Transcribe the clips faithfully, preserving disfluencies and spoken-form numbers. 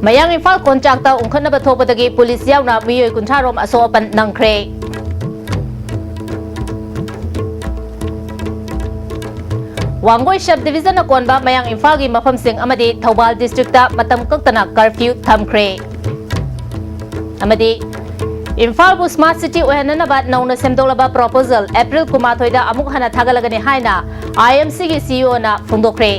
ꯃꯌꯥꯡ ꯏꯝꯐꯥꯜ ꯀꯣꯟꯆꯥꯛꯇ ꯎꯪꯈꯠꯅꯕ ꯊꯣꯛꯄꯗꯒꯤ ꯄꯨꯂꯤꯁ ꯌꯥꯎꯅ ꯃꯤꯑꯣꯏ ꯀꯨꯟꯊ꯭ꯔꯥ ꯔꯣꯝ ꯑꯁꯣꯛ ꯑꯄꯟ ꯅꯪꯈ꯭ꯔꯦ꯫ ꯋꯥꯡꯒꯣꯏ ꯁꯕ ꯗꯤꯕꯤꯖꯟꯅ ꯀꯣꯟꯕ ꯃꯌꯥꯡ ꯏꯝꯐꯥꯜꯒꯤ ꯃꯐꯝꯁꯤꯡ ꯑꯃꯗꯤ ꯊꯧꯕꯥꯜ ꯗꯤꯁꯇ꯭ꯔꯤꯛꯇ ꯃꯇꯝ ꯀꯛꯇꯅ ꯀꯔꯐ꯭ꯌꯨ ꯊꯝꯈ꯭ꯔꯦ꯫ ꯑꯃꯗꯤ ꯏꯝꯐꯥꯜꯕꯨ ꯁ꯭ꯃꯥꯔꯠ ꯁꯤꯇꯤ ꯑꯣꯏꯍꯟꯅꯅꯕ ꯅꯧꯅ ꯁꯦꯝꯗꯣꯛꯂꯕ ꯄ꯭ꯔꯣꯄꯣꯖꯦꯜ ꯑꯦꯄ꯭ꯔꯤꯜ ꯀꯨꯟꯃꯥꯊꯣꯏꯗ ꯑꯃꯨꯛ ꯍꯟꯅ ꯊꯥꯒꯠꯂꯒꯅꯤ ꯍꯥꯏꯅ ꯑꯥꯏ ꯑꯦꯝ ꯁꯤꯒꯤ ꯁꯤ ꯏ ꯑꯣꯅ ꯐꯣꯡꯗꯣꯛꯈ꯭ꯔꯦ꯫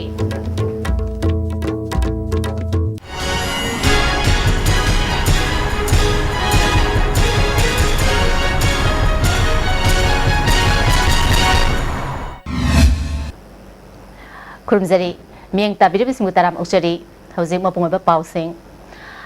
ꯈꯨꯔꯨꯝꯖꯔꯤ꯫ ꯃꯤꯠꯌꯦꯡ ꯇꯥꯕꯤꯔꯤꯕꯁꯤꯡꯕꯨ ꯇꯔꯥꯝ ꯑꯣꯛꯆꯔꯤ꯫ ꯍꯧꯖꯤꯛ ꯃꯄꯨꯡ ꯑꯣꯏꯕ ꯄꯥꯎꯁꯤꯡ꯫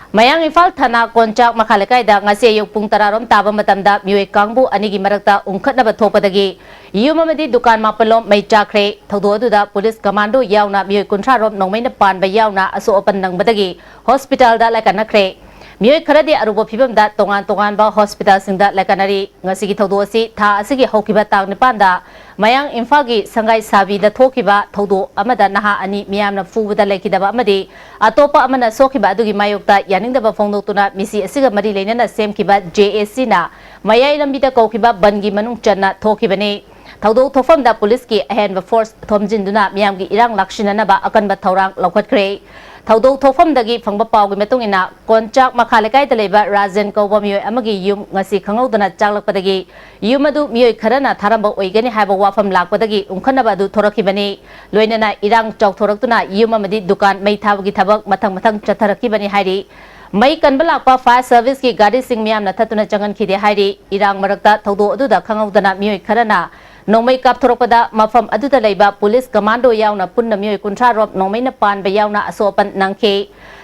ꯃꯌꯥꯡ ꯏꯝꯐꯥꯜ ꯊꯥꯅꯥ ꯀꯣꯟꯆꯥꯛ ꯃꯈꯥ ꯂꯩꯀꯥꯏꯗ ꯉꯁꯤ ꯑꯌꯨꯛ ꯄꯨꯡ ꯇꯔꯥ ꯔꯣꯝ ꯇꯥꯕ ꯃꯇꯝꯗ ꯃꯤꯑꯣꯏ ꯀꯥꯡꯕꯨ ꯑꯅꯤꯒꯤ ꯃꯔꯛꯇ ꯎꯪꯈꯠꯅꯕ ꯊꯣꯛꯄꯗꯒꯤ ꯌꯨꯝ ꯑꯃꯗꯤ ꯗꯨꯀꯥꯟ ꯃꯥꯄꯜ ꯂꯣꯝ ꯃꯩ ꯆꯥꯛꯈ꯭ꯔꯦ꯫ ꯊꯧꯗꯣꯛ ꯑꯗꯨꯗ ꯄꯨꯂꯤꯁ ꯀꯃꯥꯟꯗꯣ ꯌꯥꯎꯅ ꯃꯤꯑꯣꯏ ꯀꯨꯟꯊ꯭ꯔꯥ ꯔꯣꯝ ꯅꯣꯡꯃꯩꯅ ꯄꯥꯟꯕ ꯌꯥꯎꯅ ꯑꯁꯣꯛ ꯑꯄꯟ ꯅꯪꯕꯗꯒꯤ ꯍꯣꯁꯄꯤꯇꯥꯜꯗ ꯂꯥꯏꯀꯠꯅꯈ꯭ꯔꯦ꯫ ꯃꯤꯑꯣꯏ ꯈꯔꯗꯤ ꯑꯔꯨꯕ ꯐꯤꯚꯝꯗ ꯇꯣꯉꯥꯟ ꯇꯣꯉꯥꯟꯕ ꯍꯣꯁꯄꯤꯇꯥꯜꯁꯤꯡꯗ ꯂꯥꯏꯀꯠꯅꯔꯤ꯫ ꯉꯁꯤꯒꯤ ꯊꯧꯗꯣꯛ ꯑꯁꯤ ꯊꯥ ꯑꯁꯤꯒꯤ ꯍꯧꯈꯤꯕ ꯇꯥꯡ ꯅꯤꯄꯥꯟꯗ ꯃꯌꯥꯡ ꯏꯝꯐꯥꯜꯒꯤ ꯁꯪꯒꯥꯏ ꯁꯥꯕꯤꯗ ꯊꯣꯛꯈꯤꯕ ꯊꯧꯗꯣꯛ ꯑꯃꯗ ꯅꯍꯥ ꯑꯅꯤ ꯃꯤꯌꯥꯝꯅ ꯐꯨꯕꯗ ꯂꯩꯈꯤꯗꯕ ꯑꯃꯗꯤ ꯑꯇꯣꯞꯄ ꯑꯃꯅ ꯁꯣꯛꯈꯤꯕ ꯑꯗꯨꯒꯤ ꯃꯥꯌꯣꯛꯇ ꯌꯥꯅꯤꯡꯗꯕ ꯐꯣꯡꯗꯣꯛꯇꯨꯅ ꯃꯤꯁꯤ ꯑꯁꯤꯒ ꯃꯔꯤ ꯂꯩꯅꯅ ꯁꯦꯝꯈꯤꯕ ꯖꯦ ꯑꯦ ꯁꯤꯅ ꯃꯌꯥꯏ ꯂꯝꯕꯤꯗ ꯀꯧꯈꯤꯕ ꯕꯟꯒꯤ ꯃꯅꯨꯡ ꯆꯟꯅ ꯊꯣꯛꯈꯤꯕꯅꯤ꯫ ꯊꯧꯗꯣꯛ ꯊꯣꯛꯐꯝꯗ ꯄꯨꯂꯤꯁꯀꯤ ꯑꯍꯦꯟꯕ ꯐꯣꯔꯁ ꯊꯣꯝꯖꯤꯟꯗꯨꯅ ꯃꯤꯌꯥꯝꯒꯤ ꯏꯔꯥꯡ ꯂꯥꯛꯁꯤꯟꯅꯅꯕ ꯑꯀꯟꯕ ꯊꯧꯔꯥꯡ ꯂꯧꯈꯠꯈ꯭ꯔꯦ꯫ ꯊꯧꯗꯣꯛ ꯊꯣꯛꯐꯝꯗꯒꯤ ꯐꯪꯕ ꯄꯥꯎꯒꯤ ꯃꯇꯨꯡ ꯏꯟꯅ, ꯀꯣꯟꯆꯥꯛ ꯃꯈꯥ ꯂꯩꯀꯥꯏꯗ ꯂꯩꯕ ꯔꯥꯖꯦꯟ ꯀꯧꯕ ꯃꯤꯑꯣꯏ ꯑꯃꯒꯤ ꯌꯨꯝ ꯉꯁꯤ ꯈꯪꯍꯧꯗꯅ ꯆꯥꯛꯂꯛꯄꯗꯒꯤ ꯌꯨꯝ ꯑꯗꯨ ꯃꯤꯑꯣꯏ ꯈꯔꯅ ꯊꯥꯔꯝꯕ ꯑꯣꯏꯒꯅꯤ ꯍꯥꯏꯕ ꯋꯥꯐꯝ ꯂꯥꯛꯄꯗꯒꯤ ꯎꯪꯈꯠꯅꯕ ꯑꯗꯨ ꯊꯣꯔꯛꯈꯤꯕꯅꯤ꯫ ꯂꯣꯏꯅꯅ ꯏꯔꯥꯡ ꯆꯥꯎꯊꯣꯔꯛꯇꯨꯅ ꯌꯨꯝ ꯑꯃꯗꯤ ꯗꯨꯀꯥꯟ ꯃꯩ ꯊꯥꯕꯒꯤ ꯊꯕꯛ ꯃꯊꯪ ꯃꯊꯪ ꯆꯠꯊꯔꯛꯈꯤꯕꯅꯤ ꯍꯥꯏꯔꯤ꯫ ꯃꯩ ꯀꯟꯕ ꯂꯥꯛꯄ ꯐꯥꯌꯔ ꯁꯔꯚꯤꯁꯀꯤ ꯒꯥꯔꯤꯁꯤꯡ ꯃꯤꯌꯥꯝꯅ ꯊꯠꯇꯨꯅ ꯆꯪꯍꯟꯈꯤꯗꯦ ꯍꯥꯏꯔꯤ꯫ ꯏꯔꯥꯡ ꯃꯔꯛꯇ ꯊꯧꯗꯣꯛ ꯑꯗꯨꯗ ꯈꯪꯍꯧꯗꯅ ꯃꯤꯑꯣꯏ ꯈꯔꯅ ꯅꯣꯡꯃꯩ ꯀꯥꯞꯊꯣꯔꯛꯄꯗ ꯃꯐꯝ ꯑꯗꯨꯗ ꯂꯩꯕ ꯄꯨꯂꯤꯁ ꯀꯃꯥꯟꯗꯣ ꯌꯥꯎꯅ ꯄꯨꯟꯅ ꯃꯤꯑꯣꯏ ꯀꯨꯟꯊ꯭ꯔꯥ ꯔꯣꯝ ꯅꯣꯡꯃꯩꯅ ꯄꯥꯟꯕ ꯌꯥꯎꯅ ꯑꯁꯣꯛ ꯑꯄꯟ ꯅꯪꯈꯤ꯫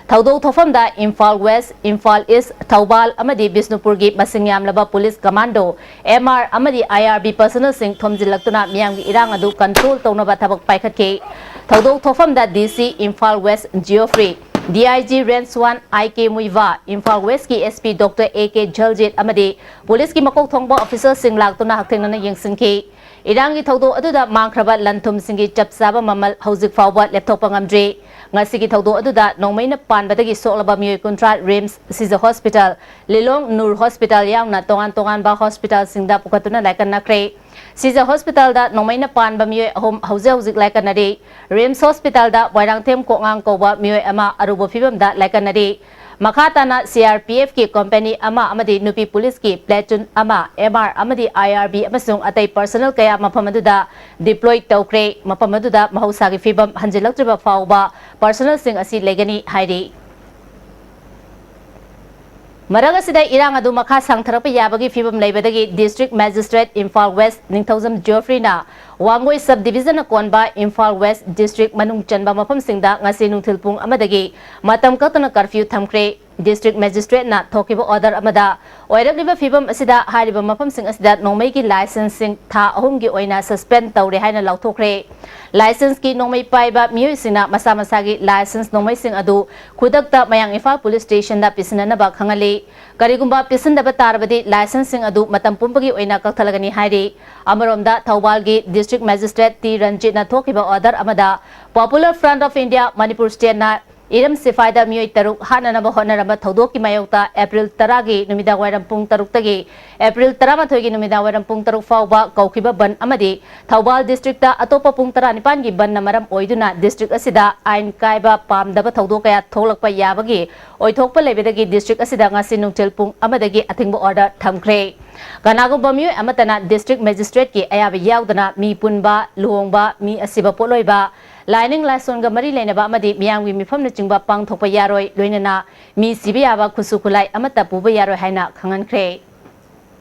ꯊꯧꯗꯣꯛ ꯊꯣꯛꯐꯝꯗ ꯏꯝꯐꯥꯜ ꯋꯦꯁ, ꯏꯝꯐꯥꯜ ꯏꯁ, ꯊꯧꯕꯥꯜ ꯑꯃꯗꯤ ꯕꯤꯁꯅꯨꯄꯨꯔꯒꯤ ꯃꯁꯤꯡ ꯌꯥꯝꯂꯕ ꯄꯨꯂꯤꯁ ꯀꯃꯥꯟꯗꯣ, ꯑꯦꯝ ꯑꯥꯔ ꯑꯃꯗꯤ ꯑꯥꯏ ꯑꯥꯔ ꯕꯤ ꯄꯔꯁꯅꯦꯜꯁꯤꯡ ꯊꯣꯝꯖꯤꯜꯂꯛꯇꯨꯅ ꯃꯤꯌꯥꯝꯒꯤ ꯏꯔꯥꯡ ꯑꯗꯨ ꯀꯟꯇ꯭ꯔꯣꯜ ꯇꯧꯅꯕ ꯊꯕꯛ ꯄꯥꯏꯈꯠꯈꯤ꯫ ꯊꯧꯗꯣꯛ ꯊꯣꯛꯐꯝꯗ D C Imphal west Geoffrey, D I G range one I K Muivah, Imphal ꯋꯦꯁꯀꯤ S P doctor A K ꯖꯜꯖꯤꯠ ꯑꯃꯗꯤ ꯄꯨꯂꯤꯁꯀꯤ ꯃꯀꯣꯛ ꯊꯣꯡꯕ ꯑꯣꯐꯤꯁꯔꯁꯤꯡ ꯂꯥꯛꯇꯨꯅ ꯍꯛꯊꯦꯡꯅꯅ ꯌꯦꯡꯁꯤꯟꯈꯤ꯫ ꯏꯔꯥꯡꯒꯤ ꯊꯧꯗꯣꯛ ꯑꯗꯨꯗ ꯃꯥꯡꯈ꯭ꯔꯕ ꯂꯟ ꯊꯨꯝꯁꯤꯡꯒꯤ ꯆꯞ ꯆꯥꯕ ꯃꯃꯜ ꯍꯧꯖꯤꯛ ꯐꯥꯎꯕ ꯂꯦꯞꯊꯣꯛꯄ ꯉꯝꯗ꯭ꯔꯤ꯫ ꯉꯁꯤꯒꯤ ꯊꯧꯗꯣꯛ ꯑꯗꯨꯗ ꯅꯣꯡꯃꯩꯅ ꯄꯥꯟꯕꯗꯒꯤ ꯁꯣꯛꯂꯕ ꯃꯤꯑꯣꯏ ꯀꯨꯟꯊ꯭ꯔꯥ ꯔꯤꯝꯁ, ꯁꯤꯖ ꯍꯣꯁꯄꯤꯇꯥꯜ, ꯂꯤꯂꯣꯡ ꯅꯨꯔ ꯍꯣꯁꯄꯤꯇꯥꯜ ꯌꯥꯎꯅ ꯇꯣꯉꯥꯟ ꯇꯣꯉꯥꯟꯕ ꯍꯣꯁꯄꯤꯇꯥꯜꯁꯤꯡꯗ ꯄꯨꯈꯠꯇꯨꯅ ꯂꯥꯏꯀꯠꯅꯈ꯭ꯔꯦ꯫ ꯁꯤꯖ ꯍꯣꯁꯄꯤꯇꯥꯜꯗ ꯅꯣꯡꯃꯩꯅ ꯄꯥꯟꯕ ꯃꯤꯑꯣꯏ ꯑꯍꯨꯝ ꯍꯧꯖꯤꯛ ꯍꯧꯖꯤꯛ ꯂꯥꯏꯀꯠꯅꯔꯤ꯫ ꯔꯤꯝꯁ ꯍꯣꯁꯄꯤꯇꯥꯜꯗ ꯋꯥꯏꯔꯥꯡꯊꯦꯝ ꯀꯣꯛꯉꯥꯡ ꯀꯧꯕ ꯃꯤꯑꯣꯏ ꯑꯃ ꯑꯔꯨꯕ ꯐꯤꯕꯝꯗ ꯂꯥꯏꯀꯠꯅꯔꯤ꯫ ꯃꯈꯥ ꯇꯥꯅ ꯁꯤ ꯑꯥꯔ ꯄꯤ ꯑꯦꯐꯀꯤ ꯀꯣꯝꯄꯦꯅꯤ ꯑꯃ ꯑꯃꯗꯤ ꯅꯨꯄꯤ ꯄꯨꯂꯤꯁꯀꯤ ꯄ꯭ꯂꯦꯇꯨꯟ ꯑꯃ, ꯑꯦꯝ ꯑꯥꯔ ꯑꯃꯗꯤ ꯑꯥꯏ ꯑꯥꯔ ꯕꯤ ꯑꯃꯁꯨꯡ ꯑꯇꯩ ꯄꯔꯁꯅꯦꯜ ꯀꯌꯥ ꯃꯐꯝ ꯑꯗꯨꯗ ꯗꯤꯄ꯭ꯂꯣꯏ ꯇꯧꯈ꯭ꯔꯦ꯫ ꯃꯐꯝ ꯑꯗꯨꯗ ꯃꯍꯧꯁꯥꯒꯤ ꯐꯤꯕꯝ ꯍꯟꯖꯤꯜꯂꯛꯇ꯭ꯔꯤꯕ ꯐꯥꯎꯕ ꯄꯔꯁꯅꯦꯜꯁꯤꯡ ꯑꯁꯤ ꯂꯩꯒꯅꯤ ꯍꯥꯏꯔꯤ꯫ ꯃꯔꯛ ꯑꯁꯤꯗ ꯏꯔꯥꯡ ꯑꯗꯨ ꯃꯈꯥ ꯁꯥꯡꯊꯔꯛꯄ ꯌꯥꯕꯒꯤ ꯐꯤꯕꯝ ꯂꯩꯕꯗꯒꯤ ꯗꯤꯁꯇ꯭ꯔꯤꯛ ꯃꯦꯖꯤꯁꯇ꯭ꯔꯦꯠ ꯏꯝꯐꯥꯜ ꯋꯦꯁ ꯅꯤꯡꯊꯧꯖꯝ ꯖꯣꯐ꯭ꯔꯤꯅ ꯋꯥꯡꯒꯣꯏ ꯁꯕ ꯗꯤꯕꯤꯖꯟꯅ ꯀꯣꯟꯕ ꯏꯝꯐꯥꯜ ꯋꯦꯁ ꯗꯤꯁꯇ꯭ꯔꯤꯛ ꯃꯅꯨꯡ ꯆꯟꯕ ꯃꯐꯝꯁꯤꯡꯗ ꯉꯁꯤ ꯅꯨꯡꯊꯤꯜ ꯄꯨꯡ ꯑꯃꯗꯒꯤ ꯃꯇꯝ ꯀꯛꯇꯅ ꯀꯔꯐ꯭ꯌꯨ ꯊꯝꯈ꯭ꯔꯦ꯫ ꯗꯤꯁꯇ꯭ꯔꯤꯛ ꯃꯦꯖꯤꯁꯇ꯭ꯔꯦꯠꯅ ꯊꯣꯛꯈꯤꯕ ꯑꯣꯔꯗꯔ ꯑꯃꯗ ꯑꯣꯏꯔꯛꯂꯤꯕ ꯐꯤꯕꯝ ꯑꯁꯤꯗ ꯍꯥꯏꯔꯤꯕ ꯃꯐꯝꯁꯤꯡ ꯑꯁꯤꯗ ꯅꯣꯡꯃꯩꯒꯤ ꯂꯥꯏꯁꯦꯟꯁꯁꯤꯡ ꯊꯥ ꯑꯍꯨꯝꯒꯤ ꯑꯣꯏꯅ ꯁꯁꯄꯦꯟ ꯇꯧꯔꯦ ꯍꯥꯏꯅ ꯂꯥꯎꯊꯣꯛꯈ꯭ꯔꯦ꯫ ꯂꯥꯏꯁꯦꯟꯁꯀꯤ ꯅꯣꯡꯃꯩ ꯄꯥꯏꯕ ꯃꯤꯑꯣꯏꯁꯤꯡꯅ ꯃꯁꯥ ꯃꯁꯥꯒꯤ ꯂꯥꯏꯁꯦꯟꯁ ꯅꯣꯡꯃꯩꯁꯤꯡ ꯑꯗꯨ ꯈꯨꯗꯛꯇ ꯃꯌꯥꯡ ꯏꯝꯐꯥꯜ ꯄꯨꯂꯤꯁ ꯁ꯭ꯇꯦꯁꯟꯗ ꯄꯤꯁꯤꯟꯅꯅꯕ ꯈꯪꯍꯜꯂꯤ꯫ ꯀꯔꯤꯒꯨꯝꯕ ꯄꯤꯁꯤꯟꯗꯕ ꯇꯥꯔꯕꯗꯤ ꯂꯥꯏꯁꯦꯟꯁꯁꯤꯡ ꯑꯗꯨ ꯃꯇꯝ ꯄꯨꯝꯕꯒꯤ ꯑꯣꯏꯅ ꯀꯛꯊꯠꯂꯒꯅꯤ ꯍꯥꯏꯔꯤ꯫ ꯑꯃꯔꯣꯝꯗ ꯊꯧꯕꯥꯜꯒꯤ ꯗꯤꯁꯇ꯭ꯔꯤꯛ ꯃꯦꯖꯤꯁꯇ꯭ꯔꯦꯠ ꯇꯤ ꯔꯟꯖꯤꯠꯅ ꯊꯣꯛꯈꯤꯕ ꯑꯣꯔꯗꯔ ꯑꯃꯗ Popular Front of India Manipur ꯁ꯭ꯇꯦꯠꯅ ꯏꯔꯝ ꯁꯤꯐꯥꯏꯗ ꯃꯤꯑꯣꯏ ꯇꯔꯨꯛ ꯍꯥꯠꯅꯅꯕ ꯍꯣꯠꯅꯔꯝꯕ ꯊꯧꯗꯣꯛꯀꯤ ꯃꯥꯌꯣꯛꯇ ꯑꯦꯄ꯭ꯔꯤꯜ ꯇꯔꯥꯒꯤ ꯅꯨꯃꯤꯗꯥꯡꯋꯥꯏꯔꯝ ꯄꯨꯡ ꯇꯔꯨꯛꯇꯒꯤ ꯑꯦꯄ꯭ꯔꯤꯜ ꯇꯔꯥꯃꯥꯊꯣꯏꯒꯤ ꯅꯨꯃꯤꯗꯥꯡꯋꯥꯏꯔꯝ ꯄꯨꯡ ꯇꯔꯨꯛ ꯐꯥꯎꯕ ꯀꯧꯈꯤꯕ ꯕꯟ ꯑꯃꯗꯤ ꯊꯧꯕꯥꯜ ꯗꯤꯁꯇ꯭ꯔꯤꯛꯇ ꯑꯇꯣꯞꯄ ꯄꯨꯡ ꯇꯔꯥꯅꯤꯄꯥꯟꯒꯤ ꯕꯟꯅ ꯃꯔꯝ ꯑꯣꯏꯗꯨꯅ ꯗꯤꯁꯇ꯭ꯔꯤꯛ ꯑꯁꯤꯗ ꯑꯥꯏꯟ ꯀꯥꯏꯕ ꯄꯥꯝꯗꯕ ꯊꯧꯗꯣꯛ ꯀꯌꯥ ꯊꯣꯛꯂꯛꯄ ꯌꯥꯕꯒꯤ ꯑꯣꯏꯊꯣꯛꯄ ꯂꯩꯕꯗꯒꯤ ꯗꯤꯁꯇ꯭ꯔꯤꯛ ꯑꯁꯤꯗ ꯉꯁꯤ ꯅꯨꯡꯊꯤꯜ ꯄꯨꯡ ꯑꯃꯗꯒꯤ ꯑꯊꯤꯡꯕ ꯑꯣꯔꯗꯔ ꯊꯝꯈ꯭ꯔꯦ꯫ ꯀꯅꯥꯒꯨꯝꯕ ꯃꯤꯑꯣꯏ ꯑꯃꯠꯇꯅ ꯗꯤꯁꯇ꯭ꯔꯤꯛ ꯃꯦꯖꯤꯁꯇ꯭ꯔꯦꯠꯀꯤ ꯑꯌꯥꯕ ꯌꯥꯎꯗꯅ ꯃꯤ ꯄꯨꯟꯕ, ꯂꯨꯍꯣꯡꯕ, ꯃꯤ ꯑꯁꯤꯕ ꯄꯣꯠꯂꯣꯏꯕ, ꯂꯥꯏꯅꯤꯡ ꯂꯥꯏꯁꯣꯟꯒ ꯃꯔꯤ ꯂꯩꯅꯕ ꯑꯃꯗꯤ ꯃꯤꯌꯥꯝꯒꯤ ꯃꯤꯐꯝꯅꯆꯤꯡꯕ ꯄꯥꯡꯊꯣꯛꯄ ꯌꯥꯔꯣꯏ, ꯂꯣꯏꯅꯅ ꯃꯤ ꯁꯤꯕ ꯌꯥꯕ ꯈꯨꯠꯁꯨ ꯈꯨꯠꯂꯥꯏ ꯑꯃꯠꯇ ꯄꯨꯕ ꯌꯥꯔꯣꯏ ꯍꯥꯏꯅ ꯈꯪꯍꯟꯈ꯭ꯔꯦ꯫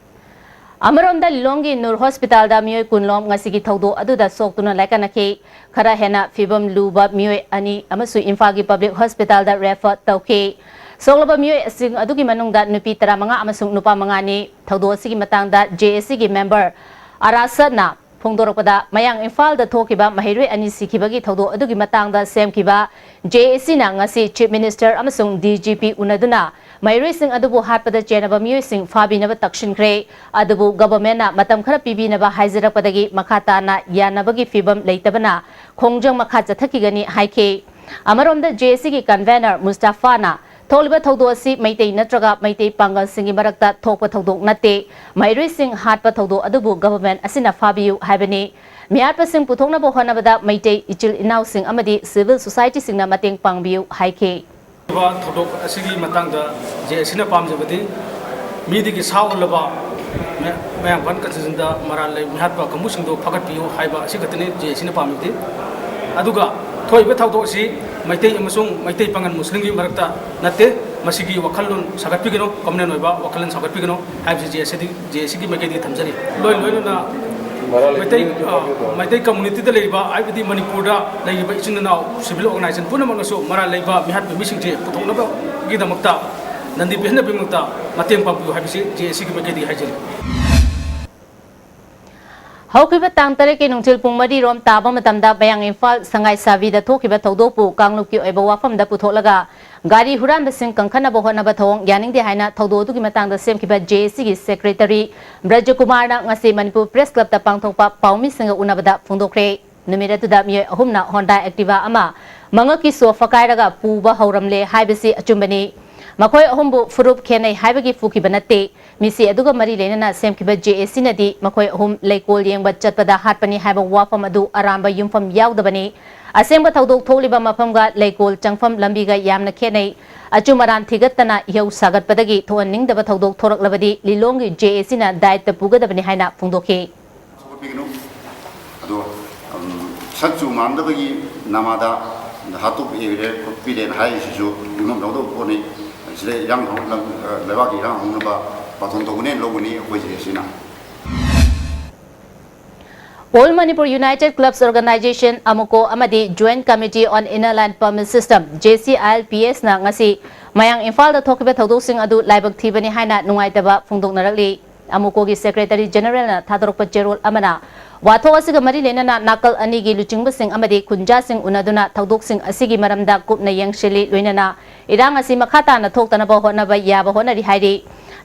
ꯑꯃꯔꯣꯝꯗ ꯂꯤꯂꯣꯡꯒꯤ ꯅꯨꯔ ꯍꯣꯁꯄꯤꯇꯥꯜꯗ ꯃꯤꯑꯣꯏ ꯀꯨꯟꯂꯣꯝ ꯉꯁꯤꯒꯤ ꯊꯧꯗꯣꯛ ꯑꯗꯨꯗ ꯁꯣꯛꯇꯨꯅ ꯂꯥꯏꯀꯠꯅꯈꯤ꯫ ꯈꯔ ꯍꯦꯟꯅ ꯐꯤꯕꯝ ꯂꯨꯕ ꯃꯤꯑꯣꯏ ꯑꯅꯤ ꯑꯃꯁꯨ ꯏꯝꯐꯥꯜꯒꯤ ꯄꯕ꯭ꯂꯤꯛ ꯍꯣꯁꯄꯤꯇꯥꯜꯗ ꯔꯦꯐꯔ ꯇꯧꯈꯤ꯫ ꯁꯣꯛꯂꯕ ꯃꯤꯑꯣꯏꯁꯤꯡ ꯑꯗꯨꯒꯤ ꯃꯅꯨꯡꯗ ꯅꯨꯄꯤ ꯇꯔꯥꯃꯉꯥ ꯑꯃꯁꯨꯡ ꯅꯨꯄꯥ ꯃꯉꯥꯅꯤ꯫ ꯊꯧꯗꯣꯛ ꯑꯁꯤꯒꯤ ꯃꯇꯥꯡꯗ ꯖꯦ ꯑꯦ ꯁꯤꯒꯤ ꯃꯦꯝꯕꯔ ꯑꯔꯥꯁꯠꯅ ꯐꯣꯡꯗꯣꯔꯛꯄꯗ, ꯃꯌꯥꯡ ꯏꯝꯐꯥꯜꯗ ꯊꯣꯛꯈꯤꯕ ꯃꯍꯩꯔꯣꯏ ꯑꯅꯤ ꯁꯤꯈꯤꯕꯒꯤ ꯊꯧꯗꯣꯛ ꯑꯗꯨꯒꯤ ꯃꯇꯥꯡꯗ ꯁꯦꯝꯈꯤꯕ J A Cꯅ ꯉꯁꯤ Chief Minister ꯑꯃꯁꯨꯡ D G P ꯎꯅꯗꯨꯅ ꯃꯍꯩꯔꯣꯏꯁꯤꯡ ꯑꯗꯨꯕꯨ ꯍꯥꯠꯄꯗ ꯆꯦꯟꯅꯕ ꯃꯤꯑꯣꯏꯁꯤꯡ ꯐꯥꯕꯤꯅꯕ ꯇꯛꯁꯤꯟꯈ꯭ꯔꯦ꯫ ꯑꯗꯨꯕꯨ Governmentꯅ ꯃꯇꯝ ꯈꯔ ꯄꯤꯕꯤꯅꯕ ꯍꯥꯏꯖꯔꯛꯄꯗꯒꯤ ꯃꯈꯥ ꯇꯥꯅ ꯌꯥꯅꯕꯒꯤ ꯐꯤꯕꯝ ꯂꯩꯇꯕꯅ ꯈꯣꯡꯖꯪ ꯃꯈꯥ ꯆꯠꯊꯈꯤꯒꯅꯤ ꯍꯥꯏꯈꯤ꯫ ꯑꯃꯔꯣꯝꯗ, J A Cꯒꯤ Convener ꯃꯨꯁꯇꯥꯐꯥꯅ ꯊꯣꯛꯂꯤꯕ ꯊꯧꯗꯣꯛ ꯑꯁꯤ ꯃꯩꯇꯩ ꯅꯠꯇ꯭ꯔꯒ ꯃꯩꯇꯩ ꯄꯥꯡꯒꯜꯁꯤꯡꯒꯤ ꯃꯔꯛꯇ ꯊꯣꯛꯄ ꯊꯧꯗꯣꯛ ꯅꯠꯇꯦ꯫ ꯃꯍꯩꯔꯣꯏꯁꯤꯡ ꯍꯥꯠꯄ ꯊꯧꯗꯣꯛ ꯑꯗꯨꯕꯨ Government ꯑꯁꯤꯅ ꯐꯥꯕꯤꯌꯨ ꯍꯥꯏꯕꯅꯤ꯫ ꯃꯤꯍꯥꯠꯄꯁꯤꯡ ꯄꯨꯊꯣꯛꯅꯕ ꯍꯣꯠꯅꯕꯗ ꯃꯩꯇꯩ ꯏꯆꯤꯜ ꯏꯅꯥꯎꯁꯤꯡ ꯑꯃꯗꯤ civil societyꯁꯤꯡꯅ ꯃꯇꯦꯡ ꯄꯥꯡꯕꯤꯌꯨ ꯍꯥꯏꯈꯤ꯫ ꯊꯧꯗꯣꯛ ꯑꯁꯤꯒꯤ ꯃꯇꯥꯡꯗ J A Cꯅ ꯄꯥꯝꯖꯕꯗꯤ ꯃꯤꯗꯒꯤ ꯁꯥ ꯑꯣꯜꯂꯕ ꯃ-, ꯃꯌꯥꯡ ꯏꯝꯐꯥꯜ constituencyꯗ ꯃꯔꯥꯜ ꯂꯩ ꯃꯤꯍꯥꯠꯄ ꯀꯥꯡꯕꯨꯁꯤꯡꯗꯣ ꯐꯥꯒꯠꯄꯤꯌꯨ ꯍꯥꯏꯕ ꯑꯁꯤ ꯈꯛꯇꯅꯤ J A Cꯅ ꯄꯥꯝꯃꯤꯕꯗꯤ꯫ ꯑꯗꯨꯒ ꯊꯣꯛꯏꯕ ꯊꯧꯗꯣꯛ ꯑꯁꯤ ꯃꯩꯇꯩ ꯑꯃꯁꯨꯡ ꯃꯩꯇꯩ ꯄꯥꯉꯜ ꯃꯨꯁꯂꯤꯝꯒꯤ ꯃꯔꯛꯇ ꯅꯠꯇꯦ꯫ ꯃꯁꯤꯒꯤ ꯋꯥꯈꯜꯂꯣꯟ ꯁꯥꯒꯠꯄꯤꯒꯅꯨ, communal ꯑꯣꯏꯕ ꯋꯥꯈꯜꯂꯣꯟ ꯁꯥꯒꯠꯄꯤꯒꯅꯨ ꯍꯥꯏꯕꯁꯤ J A Cꯗꯤ, J A Cꯒꯤ ꯃꯥꯏꯀꯩꯗꯒꯤ ꯊꯝꯖꯔꯤ꯫ ꯂꯣꯏ ꯂꯣꯏꯅꯅ ꯃꯩꯇꯩ, ꯑ, ꯃꯩꯇꯩ communityꯗ ꯂꯩꯔꯤꯕ, ꯍꯥꯏꯕꯗꯤ ꯃꯅꯤꯄꯨꯔꯗ ꯂꯩꯔꯤꯕ ꯏꯆꯤꯟ ꯏꯅꯥꯎ civil organization ꯄꯨꯝꯅꯃꯛꯅꯁꯨ ꯃꯔꯥꯜ ꯂꯩꯕ ꯃꯤꯍꯥꯠꯄ ꯃꯤꯁꯤꯡꯁꯦ ꯄꯨꯊꯣꯛꯅꯕꯒꯤꯗꯃꯛꯇ, ꯗꯟꯗꯤ ꯄꯤꯍꯟꯅꯕꯒꯤꯗꯃꯛꯇ ꯃꯇꯦꯡ ꯄꯥꯡꯕꯤꯌꯨ ꯍꯥꯏꯕꯁꯤ J A Cꯒꯤ ꯃꯥꯏꯀꯩꯗꯒꯤ ꯍꯥꯏꯖꯔꯤ꯫ ꯍꯧꯈꯤꯕ ꯇꯥꯡ ꯇꯔꯦꯠꯀꯤ ꯅꯨꯡꯊꯤꯜ ꯄꯨꯡ ꯃꯔꯤ ꯔꯣꯝ ꯇꯥꯕ ꯃꯇꯝꯗ ꯃꯌꯥꯡ ꯏꯝꯐꯥꯜ ꯁꯉꯥꯏ ꯁꯥꯕꯤꯗ ꯊꯣꯛꯈꯤꯕ ꯊꯧꯗꯣꯛꯄꯨ ꯀꯥꯡꯂꯨꯞꯀꯤ ꯑꯣꯏꯕ ꯋꯥꯐꯝꯗ ꯄꯨꯊꯣꯛꯂꯒ ꯒꯥꯔꯤ ꯍꯨꯔꯥꯟꯕꯁꯤꯡ ꯀꯟꯈꯠꯅꯕ ꯍꯣꯠꯅꯕ ꯊꯧꯑꯣꯡ ꯌꯥꯅꯤꯡꯗꯦ ꯍꯥꯏꯅ ꯊꯧꯗꯣꯛ ꯑꯗꯨꯒꯤ ꯃꯇꯥꯡꯗ ꯁꯦꯝꯈꯤꯕ J A Cꯒꯤ Secretary ꯕ꯭ꯔꯖꯀꯨꯃꯥꯔꯅ ꯉꯁꯤ ꯃꯅꯤꯄꯨꯔ Press Clubꯇ ꯄꯥꯡꯊꯣꯛꯄ ꯄꯥꯎꯃꯤꯁꯤꯡꯒ ꯎꯅꯕꯗ ꯐꯣꯡꯗꯣꯛꯈ꯭ꯔꯦ꯫ ꯅꯨꯃꯤꯠ ꯑꯗꯨꯗ ꯃꯤꯑꯣꯏ ꯑꯍꯨꯝꯅ Honda Activa ꯑꯃ ꯃꯉꯛꯀꯤ ꯁꯣ ꯐꯀꯥꯏꯔꯒ ꯄꯨꯕ ꯍꯧꯔꯝꯂꯦ ꯍꯥꯏꯕꯁꯤ ꯑꯆꯨꯝꯕꯅꯤ꯫ ꯃꯈꯣꯏ ꯑꯍꯨꯝꯕꯨ ꯐꯨꯔꯨꯞ ꯈꯦꯠꯅꯩ ꯍꯥꯏꯕꯒꯤ ꯄꯨꯈꯤꯕ ꯅꯠꯇꯦ꯫ ꯃꯤꯁꯤ ꯑꯗꯨꯒ ꯃꯔꯤ ꯂꯩꯅꯅ ꯁꯦꯝꯈꯤꯕ J A Cꯅꯗꯤ ꯃꯈꯣꯏ ꯑꯍꯨꯝ ꯂꯩꯀꯣꯜ ꯌꯦꯡꯕ ꯆꯠꯄꯗ ꯍꯥꯠꯄꯅꯤ ꯍꯥꯏꯕ ꯋꯥꯐꯝ ꯑꯗꯨ ꯑꯔꯥꯟꯕ ꯌꯨꯝꯐꯝ ꯌꯥꯎꯗꯕꯅꯤ꯫ ꯑꯁꯦꯡꯕ ꯊꯧꯗꯣꯛ ꯊꯣꯛꯂꯤꯕ ꯃꯐꯝꯒ ꯂꯩꯀꯣꯜ ꯆꯪꯐꯝ ꯂꯝꯕꯤꯒ ꯌꯥꯝꯅ ꯈꯦꯠꯅꯩ꯫ ꯑꯆꯨꯝ ꯑꯔꯥꯟ ꯊꯤꯒꯠꯇꯅ ꯏꯍꯧ ꯁꯥꯒꯠꯄꯗꯒꯤ ꯊꯣꯛꯍꯟꯅꯤꯡꯗꯕ ꯊꯧꯗꯣꯛ ꯊꯣꯔꯛꯂꯕꯗꯤ ꯂꯤꯂꯣꯡꯒꯤ J A Cꯅ ꯗꯥꯏꯇ ꯄꯨꯒꯗꯕꯅꯤ ꯍꯥꯏꯅ ꯐꯣꯡꯗꯣꯛꯈꯤ꯫ ꯁꯣꯛꯍꯠꯄꯤꯒꯅꯨ꯫ ꯑꯗꯣ, ꯎꯝ, ꯁꯛ ꯆꯨ ꯃꯥꯡꯗꯕꯒꯤ ꯅꯃꯥꯗ ꯍꯥꯠꯇꯣꯛꯄꯤꯔꯦ, ꯈꯣꯠꯄꯤꯔꯦꯅ ꯍꯥꯏꯔꯤꯁꯤꯁꯨ ꯌꯨꯝꯐꯝ ꯌꯥꯎꯗꯕ ꯄꯣꯠꯅꯤ꯫ ꯁꯤꯗ ꯏꯔꯥꯡ ꯍꯧ-, ꯂꯝ-, ꯑ, ꯂꯩꯕꯥꯛꯀꯤ ꯏꯔꯥꯡ ꯍꯧꯅꯕ ꯕꯥꯇꯣꯟ ꯇꯧꯒꯅꯦꯅ ꯂꯧꯒꯅꯤ ꯑꯩꯈꯣꯏ J A Cꯅ꯫ All Manipur United Clubs Organization, ꯑꯃꯨꯀꯣ, ꯑꯃꯗꯤ Joint Committee on Inner Line Permit System, J C I L P Sꯅ ꯉꯁꯤ ꯃꯌꯥꯡ ꯏꯝꯐꯥꯜꯗ ꯊꯣꯛꯈꯤꯕ ꯊꯧꯗꯣꯛꯁꯤꯡ ꯑꯗꯨ ꯂꯥꯏꯕꯛ ꯊꯤꯕꯅꯤ ꯍꯥꯏꯅ ꯅꯨꯡꯉꯥꯏꯇꯕ ꯐꯣꯡꯗꯣꯛꯅꯔꯛꯂꯤ꯫ ꯑꯃꯨꯀꯣꯒꯤ Secretary Generalꯅ ꯊꯥꯗꯣꯔꯛꯄ ꯆꯦꯔꯣꯜ ꯑꯃꯅ ꯋꯥꯊꯣꯛ ꯑꯁꯤꯒ ꯃꯔꯤ ꯂꯩꯅꯅ ꯅꯥꯀꯜ ꯑꯅꯤꯒꯤ ꯂꯨꯆꯤꯡꯕꯁꯤꯡ ꯑꯃꯗꯤ ꯈꯨꯟꯖꯥꯁꯤꯡ ꯎꯅꯗꯨꯅ ꯊꯧꯗꯣꯛꯁꯤꯡ ꯑꯁꯤꯒꯤ ꯃꯔꯝꯗ ꯀꯨꯞꯅ ꯌꯦꯡꯁꯤꯜꯂꯤ, ꯂꯣꯏꯅꯅ ꯏꯔꯥꯡ ꯑꯁꯤ ꯃꯈꯥ ꯇꯥꯅ ꯊꯣꯛꯇꯅꯕ ꯍꯣꯠꯅꯕ ꯌꯥꯕ ꯍꯣꯠꯅꯔꯤ ꯍꯥꯏꯔꯤ꯫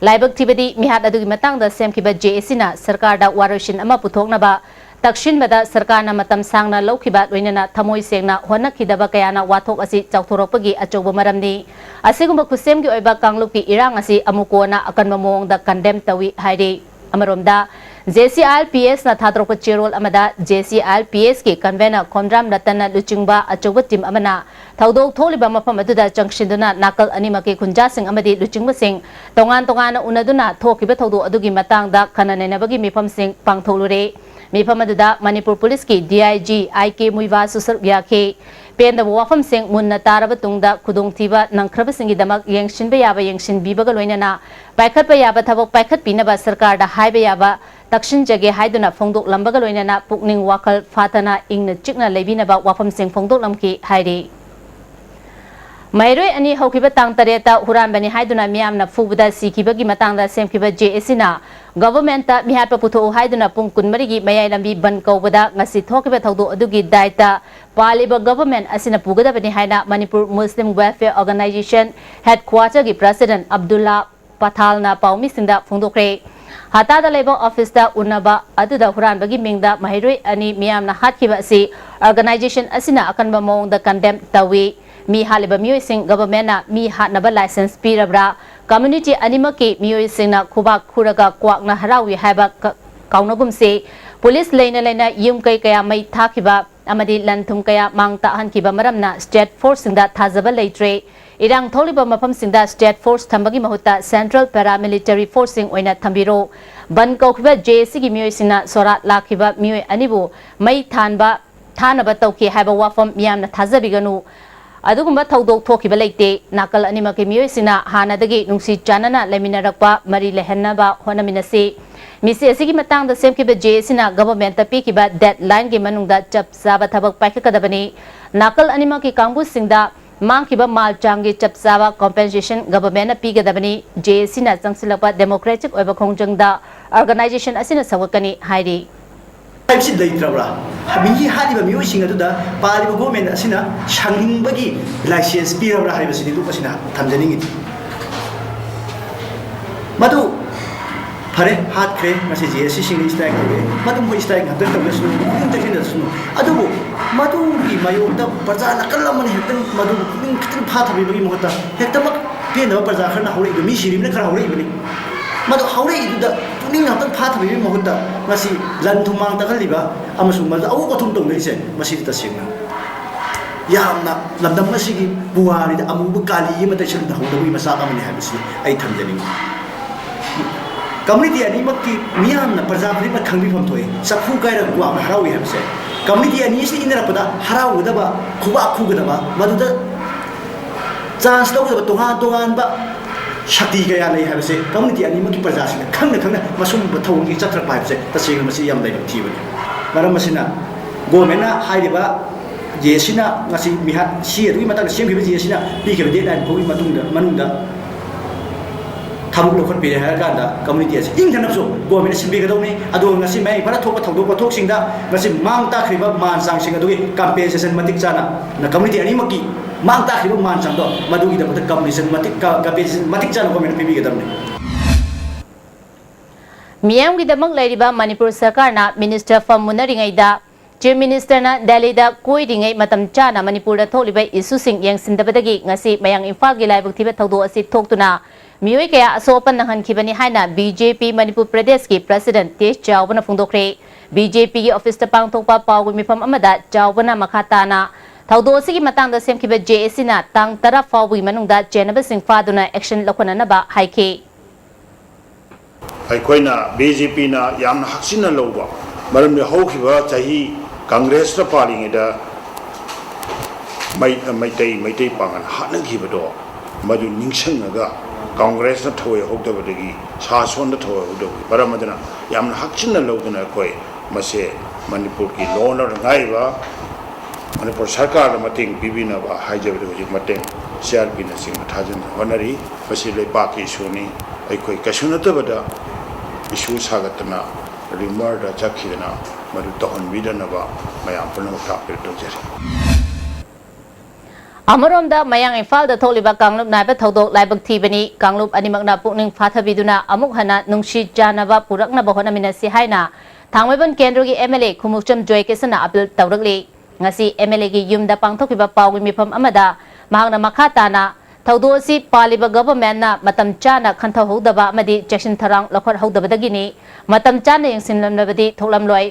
ꯂꯥꯏꯕꯛ ꯊꯤꯕꯗꯤ ꯃꯤꯍꯥꯠ ꯑꯗꯨꯒꯤ ꯃꯇꯥꯡꯗ ꯁꯦꯝꯈꯤꯕ JACꯅ ꯁꯔꯀꯥꯔꯗ ꯋꯥꯔꯣꯏꯁꯤꯟ ꯑꯃ ꯄꯨꯊꯣꯛꯅꯕ ꯇꯛꯁꯤꯟꯕꯗ ꯁꯔꯀꯥꯔꯅ ꯃꯇꯝ ꯁꯥꯡꯅ ꯂꯧꯈꯤꯕ, ꯂꯣꯏꯅꯅ ꯊꯃꯣꯏ ꯁꯦꯡꯅ ꯍꯣꯠꯅꯈꯤꯗꯕ ꯀꯌꯥꯅ ꯋꯥꯊꯣꯛ ꯑꯁꯤ ꯆꯥꯎꯊꯣꯔꯛꯄꯒꯤ ꯑꯆꯧꯕ ꯃꯔꯝꯅꯤ꯫ ꯑꯁꯤꯒꯨꯝꯕ ꯈꯨꯠꯁꯦꯝꯒꯤ ꯑꯣꯏꯕ ꯀꯥꯡꯂꯨꯞꯀꯤ ꯏꯔꯥꯡ ꯑꯁꯤ ꯑꯃꯨꯛ ꯀꯣꯟꯅ ꯑꯀꯟꯕ ꯃꯑꯣꯡꯗ condemn ꯇꯧꯏ ꯍꯥꯏꯔꯤ꯫ ꯑꯃꯔꯣꯝꯗ, JCILPSꯅ ꯊꯥꯗꯣꯔꯛꯄ ꯆꯦꯔꯣꯜ ꯑꯃꯗ, JCILPSꯀꯤ convener ꯈꯣꯝꯗ꯭ꯔꯥꯝ ꯔꯇꯟꯅ ꯂꯨꯆꯤꯡꯕ ꯑꯆꯧꯕ team ꯑꯃꯅ ꯊꯧꯗꯣꯛ ꯊꯣꯛꯂꯤꯕ ꯃꯐꯝ ꯑꯗꯨꯗ ꯆꯪꯁꯤꯟꯗꯨꯅ ꯅꯥꯀꯜ ꯑꯅꯤꯃꯛꯀꯤ ꯈꯨꯟꯖꯥꯁꯤꯡ ꯑꯃꯗꯤ ꯂꯨꯆꯤꯡꯕꯁꯤꯡ ꯇꯣꯉꯥꯟ ꯇꯣꯉꯥꯟꯅ ꯎꯅꯗꯨꯅ ꯊꯣꯛꯈꯤꯕ ꯊꯧꯗꯣꯛ ꯑꯗꯨꯒꯤ ꯃꯇꯥꯡꯗ ꯈꯟꯅ ꯅꯩꯅꯕꯒꯤ ꯃꯤꯐꯝꯁꯤꯡ ꯄꯥꯡꯊꯣꯛꯂꯨꯔꯦ꯫ ꯃꯤꯐꯝ ꯑꯗꯨꯗ ꯃꯅꯤꯄꯨꯔ ꯄꯨꯂꯤꯁꯀꯤ DIG I K ꯃꯨꯏꯕꯥꯁꯨ ꯁꯔꯨꯛ ꯌꯥꯈꯤ꯫ ꯄꯦꯟꯗꯕ ꯋꯥꯐꯝꯁꯤꯡ ꯃꯨꯟꯅ ꯇꯥꯔꯕ ꯇꯨꯡꯗ ꯈꯨꯗꯣꯡꯊꯤꯕ ꯅꯪꯈ꯭ꯔꯕꯁꯤꯡꯒꯤꯗꯃꯛ ꯌꯦꯡꯁꯤꯟꯕ ꯌꯥꯕ ꯌꯦꯡꯁꯤꯟꯕꯤꯕꯒ ꯂꯣꯏꯅꯅ ꯄꯥꯏꯈꯠꯄ ꯌꯥꯕ ꯊꯕꯛ ꯄꯥꯏꯈꯠꯄꯤꯅꯕ ꯁꯔꯀꯥꯔꯗ ꯍꯥꯏꯕ ꯌꯥꯕ ꯇꯛꯁꯤꯟꯖꯒꯦ ꯍꯥꯏꯗꯨꯅ ꯐꯣꯡꯗꯣꯛꯂꯝꯕꯒ ꯂꯣꯏꯅꯅ ꯄꯨꯛꯅꯤꯡ ꯋꯥꯈꯜ ꯐꯥꯊꯅ ꯏꯪꯅ ꯆꯤꯛꯅ ꯂꯩꯕꯤꯅꯕ ꯋꯥꯐꯝꯁꯤꯡ ꯐꯣꯡꯗꯣꯛꯂꯝꯈꯤ ꯍꯥꯏꯔꯤ꯫ ꯃꯍꯩꯔꯣꯏ ꯑꯅꯤ ꯍꯧꯈꯤꯕ ꯇꯥꯡ ꯇꯔꯦꯠꯇ ꯍꯨꯔꯥꯟꯕꯅꯤ ꯍꯥꯏꯗꯨꯅ ꯃꯤꯌꯥꯝꯅ ꯐꯨꯕꯗ ꯁꯤꯈꯤꯕꯒꯤ ꯃꯇꯥꯡꯗ ꯁꯦꯝꯈꯤꯕ JACꯅ governmentꯇ ꯃꯤꯍꯥꯠꯄ ꯄꯨꯊꯣꯛꯎ ꯍꯥꯏꯗꯨꯅ ꯄꯨꯡ ꯀꯨꯟꯃꯔꯤꯒꯤ ꯃꯌꯥꯏ ꯂꯝꯕꯤ ꯕꯟ ꯀꯧꯕꯗ ꯉꯁꯤ ꯊꯣꯛꯈꯤꯕ ꯊꯧꯗꯣꯛ ꯑꯗꯨꯒꯤ ꯗꯥꯏꯇ ꯄꯥꯜꯂꯤꯕ government ꯑꯁꯤꯅ ꯄꯨꯒꯗꯕꯅꯤ ꯍꯥꯏꯅ ꯃꯅꯤꯄꯨꯔ ꯃꯨꯁꯂꯤꯝ Welfare Organisation headquarterꯒꯤ president ꯑꯕꯗꯨꯜꯂꯥ ꯄꯊꯥꯜꯅ ꯄꯥꯎꯃꯤꯁꯤꯡꯗ ꯐꯣꯡꯗꯣꯛꯈ꯭ꯔꯦ꯫ ꯍꯇꯥꯗ ꯂꯩꯕ officeꯇ ꯎꯅꯕ ꯑꯗꯨꯗ ꯍꯨꯔꯥꯟꯕꯒꯤ ꯃꯤꯡꯗ ꯃꯍꯩꯔꯣꯏ ꯑꯅꯤ ꯃꯤꯌꯥꯝꯅ ꯍꯥꯠꯈꯤꯕ ꯑꯁꯤ organisation ꯑꯁꯤꯅ ꯑꯀꯟꯕ ꯃꯑꯣꯡꯗ condemn ꯇꯧꯏ꯫ ꯃꯤ ꯍꯥꯠꯂꯤꯕ ꯃꯤꯑꯣꯏꯁꯤꯡ governmentꯅ ꯃꯤ ꯍꯥꯠꯅꯕ license ꯄꯤꯔꯕ꯭ꯔꯥ? Community ꯑꯅꯤꯃꯛꯀꯤ ꯃꯤꯑꯣꯏꯁꯤꯡꯅ ꯈꯨꯕꯥꯛ ꯈꯨꯔꯒ ꯀ꯭ꯋꯥꯛꯅ ꯍꯔꯥꯎꯏ ꯍꯥꯏꯕ ꯀ-, ꯀꯥꯎꯅꯒꯨꯝꯁꯤ꯫ ꯄꯨꯂꯤꯁ ꯂꯩꯅ ꯂꯩꯅ ꯌꯨꯝ ꯀꯩ ꯀꯌꯥ ꯃꯩ ꯊꯥꯈꯤꯕ ꯑꯃꯗꯤ ꯂꯟ ꯊꯨꯝ ꯀꯌꯥ ꯃꯥꯡ ꯇꯥꯛꯍꯟꯈꯤꯕ ꯃꯔꯝꯅ state forceꯁꯤꯡꯗ ꯊꯥꯖꯕ ꯂꯩꯇ꯭ꯔꯦ꯫ ꯏꯔꯥꯡ ꯊꯣꯛꯂꯤꯕ ꯃꯐꯝꯁꯤꯡꯗ state force ꯊꯝꯕꯒꯤ ꯃꯍꯨꯠꯇ central paramilitary forceꯁꯤꯡ ꯑꯣꯏꯅ ꯊꯝꯕꯤꯔꯣ꯫ ꯕꯟ ꯀꯧꯈꯤꯕ JACꯒꯤ ꯃꯤꯑꯣꯏꯁꯤꯡꯅ ꯁꯣꯔꯥꯠ ꯂꯥꯛꯈꯤꯕ ꯃꯤꯑꯣꯏ ꯑꯅꯤꯕꯨ ꯃꯩ ꯊꯥꯟꯕ, ꯊꯥꯅꯕ ꯇꯧꯈꯤ ꯍꯥꯏꯕ ꯋꯥꯐꯝ ꯃꯤꯌꯥꯝꯅ ꯊꯥꯖꯕꯤꯒꯅꯨ꯫ ꯑꯗꯨꯒꯨꯝꯕ ꯊꯧꯗꯣꯛ ꯊꯣꯛꯈꯤꯕ ꯂꯩꯇꯦ꯫ ꯅꯥꯀꯜ ꯑꯅꯤꯃꯛꯀꯤ ꯃꯤꯑꯣꯏꯁꯤꯡꯅ ꯍꯥꯟꯅꯗꯒꯤ ꯅꯨꯡꯁꯤ ꯆꯥꯟꯅꯅ ꯂꯩꯃꯤꯟꯅꯔꯛꯄ ꯃꯔꯤ ꯂꯩꯍꯟꯅꯕ ꯍꯣꯠꯅꯃꯤꯟꯅꯁꯤ꯫ ꯃꯤꯁꯤ ꯑꯁꯤꯒꯤ ꯃꯇꯥꯡꯗ ꯁꯦꯝꯈꯤꯕ JACꯅ governmentꯇ ꯄꯤꯈꯤꯕ deadlineꯒꯤ ꯃꯅꯨꯡꯗ ꯆꯞ ꯆꯥꯕ ꯊꯕꯛ ꯄꯥꯏꯈꯠꯀꯗꯕꯅꯤ꯫ ꯅꯥꯀꯜ ꯑꯅꯤꯃꯛꯀꯤ ꯀꯥꯡꯕꯨꯁꯤꯡꯗ ꯃꯥꯡꯈꯤꯕ ꯃꯥꯜ ꯆꯥꯡꯒꯤ ꯆꯞ ꯆꯥꯕ compensation governmentꯅ ꯄꯤꯒꯗꯕꯅꯤ꯫ ꯖꯦ ꯑꯦ ꯁꯤꯅ ꯆꯪꯁꯤꯜꯂꯛꯄ democratic ꯑꯣꯏꯕ ꯈꯣꯡꯖꯪꯗ organization ꯑꯁꯤꯅ ꯁꯧꯒꯠꯀꯅꯤ ꯍꯥꯏꯔꯤ꯫ ꯍꯥꯏꯕꯁꯤ ꯂꯩꯇ꯭ꯔꯕ꯭ꯔꯥ? ꯃꯤꯒꯤ ꯍꯥꯠꯂꯤꯕ ꯃꯤꯑꯣꯏꯁꯤꯡ ꯑꯗꯨꯗ ꯄꯥꯜꯂꯤꯕ government ꯑꯁꯤꯅ ꯁꯥꯡꯅꯤꯡꯕꯒꯤ license ꯄꯤꯔꯕ꯭ꯔꯥ ꯍꯥꯏꯕꯁꯤꯅꯤ ꯂꯨꯞ ꯑꯁꯤꯅ ꯊꯝꯖꯅꯤꯡꯉꯤ꯫ ꯃꯗꯨ ꯐꯔꯦ, ꯍꯥꯠꯈ꯭ꯔꯦ, ꯉꯁꯤ ꯖꯦ ꯑꯦ ꯁꯤꯁꯤꯡꯅ strike ꯇꯧꯔꯦ, ꯃꯗꯨ ꯃꯈꯣꯏ strike ꯉꯥꯛꯇꯪ ꯇꯧꯖꯁꯅꯨ, ꯄꯨꯛꯅꯤꯡ ꯆꯪꯁꯤꯟꯖꯁꯅꯨ꯫ ꯑꯗꯨꯕꯨ ꯃꯗꯨꯒꯤ ꯃꯥꯌꯣꯛꯇ ꯄ꯭ꯔꯖꯥ ꯅꯥꯀꯜ ꯑꯃꯅ ꯍꯦꯛꯇ ꯃꯗꯨꯕꯨ ꯄꯨꯛꯅꯤꯡ ꯈꯤꯇꯪ ꯐꯥꯊꯕꯤꯕꯒꯤ ꯃꯍꯨꯠꯇ ꯍꯦꯛꯇꯃꯛ ꯄꯦꯟꯗꯕ ꯄ꯭ꯔꯖꯥ ꯈꯔꯅ ꯍꯧꯔꯛꯏꯗꯨ, ꯃꯤ ꯁꯤꯔꯤꯕꯅ ꯈꯔ ꯍꯧꯔꯛꯏꯕꯅꯤ꯫ ꯃꯗꯨ ꯍꯧꯔꯛꯏꯗꯨꯗ ꯄꯨꯛꯅꯤꯡ ꯉꯥꯛꯇꯪ ꯐꯥꯊꯕꯤꯕꯒꯤ ꯃꯍꯨꯠꯇ ꯉꯁꯤ ꯂꯟ ꯊꯨꯝ ꯃꯥꯡ ꯇꯥꯛꯍꯜꯂꯤꯕ ꯑꯃꯁꯨꯡ ꯃꯗꯨꯗ ꯑꯑꯣꯛ ꯑꯊꯨꯝ ꯇꯧꯅꯔꯤꯁꯦ, ꯃꯁꯤꯗꯤ ꯇꯁꯦꯡꯅ ꯌꯥꯝꯅ ꯂꯝꯗꯝ ꯑꯁꯤꯒꯤ ꯄꯨꯋꯥꯔꯤꯗ ꯑꯃꯨꯕ ꯀꯥꯂꯤ ꯑꯃ ꯇꯩꯁꯤꯟꯍꯧꯗꯕꯒꯤ ꯃꯆꯥꯛ ꯑꯃꯅꯤ ꯍꯥꯏꯕꯁꯤ ꯑꯩ ꯊꯝꯖꯅꯤꯡꯏ꯫ Community ꯑꯅꯤꯃꯛꯀꯤ ꯃꯤꯌꯥꯝꯅ, ꯄ꯭ꯔꯖꯥ ꯈꯨꯗꯤꯡꯃꯛ ꯈꯪꯕꯤꯐꯝ ꯊꯣꯛꯏ, ꯆꯐꯨ ꯀꯥꯏꯔꯒ ꯀ꯭ꯋꯥꯛꯅ ꯍꯔꯥꯎꯏ ꯍꯥꯏꯕꯁꯦ꯫ Community ꯑꯅꯤ ꯑꯁꯤꯅ ꯏꯟꯅꯔꯛꯄꯗ ꯍꯔꯥꯎꯒꯗꯕ, ꯈꯨꯕꯥꯛ ꯈꯨꯒꯗꯕ, ꯃꯗꯨꯗ chance ꯂꯧꯒꯗꯕ ꯇꯣꯉꯥꯟ ꯇꯣꯉꯥꯟꯕ ꯁꯛꯇꯤ ꯀꯌꯥ ꯂꯩ ꯍꯥꯏꯕꯁꯦ community ꯑꯅꯤꯃꯛꯀꯤ ꯄ꯭ꯔꯖꯥꯁꯤꯡꯅ ꯈꯪꯅ ꯈꯪꯅ ꯃꯁꯨꯝꯕ ꯊꯧꯑꯣꯡꯁꯤ ꯆꯠꯊꯔꯛꯄ ꯍꯥꯏꯕꯁꯦ ꯇꯁꯦꯡꯅ ꯃꯁꯤ ꯌꯥꯝ ꯂꯥꯏꯕꯛ ꯊꯤꯕꯅꯤ꯫ ꯃꯔꯝ ꯑꯁꯤꯅ governmentꯅ ꯍꯥꯏꯔꯤꯕ ꯖꯦ ꯑꯦ ꯁꯤꯅ ꯉꯁꯤ ꯃꯤꯍꯥꯠ ꯁꯤ ꯑꯗꯨꯒꯤ ꯃꯇꯥꯡꯗ ꯁꯦꯝꯈꯤꯕ ꯖꯦ ꯑꯦ ꯁꯤꯅ ꯄꯤꯈꯤꯕ deadline ꯐꯥꯎꯒꯤ ꯃꯇꯨꯡꯗ, ꯃꯅꯨꯡꯗ ꯊꯕꯛ ꯂꯧꯈꯠꯄꯤꯔꯦ ꯍꯥꯏꯔꯀꯥꯟꯗ community ꯑꯁꯤ ꯏꯪꯊꯅꯕꯁꯨ governmentꯅ ꯁꯤꯟꯕꯤꯒꯗꯧꯅꯤ꯫ ꯑꯗꯨꯒ ꯉꯁꯤ ꯃꯌꯥꯏ ꯏꯝꯐꯥꯜꯗ ꯊꯣꯛꯄ ꯊꯧꯗꯣꯛ ꯋꯥꯊꯣꯛꯁꯤꯡꯗ ꯉꯁꯤ ꯃꯥꯡ ꯇꯥꯛꯈ꯭ꯔꯤꯕ ꯃꯥꯟ ꯆꯥꯡꯁꯤꯡ ꯑꯗꯨꯒꯤ compensation ꯃꯇꯤꯛ ꯆꯥꯅ community ꯑꯅꯤꯃꯛꯀꯤ ꯃꯥꯡ ꯇꯥꯛꯈ꯭ꯔꯤꯕ ꯃꯥꯟ ꯆꯥꯡꯗꯣ ꯃꯗꯨꯒꯤꯗꯃꯛꯇ compensation ꯃꯇꯤꯛ, compensation ꯃꯇꯤꯛ ꯆꯥꯅ governmentꯅ ꯄꯤꯕꯤꯒꯗꯕꯅꯤ꯫ ꯃꯤꯌꯥꯝꯒꯤꯗꯃꯛ ꯂꯩꯔꯤꯕ ꯃꯅꯤꯄꯨꯔ ꯁꯔꯀꯥꯔꯅ minister ꯐꯝ ꯃꯨꯟꯅꯔꯤꯉꯩꯗ Chief Ministerꯅ ꯗꯦꯜꯂꯤꯗ ꯀꯣꯏꯔꯤꯉꯩ ꯃꯇꯝ ꯆꯥꯅ ꯃꯅꯤꯄꯨꯔꯗ ꯊꯣꯛꯂꯤꯕ issueꯁꯤꯡ ꯌꯦꯡꯁꯤꯟꯗꯕꯗꯒꯤ ꯉꯁꯤ ꯃꯌꯥꯡ ꯏꯝꯐꯥꯜꯒꯤ ꯂꯥꯏꯕꯛ ꯊꯤꯕ ꯊꯧꯗꯣꯛ ꯑꯁꯤ ꯊꯣꯛꯇꯨꯅ ꯃꯤꯑꯣꯏ ꯀꯌꯥ ꯑꯁꯣꯛ ꯑꯄꯟ ꯅꯪꯍꯟꯈꯤꯕꯅꯤ ꯍꯥꯏꯅ ꯕꯤ ꯖꯦ ꯄꯤ ꯃꯅꯤꯄꯨꯔ ꯄ꯭ꯔꯗꯦꯁꯀꯤ president ꯇꯦ ꯆꯥꯎꯕꯅ ꯐꯣꯡꯗꯣꯛꯈ꯭ꯔꯦ꯫ ꯕꯤ ꯖꯦ ꯄꯤꯒꯤ officeꯇ ꯄꯥꯡꯊꯣꯛꯄ ꯄꯥꯎꯒꯤ ꯃꯤꯐꯝ ꯑꯃꯗ ꯆꯥꯎꯕꯅ ꯃꯈꯥ ꯇꯥꯅ ꯊꯧꯗꯣꯛ ꯑꯁꯤꯒꯤ ꯃꯇꯥꯡꯗ ꯁꯦꯝꯈꯤꯕ ꯖꯦ ꯑꯦ ꯁꯤꯅ ꯇꯥꯡ ꯇꯔꯥ ꯐꯥꯎꯕꯒꯤ ꯃꯅꯨꯡꯗ ꯆꯦꯟꯅꯕꯁꯤꯡ ꯐꯥꯗꯨꯅ action ꯂꯧꯈꯠꯅꯅꯕ ꯍꯥꯏꯈꯤ꯫ ꯑꯩꯈꯣꯏꯅ ꯕꯤ ꯖꯦ ꯄꯤꯅ ꯌꯥꯝꯅ ꯍꯛꯆꯤꯟꯅ ꯂꯧꯕ, ꯃꯔꯝꯗꯤ ꯍꯧꯈꯤꯕ ꯆꯍꯤ ꯀꯪꯒ꯭ꯔꯦꯁꯅ ꯄꯥꯜꯂꯤꯉꯩꯗ ꯃꯩ-, ꯃꯩꯇꯩ, ꯃꯩꯇꯩ ꯄꯥꯉꯜ ꯍꯥꯠꯅꯈꯤꯕꯗꯣ ꯃꯗꯨ ꯅꯤꯡꯁꯤꯡꯉꯒ ꯀꯪꯒ꯭ꯔꯦꯁꯅ ꯊꯑꯣꯏ ꯍꯧꯗꯕꯗꯒꯤ, ꯁꯥꯁꯣꯟꯗ ꯊꯑꯣꯏ ꯍꯧꯗꯕꯒꯤ ꯃꯔꯝ ꯑꯗꯨꯅ ꯌꯥꯝꯅ ꯍꯛꯆꯤꯟꯅ ꯂꯧꯗꯨꯅ ꯑꯩꯈꯣꯏ ꯃꯁꯦ ꯃꯅꯤꯄꯨꯔꯒꯤ law and order ꯉꯥꯛꯏꯕ ꯃꯅꯤꯄꯨꯔ ꯁꯔꯀꯥꯔꯗ ꯃꯇꯦꯡ ꯄꯤꯕꯤꯅꯕ ꯍꯥꯏꯖꯕꯗ ꯍꯧꯖꯤꯛ ꯃꯇꯦꯡ ꯁꯤ ꯑꯥꯔ ꯄꯤꯅꯆꯤꯡꯕ ꯊꯥꯖꯤꯟꯗꯨꯅ ꯍꯣꯠꯅꯔꯤ꯫ ꯃꯁꯤ ꯂꯩꯄꯥꯛꯀꯤ ꯏꯁꯨꯅꯤ꯫ ꯑꯩꯈꯣꯏ ꯀꯩꯁꯨ ꯅꯠꯇꯕꯗ ꯏꯁꯨ ꯁꯥꯒꯠꯇꯅ ꯔꯤꯃꯔꯗ ꯆꯠꯈꯤꯗꯅ ꯃꯗꯨ ꯇꯧꯍꯟꯕꯤꯗꯅꯕ ꯃꯌꯥꯝ ꯄꯨꯝꯅꯃꯛꯇ ꯑꯥꯄꯤꯜ ꯇꯧꯖꯔꯤ꯫ ꯑꯃꯔꯣꯝꯗ ꯃꯌꯥꯡ ꯏꯝꯐꯥꯜꯗ ꯊꯣꯛꯂꯤꯕ ꯀꯥꯡꯂꯨꯞ ꯅꯥꯏꯕ ꯊꯧꯗꯣꯛ ꯂꯥꯏꯕꯛ ꯊꯤꯕꯅꯤ꯫ ꯀꯥꯡꯂꯨꯞ ꯑꯅꯤꯃꯛꯅ ꯄꯨꯛꯅꯤꯡ ꯐꯥꯊꯕꯤꯗꯨꯅ ꯑꯃꯨꯛ ꯍꯟꯅ ꯅꯨꯡꯁꯤ ꯆꯥꯟꯅꯕ ꯄꯨꯔꯛꯅꯕ ꯍꯣꯠꯅꯃꯤꯟꯅꯁꯤ ꯍꯥꯏꯅ ꯊꯥꯡꯃꯩꯕꯟ ꯀꯦꯟꯗ꯭ꯔꯒꯤ ꯑꯦꯝ ꯑꯦꯜ ꯑꯦ ꯈꯨꯃꯨꯛꯆꯝ ꯖꯣꯏꯀꯤꯁꯟꯅ ꯑꯥꯄꯤꯜ ꯇꯧꯔꯛꯂꯤ꯫ ꯉꯁꯤ ꯑꯦꯝ ꯑꯦꯜ ꯑꯦꯒꯤ ꯌꯨꯝꯗ ꯄꯥꯡꯊꯣꯛꯈꯤꯕ ꯄꯥꯎꯒꯤ ꯃꯤꯐꯝ ꯑꯃꯗ ꯃꯍꯥꯛꯅ ꯃꯈꯥ ꯇꯥꯅ ꯊꯧꯗꯣꯛ ꯑꯁꯤ ꯄꯥꯜꯂꯤꯕ ꯒꯚꯔꯟꯃꯦꯟꯠꯅ ꯃꯇꯝ ꯆꯥꯅ ꯈꯟꯊꯍꯧꯗꯕ ꯑꯃꯗꯤ ꯆꯦꯛꯁꯤꯟ ꯊꯧꯔꯥꯡ ꯂꯧꯈꯠꯍꯧꯗꯕꯗꯒꯤꯅꯤ꯫ ꯃꯇꯝ ꯆꯥꯅ ꯌꯦꯡꯁꯤꯟꯂꯝꯂꯕꯗꯤ ꯊꯣꯛꯂꯝꯂꯣꯏ꯫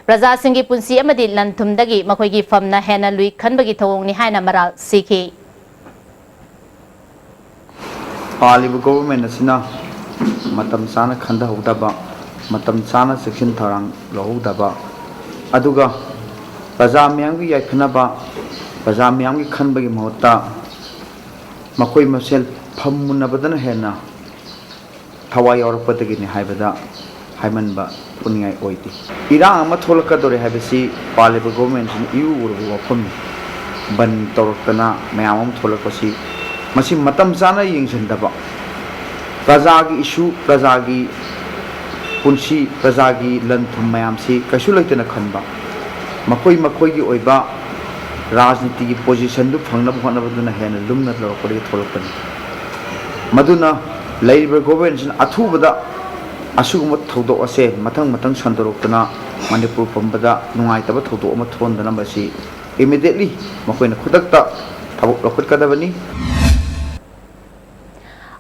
ꯄ꯭ꯔꯖꯥꯁꯤꯡꯒꯤ ꯄꯨꯟꯁꯤ ꯑꯃꯗꯤ ꯂꯟ ꯊꯨꯝꯗꯒꯤ ꯃꯈꯣꯏꯒꯤ ꯐꯝꯅ ꯍꯦꯟꯅ ꯂꯨꯏ ꯈꯟꯕꯒꯤ ꯊꯧꯑꯣꯡꯅꯤ ꯍꯥꯏꯅ ꯃꯔꯥꯜ ꯁꯤꯈꯤ꯫ ꯄꯥꯜꯂꯤꯕ ꯒꯣꯚꯔꯟꯃꯦꯟꯠ ꯑꯁꯤꯅ ꯃꯇꯝ ꯆꯥꯅ ꯈꯟꯊꯍꯧꯗꯕ, ꯃꯇꯝ ꯆꯥꯅ ꯆꯦꯛꯁꯤꯟ ꯊꯧꯔꯥꯡ ꯂꯧꯍꯧꯗꯕ, ꯑꯗꯨꯒ ꯄ꯭ꯔꯖꯥ ꯃꯤꯌꯥꯝꯒꯤ ꯌꯥꯏꯐꯅꯕ, ꯄ꯭ꯔꯖꯥ ꯃꯤꯌꯥꯝꯒꯤ ꯈꯟꯕꯒꯤ ꯃꯍꯨꯠꯇ ꯃꯈꯣꯏ ꯃꯁꯦꯜ ꯐꯝꯃꯨꯟꯅꯕꯗꯅ ꯍꯦꯟꯅ ꯊꯋꯥꯏ ꯌꯥꯎꯔꯛꯄꯗꯒꯤꯅꯤ ꯍꯥꯏꯕꯗ ꯍꯥꯏꯃꯟꯕ ꯄꯨꯅꯤꯡꯉꯥꯏ ꯑꯣꯏꯗꯦ꯫ ꯏꯔꯥꯡ ꯑꯃ ꯊꯣꯛꯂꯛꯀꯗꯧꯔꯦ ꯍꯥꯏꯕꯁꯤ ꯄꯥꯜꯂꯤꯕ ꯒꯣꯚꯔꯟꯃꯦꯟꯠꯁꯤꯅ ꯏꯎ ꯎꯔꯕ ꯋꯥꯐꯝꯅꯤ꯫ ꯕꯟ ꯇꯧꯔꯛꯇꯅ ꯃꯌꯥꯝ ꯑꯃ ꯊꯣꯛꯂꯛꯄꯁꯤ, ꯃꯁꯤ ꯃꯇꯝ ꯆꯥꯅ ꯌꯦꯡꯁꯤꯟꯗꯕ, ꯄ꯭ꯔꯖꯥꯒꯤ ꯏꯁꯨ, ꯄ꯭ꯔꯖꯥꯒꯤ ꯄꯨꯟꯁꯤ, ꯄ꯭ꯔꯖꯥꯒꯤ ꯂꯟ ꯊꯨꯝ ꯃꯌꯥꯝꯁꯤ ꯀꯩꯁꯨ ꯂꯩꯇꯅ ꯈꯟꯕ, ꯃꯈꯣꯏ ꯃꯈꯣꯏꯒꯤ ꯑꯣꯏꯕ ꯔꯥꯖꯅꯤꯇꯤꯒꯤ ꯄꯣꯖꯤꯁꯟꯗꯨ ꯐꯪꯅꯕ ꯍꯣꯠꯅꯕꯗꯨꯅ ꯍꯦꯟꯅ ꯂꯨꯝꯅ ꯂꯧꯔꯛꯄꯗꯒꯤ ꯊꯣꯛꯂꯛꯄꯅꯤ꯫ ꯃꯗꯨꯅ ꯂꯩꯔꯤꯕ ꯒꯣꯚꯔꯟꯃꯦꯟꯠꯁꯤꯅ ꯑꯊꯨꯕꯗ ꯑꯁꯤꯒꯨꯝꯕ ꯊꯧꯗꯣꯛ ꯑꯁꯦ ꯃꯊꯪ ꯃꯊꯪ ꯁꯟꯗꯣꯔꯛꯇꯨꯅ ꯃꯅꯤꯄꯨꯔ ꯄꯨꯝꯕꯗ ꯅꯨꯡꯉꯥꯏꯇꯕ ꯊꯧꯗꯣꯛ ꯑꯃ ꯊꯣꯛꯍꯟꯗꯅꯕ ꯑꯁꯤ immediately ꯃꯈꯣꯏꯅ ꯈꯨꯗꯛꯇ ꯊꯕꯛ ꯂꯧꯈꯠꯀꯗꯕꯅꯤ꯫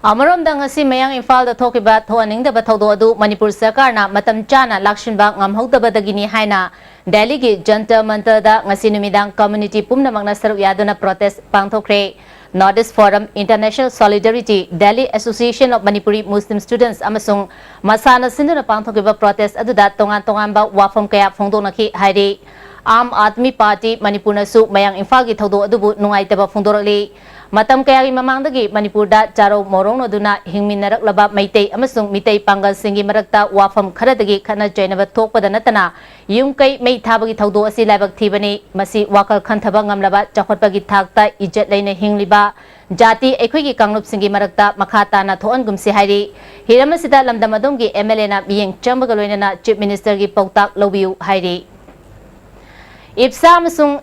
ꯑꯃꯔꯣꯝꯗ ꯉꯁꯤ ꯃꯌꯥꯡ ꯏꯝꯐꯥꯜꯗ ꯊꯣꯛꯈꯤꯕ ꯊꯣꯛꯍꯟꯅꯤꯡꯗꯕ ꯊꯧꯗꯣꯛ ꯑꯗꯨ ꯃꯅꯤꯄꯨꯔ ꯁꯔꯀꯥꯔꯅ ꯃꯇꯝ ꯆꯥꯅ ꯂꯥꯛꯁꯤꯟꯕ ꯉꯝꯍꯧꯗꯕꯗꯒꯤꯅꯤ ꯍꯥꯏꯅ ꯗꯦꯜꯂꯤꯒꯤ ꯖꯟꯇꯔ ꯃꯟꯇꯔꯗ ꯉꯁꯤ ꯅꯨꯃꯤꯗꯥꯡ ꯀꯝꯃ꯭ꯌꯨꯅꯤꯇꯤ ꯄꯨꯝꯅꯃꯛꯅ ꯁꯔꯨꯛ ꯌꯥꯗꯨꯅ protest ꯄꯥꯡꯊꯣꯛꯈ꯭ꯔꯦ꯫ North East Forum, International Solidarity, Delhi Association of Manipuri Muslim Students ꯑꯃꯁꯨꯡ ꯃꯁꯥꯅ ꯁꯤꯟꯗꯨꯅ ꯄꯥꯡꯊꯣꯛꯈꯤꯕ ꯄ꯭ꯔꯣꯇꯦꯁ ꯑꯗꯨꯗ ꯇꯣꯉꯥꯟ ꯇꯣꯉꯥꯟꯕ ꯋꯥꯐꯝ ꯀꯌꯥ ꯐꯣꯡꯗꯣꯛꯅꯈꯤ ꯍꯥꯏꯔꯤ꯫ ꯑꯥꯝ ꯑꯥꯗꯃꯤ ꯄꯥꯔꯇꯤ ꯃꯅꯤꯄꯨꯔꯅꯁꯨ ꯃꯌꯥꯡ ꯏꯝꯐꯥꯜꯒꯤ ꯊꯧꯗꯣꯛ ꯑꯗꯨꯕꯨ ꯅꯨꯡꯉꯥꯏꯇꯕ ꯐꯣꯡꯗꯣꯔꯛꯂꯤ꯫ ꯃꯇꯝ ꯀꯌꯥꯒꯤ ꯃꯃꯥꯡꯗꯒꯤ ꯃꯅꯤꯄꯨꯔꯗ ꯆꯥꯔꯧ ꯃꯣꯔꯧꯅꯗꯨꯅ ꯍꯤꯡꯃꯤꯟꯅꯔꯛꯂꯕ ꯃꯩꯇꯩ ꯑꯃꯁꯨꯡ ꯃꯤꯇꯩ ꯄꯥꯡꯒꯜꯁꯤꯡꯒꯤ ꯃꯔꯛꯇ ꯋꯥꯐꯝ ꯈꯔꯗꯒꯤ ꯈꯠꯅ ꯆꯩꯅꯕ ꯊꯣꯛꯄꯗ ꯅꯠꯇꯅ, ꯌꯨꯝ ꯀꯩ ꯃꯩ ꯊꯥꯕꯒꯤ ꯊꯧꯗꯣꯛ ꯑꯁꯤ ꯂꯥꯏꯕꯛ ꯊꯤꯕꯅꯤ꯫ ꯃꯁꯤ ꯋꯥꯈꯜ ꯈꯟꯊꯕ ꯉꯝꯂꯕ ꯆꯥꯎꯈꯠꯄꯒꯤ ꯊꯥꯛꯇ ꯏꯖꯠ ꯂꯩꯅ ꯍꯤꯡꯂꯤꯕ ꯖꯥꯇꯤ ꯑꯩꯈꯣꯏꯒꯤ ꯀꯥꯡꯂꯨꯞꯁꯤꯡꯒꯤ ꯃꯔꯛꯇ ꯃꯈꯥ ꯇꯥꯅ ꯊꯣꯛꯍꯟꯒꯨꯝꯁꯤ ꯍꯥꯏꯔꯤ꯫ ꯍꯤꯔꯝ ꯑꯁꯤꯗ ꯂꯝꯗꯝ ꯑꯗꯣꯝꯒꯤ MLAꯅ ꯃꯤꯠꯌꯦꯡ ꯆꯪꯕꯒ ꯂꯣꯏꯅꯅ Chief Ministerꯒꯤ ꯄꯥꯎꯇꯥꯛ ꯂꯧꯕꯤꯌꯨ ꯍꯥꯏꯔꯤ꯫ ꯏꯞꯁꯥ ꯑꯃꯁꯨꯡ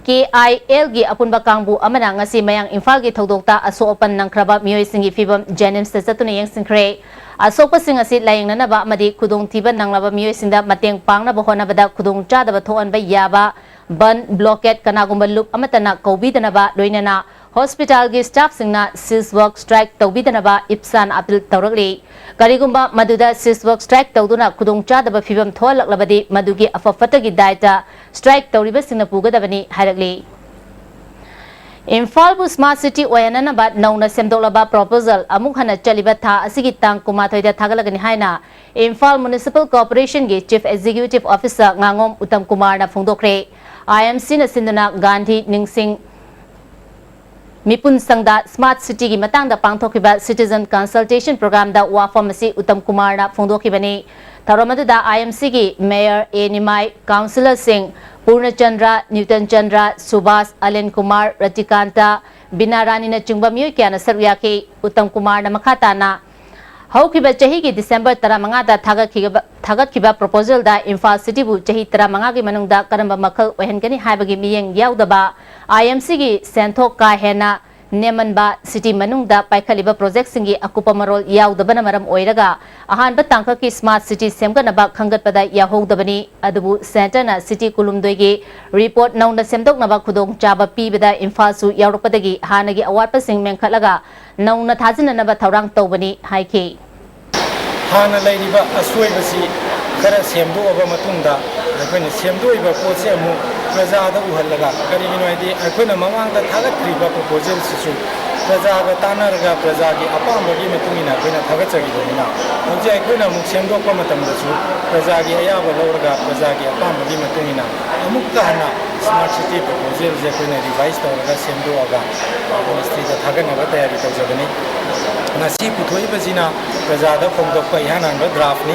KILꯒꯤ ꯑꯄꯨꯟꯕ ꯀꯥꯡꯕꯨ ꯑꯃꯅ ꯉꯁꯤ ꯃꯌꯥꯡ ꯏꯝꯐꯥꯜꯒꯤ ꯊꯧꯗꯣꯛꯇ ꯑꯁꯣꯛ ꯑꯄꯟ ꯅꯪꯈ꯭ꯔꯕ ꯃꯤꯑꯣꯏꯁꯤꯡꯒꯤ ꯐꯤꯕꯝ JNIMSꯇ ꯆꯠꯇꯨꯅ ꯌꯦꯡꯁꯤꯟꯈ꯭ꯔꯦ꯫ ꯑꯁꯣꯛꯄꯁꯤꯡ ꯑꯁꯤ ꯂꯥꯌꯦꯡꯅꯅꯕ ꯑꯃꯗꯤ ꯈꯨꯗꯣꯡꯊꯤꯕ ꯅꯪꯂꯕ ꯃꯤꯑꯣꯏꯁꯤꯡꯗ ꯃꯇꯦꯡ ꯄꯥꯡꯅꯕ ꯍꯣꯠꯅꯕꯗ ꯈꯨꯗꯣꯡꯆꯥꯗꯕ ꯊꯣꯛꯍꯟꯕ ꯌꯥꯕ ꯕꯟ, ꯕ꯭ꯂꯣꯀꯦꯠ, ꯀꯅꯥꯒꯨꯝꯕ ꯂꯨꯞ ꯑꯃꯠꯇꯅ ꯀꯧꯕꯤꯗꯅꯕ, ꯂꯣꯏꯅꯅ ꯍꯣꯁꯄꯤꯇꯥꯜꯒꯤ ꯁ꯭ꯇꯥꯐꯁꯤꯡꯅ cease work strike ꯇꯧꯕꯤꯗꯅꯕ ꯏꯞꯁꯥꯅ ꯑꯄꯤꯜ ꯇꯧꯔꯛꯂꯤ꯫ ꯀꯔꯤꯒꯨꯝꯕ ꯃꯗꯨꯗ cease work strike ꯇꯧꯗꯨꯅ ꯈꯨꯗꯣꯡꯆꯥꯗꯕ ꯐꯤꯕꯝ ꯊꯣꯛꯍꯜꯂꯛꯂꯕꯗꯤ, ꯃꯗꯨꯒꯤ ꯑꯐ ꯐꯠꯇꯒꯤ ꯗꯥꯏꯇ strike ꯇꯧꯔꯤꯕꯁꯤꯡꯅ ꯄꯨꯒꯗꯕꯅꯤ ꯍꯥꯏꯔꯛꯂꯤ꯫ ꯏꯝꯐꯥꯜꯕꯨ smart city ꯑꯣꯏꯍꯟꯅꯅꯕ ꯅꯧꯅ ꯁꯦꯝꯗꯣꯛꯂꯕ proposal ꯑꯃꯨꯛ ꯍꯟꯅ ꯆꯠꯂꯤꯕ ꯊꯥ ꯑꯁꯤꯒꯤ ꯇꯥꯡ ꯀꯨꯟꯃꯥꯊꯣꯏꯗ ꯊꯥꯒꯠꯂꯒꯅꯤ ꯍꯥꯏꯅ Imphal Municipal Corporationꯒꯤ Chief Executive Officer ꯉꯥꯉꯣꯝ Uttam ꯀꯨꯃꯥꯔꯅ ꯐꯣꯡꯗꯣꯛꯈ꯭ꯔꯦ꯫ IMCꯅ ꯁꯤꯟꯗꯨꯅ ꯒꯥꯟꯙꯤ ꯅꯤꯡꯁꯤꯡ ꯃꯤꯄꯨꯟ ꯁꯪꯗ smart cityꯒꯤ ꯃꯇꯥꯡꯗ ꯄꯥꯡꯊꯣꯛꯈꯤꯕ citizen consultation programꯗ ꯋꯥꯐꯝ ꯑꯁꯤ ꯎꯇꯝ ꯀꯨꯃꯥꯔꯅ ꯐꯣꯡꯗꯣꯛꯈꯤꯕꯅꯤ꯫ ꯊꯧꯔꯝ ꯑꯗꯨꯗ IMCꯒꯤ Mayor A ꯅꯤꯃꯥꯏ, councillorꯁꯤꯡ ꯄꯨꯔꯅꯆꯟꯗ꯭ꯔ, ꯅ꯭ꯌꯨꯇꯟ ꯆꯟꯗ꯭ꯔ, ꯁꯨꯕꯥꯁ, ꯑꯂꯦꯟ ꯀꯨꯃꯥꯔ, ꯔꯇꯤꯀꯥꯟꯇ, ꯕꯤꯅꯥ ꯔꯥꯅꯤꯅꯆꯤꯡꯕ ꯃꯤꯑꯣꯏ ꯀꯌꯥꯅ ꯁꯔꯨꯛ ꯌꯥꯈꯤ꯫ ꯎꯇꯝ ꯀꯨꯃꯥꯔꯅ ꯃꯈꯥ ꯇꯥꯅ, ꯍꯧꯈꯤꯕ ꯆꯍꯤꯒꯤ December ꯇꯔꯥꯃꯉꯥꯗ ꯊꯥꯒꯠꯈꯤꯕ, ꯊꯥꯒꯠꯈꯤꯕ proposalꯗ ꯏꯝꯐꯥꯜ cityꯕꯨ ꯆꯍꯤ ꯇꯔꯥꯃꯉꯥꯒꯤ ꯃꯅꯨꯡꯗ ꯀꯔꯝꯕ ꯃꯈꯜ ꯑꯣꯏꯍꯟꯒꯅꯤ ꯍꯥꯏꯕꯒꯤ ꯃꯤꯠꯌꯦꯡ ꯌꯥꯎꯗꯕ, IMCꯒꯤ ꯁꯦꯟꯊꯣꯛ ꯀꯥ ꯍꯦꯟꯅ ꯅꯦꯝꯃꯟꯕ, city ꯃꯅꯨꯡꯗ ꯄꯥꯏꯈꯠꯂꯤꯕ projectꯁꯤꯡꯒꯤ ꯑꯀꯨꯞꯄ ꯃꯔꯣꯜ ꯌꯥꯎꯗꯕꯅ ꯃꯔꯝ ꯑꯣꯏꯔꯒ ꯑꯍꯥꯟꯕ ꯇꯥꯡꯀꯛꯀꯤ smart city ꯁꯦꯝꯒꯠꯅꯕ ꯈꯟꯒꯠꯄꯗ ꯌꯥꯎꯍꯧꯗꯕꯅꯤ꯫ ꯑꯗꯨꯕꯨ centreꯅ city ꯀꯨꯟꯍꯨꯝꯗꯣꯏꯒꯤ report ꯅꯧꯅ ꯁꯦꯝꯗꯣꯛꯅꯕ ꯈꯨꯗꯣꯡꯆꯥꯕ ꯄꯤꯕꯗ ꯏꯝꯐꯥꯜꯁꯨ ꯌꯥꯎꯔꯛꯄꯗꯒꯤ ꯍꯥꯟꯅꯒꯤ ꯑꯋꯥꯠꯄꯁꯤꯡ ꯃꯦꯟꯈꯠꯂꯒ ꯅꯧꯅ ꯊꯥꯖꯤꯟꯅꯅꯕ ꯊꯧꯔꯥꯡ ꯇꯧꯕꯅꯤ ꯍꯥꯏꯈꯤ꯫ ꯍꯥꯟꯅ ꯂꯩꯔꯤꯕ ꯑꯁꯣꯏꯕꯁꯤ ꯈꯔ ꯁꯦꯝꯗꯣꯛꯑꯕ ꯃꯇꯨꯡꯗ, ꯑꯩꯈꯣꯏꯅ ꯁꯦꯝꯗꯣꯛꯏꯕ ꯄꯣꯠꯁꯦ ꯑꯃꯨꯛ ꯄ꯭ꯔꯖꯥꯗ ꯎꯍꯜꯂꯒ, ꯀꯔꯤꯒꯤꯅꯣ ꯍꯥꯏꯗꯤ, ꯑꯩꯈꯣꯏꯅ ꯃꯃꯥꯡꯗ ꯊꯥꯒꯠꯈ꯭ꯔꯤꯕ proposalꯁꯤꯁꯨ ꯄ꯭ꯔꯖꯥꯒ ꯇꯥꯟꯅꯔꯒ ꯄ꯭ꯔꯖꯥꯒꯤ ꯑꯄꯥꯝꯕꯒꯤ ꯃꯇꯨꯡ ꯏꯟꯅ ꯑꯩꯈꯣꯏꯅ ꯊꯥꯒꯠꯆꯔꯤꯕꯅꯤꯅ, ꯍꯧꯖꯤꯛ ꯑꯩꯈꯣꯏꯅ ꯑꯃꯨꯛ ꯁꯦꯝꯗꯣꯛꯄ ꯃꯇꯝꯗꯁꯨ ꯄ꯭ꯔꯖꯥꯒꯤ ꯑꯌꯥꯕ ꯂꯧꯔꯒ ꯄ꯭ꯔꯖꯥꯒꯤ ꯑꯄꯥꯝꯕꯒꯤ ꯃꯇꯨꯡ ꯏꯟꯅ ꯑꯃꯨꯛꯀ ꯍꯟꯅ ꯁ꯭ꯃꯥꯔꯠ ꯁꯤꯇꯤ ꯄ꯭ꯔꯣꯄꯣꯖꯦꯜꯁꯦ ꯑꯩꯈꯣꯏꯅ ꯔꯤꯚꯥꯏꯁ ꯇꯧꯔꯒ ꯁꯦꯝꯗꯣꯛꯑꯒ ꯃꯤꯅꯤꯁꯇ꯭ꯔꯤꯗ ꯊꯥꯒꯠꯅꯕ ꯇꯌꯥꯔꯤ ꯇꯧꯖꯕꯅꯤ꯫ ꯉꯁꯤ ꯄꯨꯊꯣꯛꯏꯕꯁꯤꯅ ꯄ꯭ꯔꯖꯥꯗ ꯐꯣꯡꯗꯣꯛꯄ ꯏꯍꯥꯟ ꯍꯥꯟꯕ ꯗ꯭ꯔꯥꯐꯅꯤ꯫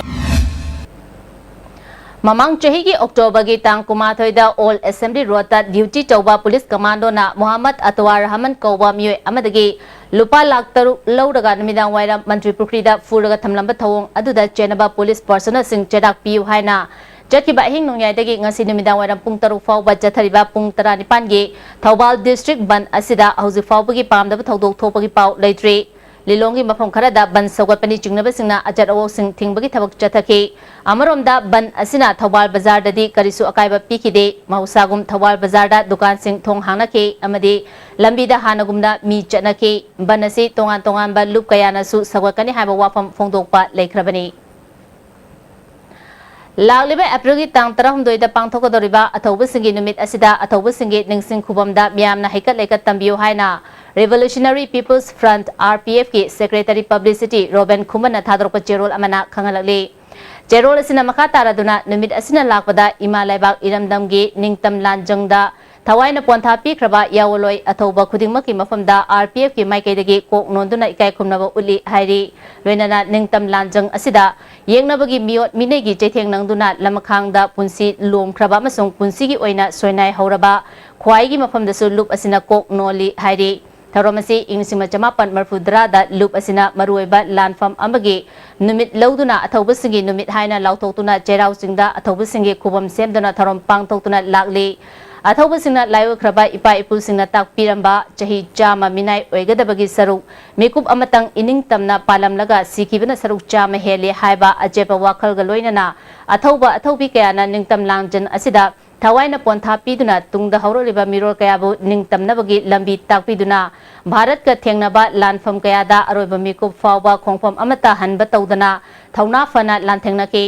ꯃꯃꯥꯡ ꯆꯍꯤꯒꯤ ꯑꯣꯛꯇꯣꯕꯔꯒꯤ ꯇꯥꯡ ꯀꯨꯟꯃꯥꯊꯣꯏꯗ ꯑꯣꯜ ꯑꯦꯁꯦꯝꯕ꯭ꯂꯤ ꯔꯣꯗꯇ ꯗ꯭ꯌꯨꯇꯤ ꯇꯧꯕ ꯄꯨꯂꯤꯁ ꯀꯃꯥꯟꯗꯣꯅ ꯃꯣꯍꯝꯃꯗ ꯑꯇꯋꯥꯔ ꯔꯍꯃꯟ ꯀꯧꯕ ꯃꯤꯑꯣꯏ ꯑꯃꯗꯒꯤ ꯂꯨꯄꯥ ꯂꯥꯈ ꯇꯔꯨꯛ ꯂꯧꯔꯒ ꯅꯨꯃꯤꯗꯥꯡ ꯋꯥꯏꯔꯝ ꯃꯟꯇ꯭ꯔꯤ ꯄꯨꯈ꯭ꯔꯤꯗ ꯐꯨꯔꯒ ꯊꯝꯂꯝꯕ ꯊꯧꯑꯣꯡ ꯑꯗꯨꯗ ꯆꯦꯟꯅꯕ ꯄꯨꯂꯤꯁ ꯄꯔꯁꯣꯅꯦꯜꯁꯤꯡ ꯆꯦꯔꯥꯛ ꯄꯤꯌꯨ ꯍꯥꯏꯅ ꯆꯠꯈꯤꯕ ꯑꯍꯤꯡ ꯅꯣꯡꯌꯥꯏꯗꯒꯤ ꯉꯁꯤ ꯅꯨꯃꯤꯗꯥꯡ ꯋꯥꯏꯔꯝ ꯄꯨꯡ ꯇꯔꯨꯛ ꯐꯥꯎꯕ ꯆꯠꯊꯔꯤꯕ ꯄꯨꯡ ꯇꯔꯥꯅꯤꯄꯥꯟꯒꯤ ꯊꯧꯕꯥꯜ ꯗꯤꯁꯇ꯭ꯔꯤꯛ ꯕꯟꯗ ꯑꯁꯤꯗ ꯍꯧꯖꯤꯛ ꯐꯥꯎꯕꯒꯤ ꯄꯥꯝꯗꯕ ꯊꯧꯗꯣꯛ ꯊꯣꯛꯄꯒꯤ ꯄꯥꯎ ꯂꯩꯇ꯭ꯔꯤ꯫ ꯂꯤꯂꯣꯡꯒꯤ ꯃꯐꯝ ꯈꯔꯗ ꯕꯟꯗ ꯁꯧꯒꯠꯄꯅꯤ ꯆꯤꯡꯅꯕꯁꯤꯡꯅ ꯑꯆꯠ ꯑꯋꯣꯛꯁꯤꯡ ꯊꯤꯡꯕꯒꯤ ꯊꯕꯛ ꯆꯠꯊꯈꯤ꯫ ꯑꯃꯔꯣꯝꯗ ꯕꯟꯗ ꯑꯁꯤꯅ ꯊꯧꯕꯥꯜ ꯕꯖꯥꯔꯗꯗꯤ ꯀꯔꯤꯁꯨ ꯑꯀꯥꯏꯕ ꯄꯤꯈꯤꯗꯦ꯫ ꯃꯍꯧꯁꯥꯒꯨꯝ ꯊꯧꯕꯥꯜ ꯕꯖꯥꯔꯗ ꯗꯨꯀꯥꯟꯁꯤꯡ ꯊꯣꯡ ꯍꯥꯡꯅꯈꯤ ꯑꯃꯗꯤ ꯂꯝꯕꯤꯗ ꯍꯥꯟꯅꯒꯨꯝꯅ ꯃꯤ ꯆꯠꯅꯈꯤ꯫ ꯕꯟꯗ ꯑꯁꯤ ꯇꯣꯉꯥꯟ ꯇꯣꯉꯥꯟꯕ ꯂꯨꯞ ꯀꯌꯥꯅꯁꯨ ꯁꯧꯒꯠꯀꯅꯤ ꯍꯥꯏꯕ ꯋꯥꯐꯝ ꯐꯣꯡꯗꯣꯛꯄ ꯂꯩꯈ꯭ꯔꯕꯅꯤ꯫ ꯂꯥꯛꯂꯤꯕ ꯑꯦꯄ꯭ꯔꯤꯜꯒꯤ ꯇꯥꯡ ꯇꯔꯥꯍꯨꯝꯗꯣꯏꯗ ꯄꯥꯡꯊꯣꯛꯀꯗꯧꯔꯤꯕ ꯑꯊꯧꯕꯁꯤꯡꯒꯤ ꯅꯨꯃꯤꯠ ꯑꯁꯤꯗ ꯑꯊꯧꯕꯁꯤꯡꯒꯤ ꯅꯤꯡꯁꯤꯡ ꯈꯨꯕꯝꯗ ꯃꯤꯌꯥꯝꯅ ꯍꯩꯀꯠ ꯂꯩꯀꯠ ꯇꯝꯕꯤꯌꯨ ꯍꯥꯏꯅ Revolutionary People's Front, R P F, ꯀꯤ ꯁꯦꯀ꯭ꯔꯦꯇꯔꯤ ꯄꯕ꯭ꯂꯤꯁꯤꯇꯤ ꯔꯣꯕꯦꯟ ꯈꯨꯃꯟꯅ ꯊꯥꯗꯣꯔꯛꯄ ꯆꯦꯔꯣꯜ ꯑꯃꯅ ꯈꯪꯍꯜꯂꯛꯂꯤ꯫ ꯆꯦꯔꯣꯜ ꯑꯁꯤꯅ ꯃꯈꯥ ꯇꯥꯔꯗꯨꯅ ꯅꯨꯃꯤꯠ ꯑꯁꯤꯅ ꯂꯥꯛꯄꯗ ꯏꯃꯥ ꯂꯩꯕꯥꯛ ꯏꯔꯝꯗꯝꯒꯤ ꯅꯤꯡꯇꯝ ꯂꯥꯟꯖꯪꯗ ꯊꯋꯥꯏꯅ ꯄꯣꯟꯊꯥ ꯄꯤꯈ꯭ꯔꯕ ꯌꯥꯑꯣꯟꯂꯣꯏ ꯑꯊꯧꯕ ꯈꯨꯗꯤꯡꯃꯛꯀꯤ ꯃꯐꯝꯗ R P F ꯀꯤ ꯃꯥꯏꯀꯩꯗꯒꯤ ꯀꯣꯛ ꯅꯣꯟꯗꯨꯅ ꯏꯀꯥꯏ ꯈꯨꯝꯅꯕ ꯎꯠꯂꯤ ꯍꯥꯏꯔꯤ꯫ ꯂꯣꯏꯅꯅ ꯅꯤꯡꯇꯝ ꯂꯥꯟꯖꯪ ꯑꯁꯤꯗ ꯌꯦꯛꯅꯕꯒꯤ ꯃꯤꯑꯣꯠ ꯃꯤꯅꯩꯒꯤ ꯆꯩꯊꯦꯡ ꯅꯪꯗꯨꯅ ꯂꯃꯈꯥꯡꯗ ꯄꯨꯟꯁꯤ ꯂꯣꯝꯈ꯭ꯔꯕ ꯑꯃꯁꯨꯡ ꯄꯨꯟꯁꯤꯒꯤ ꯑꯣꯏꯅ ꯁꯣꯏꯅꯥꯏ ꯍꯧꯔꯕ ꯈ꯭ꯋꯥꯏꯒꯤ ꯃꯐꯝꯗꯁꯨ ꯂꯨꯞ ꯑꯁꯤꯅ ꯀꯣꯛ ꯅꯣꯜꯂꯤ ꯍꯥꯏꯔꯤ꯫ ꯊꯧꯔꯝ ꯑꯁꯤ ꯏꯪ ꯂꯤꯁꯤꯡ ꯑꯃ ꯆꯃꯥꯄꯟ ꯃꯔꯤꯐꯨ ꯇꯔꯥꯗ ꯂꯨꯞ ꯑꯁꯤꯅ ꯃꯔꯨꯑꯣꯏꯕ ꯂꯥꯟꯐꯝ ꯑꯃꯒꯤ ꯅꯨꯃꯤꯠ ꯂꯧꯗꯨꯅ ꯑꯊꯧꯕꯁꯤꯡꯒꯤ ꯅꯨꯃꯤꯠ ꯍꯥꯏꯅ ꯂꯥꯎꯊꯣꯛꯇꯨꯅ ꯆꯩꯔꯥꯎ ꯆꯤꯡꯗ ꯑꯊꯧꯕꯁꯤꯡꯒꯤ ꯈꯨꯕꯝ ꯁꯦꯝꯗꯨꯅ ꯊꯧꯔꯝ ꯄꯥꯡꯊꯣꯛꯇꯨꯅ ꯂꯥꯛꯂꯤ꯫ ꯑꯊꯧꯕꯁꯤꯡꯅ ꯂꯥꯏꯑꯣꯏꯈ꯭ꯔꯕ ꯏꯄꯥ ꯏꯄꯨꯁꯤꯡꯅ ꯇꯥꯛꯄꯤꯔꯝꯕ ꯆꯍꯤ ꯆꯥꯝꯃ ꯃꯤꯅꯥꯏ ꯑꯣꯏꯒꯗꯕꯒꯤ ꯁꯔꯨꯛ ꯃꯤꯀꯨꯞ ꯑꯃꯇꯪ ꯏꯅꯤꯡ ꯇꯝꯅ ꯄꯥꯜꯂꯝꯂꯒ ꯁꯤꯈꯤꯕꯅ ꯁꯔꯨꯛ ꯆꯥꯝꯃ ꯍꯦꯜꯂꯤ ꯍꯥꯏꯕ ꯑꯆꯦꯠꯄ ꯋꯥꯈꯜꯒ ꯂꯣꯏꯅꯅ ꯑꯊꯧꯕ ꯑꯊꯧꯕꯤ ꯀꯌꯥꯅ ꯅꯤꯡꯇꯝ ꯂꯥꯡꯖꯟ ꯑꯁꯤꯗ ꯊꯋꯥꯏꯅ ꯄꯣꯟꯊꯥ ꯄꯤꯗꯨꯅ ꯇꯨꯡꯗ ꯍꯧꯔꯛꯂꯤꯕ ꯃꯤꯔꯣꯜ ꯀꯌꯥꯕꯨ ꯅꯤꯡꯇꯝꯅꯕꯒꯤ ꯂꯝꯕꯤ ꯇꯥꯛꯄꯤꯗꯨꯅ ꯚꯥꯔꯠꯀ ꯊꯦꯡꯅꯕ ꯂꯥꯟꯐꯝ ꯀꯌꯥꯗ ꯑꯔꯣꯏꯕ ꯃꯤꯀꯨꯞ ꯐꯥꯎꯕ ꯈꯣꯡꯐꯝ ꯑꯃꯠꯇ ꯍꯟꯕ ꯇꯧꯗꯅ ꯊꯧꯅꯥ ꯐꯅ ꯂꯥꯟꯊꯦꯡꯅꯈꯤ꯫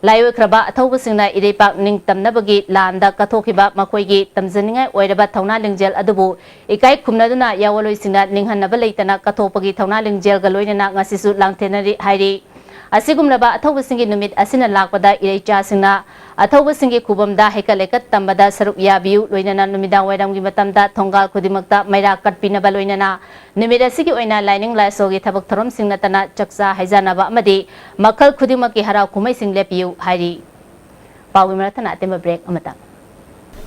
ꯂꯥꯏꯑꯣꯏꯈ꯭ꯔꯕ ꯑꯊꯧꯕꯁꯤꯡꯅ ꯏꯔꯩꯄꯥꯛ ꯅꯤꯡꯇꯝꯅꯕꯒꯤ ꯂꯥꯟꯗ ꯀꯠꯊꯣꯛꯈꯤꯕ ꯃꯈꯣꯏꯒꯤ ꯇꯝꯖꯅꯤꯡꯉꯥꯏ ꯑꯣꯏꯔꯕ ꯊꯧꯅꯥ ꯂꯤꯡꯖꯦꯜ ꯑꯗꯨꯕꯨ ꯏꯀꯥꯏ ꯈꯨꯝꯅꯗꯨꯅ ꯌꯥꯑꯣꯜꯂꯣꯏꯁꯤꯡꯅ ꯅꯤꯡꯍꯟꯅꯕ ꯂꯩꯇꯅ ꯀꯠꯊꯣꯛꯄꯒꯤ ꯊꯧꯅꯥ ꯂꯤꯡꯖꯦꯜꯒ ꯂꯣꯏꯅꯅ ꯉꯁꯤꯁꯨ ꯂꯥꯡꯊꯦꯟꯅꯔꯤ ꯍꯥꯏꯔꯤ꯫ ꯑꯁꯤꯒꯨꯝꯂꯕ ꯑꯊꯧꯕꯁꯤꯡꯒꯤ ꯅꯨꯃꯤꯠ ꯑꯁꯤꯅ ꯂꯥꯛꯄꯗ ꯏꯔꯩꯆꯥꯁꯤꯡꯅ ꯑꯊꯧꯕꯁꯤꯡꯒꯤ ꯈꯨꯕꯝꯗ ꯍꯩꯀꯠ ꯂꯩꯀꯠ ꯇꯝꯕꯗ ꯁꯔꯨꯛ ꯌꯥꯕꯤꯌꯨ, ꯂꯣꯏꯅꯅ ꯅꯨꯃꯤꯗꯥꯡ ꯋꯥꯏꯔꯝꯒꯤ ꯃꯇꯝꯗ ꯊꯣꯡꯒꯥꯜ ꯈꯨꯗꯤꯡꯃꯛꯇ ꯃꯩꯔꯥ ꯀꯠꯄꯤꯅꯕ ꯂꯣꯏꯅꯅ ꯅꯨꯃꯤꯠ ꯑꯁꯤꯒꯤ ꯑꯣꯏꯅ ꯂꯥꯏꯅꯤꯡ ꯂꯥꯏꯁꯣꯜꯒꯤ ꯊꯕꯛ ꯊꯧꯔꯝꯁꯤꯡ ꯅꯠꯇꯅ ꯆꯥꯛꯆꯥ ꯍꯩꯖꯥꯅꯕ ꯑꯃꯗꯤ ꯃꯈꯜ ꯈꯨꯗꯤꯡꯃꯛꯀꯤ ꯍꯔꯥꯎ ꯀꯨꯝꯍꯩꯁꯤꯡ ꯂꯦꯞꯄꯤꯌꯨ ꯍꯥꯏꯔꯤ꯫ ꯄꯥꯎꯒꯤ ꯃꯔꯛ ꯊꯠꯅ ꯑꯇꯦꯟꯕ break ꯑꯃꯇꯪ꯫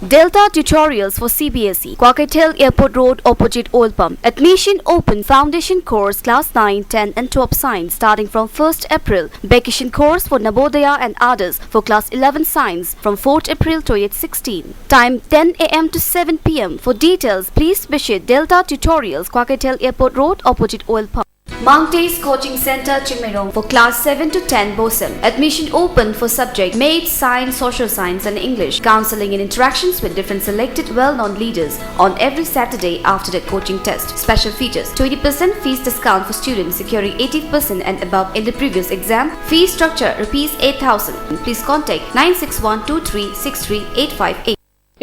Delta Tutorials for C B S E, Kwakeithel Airport Road, opposite Oil Pump. Admission open. Foundation course class nine, ten and twelve science starting from first April. Vacation course for Navodaya and others for class eleven science from fourth April twenty sixteen. Time ten a m to seven p m. For details, please visit Delta Tutorials, Kwakeithel Airport Road, opposite Oil Pump. Mount Ace Coaching Center, Chingmeirong for class seven to ten, Bosem. Admission open for subject Maths, Science, Social Science and English. Counseling and interactions with different selected well-known leaders on every Saturday after the coaching test. Special features: twenty percent fees discount for students securing eighty percent and above in the previous exam. Fee structure: rupees eight thousand. Please contact nine six one two three six three eight five eight.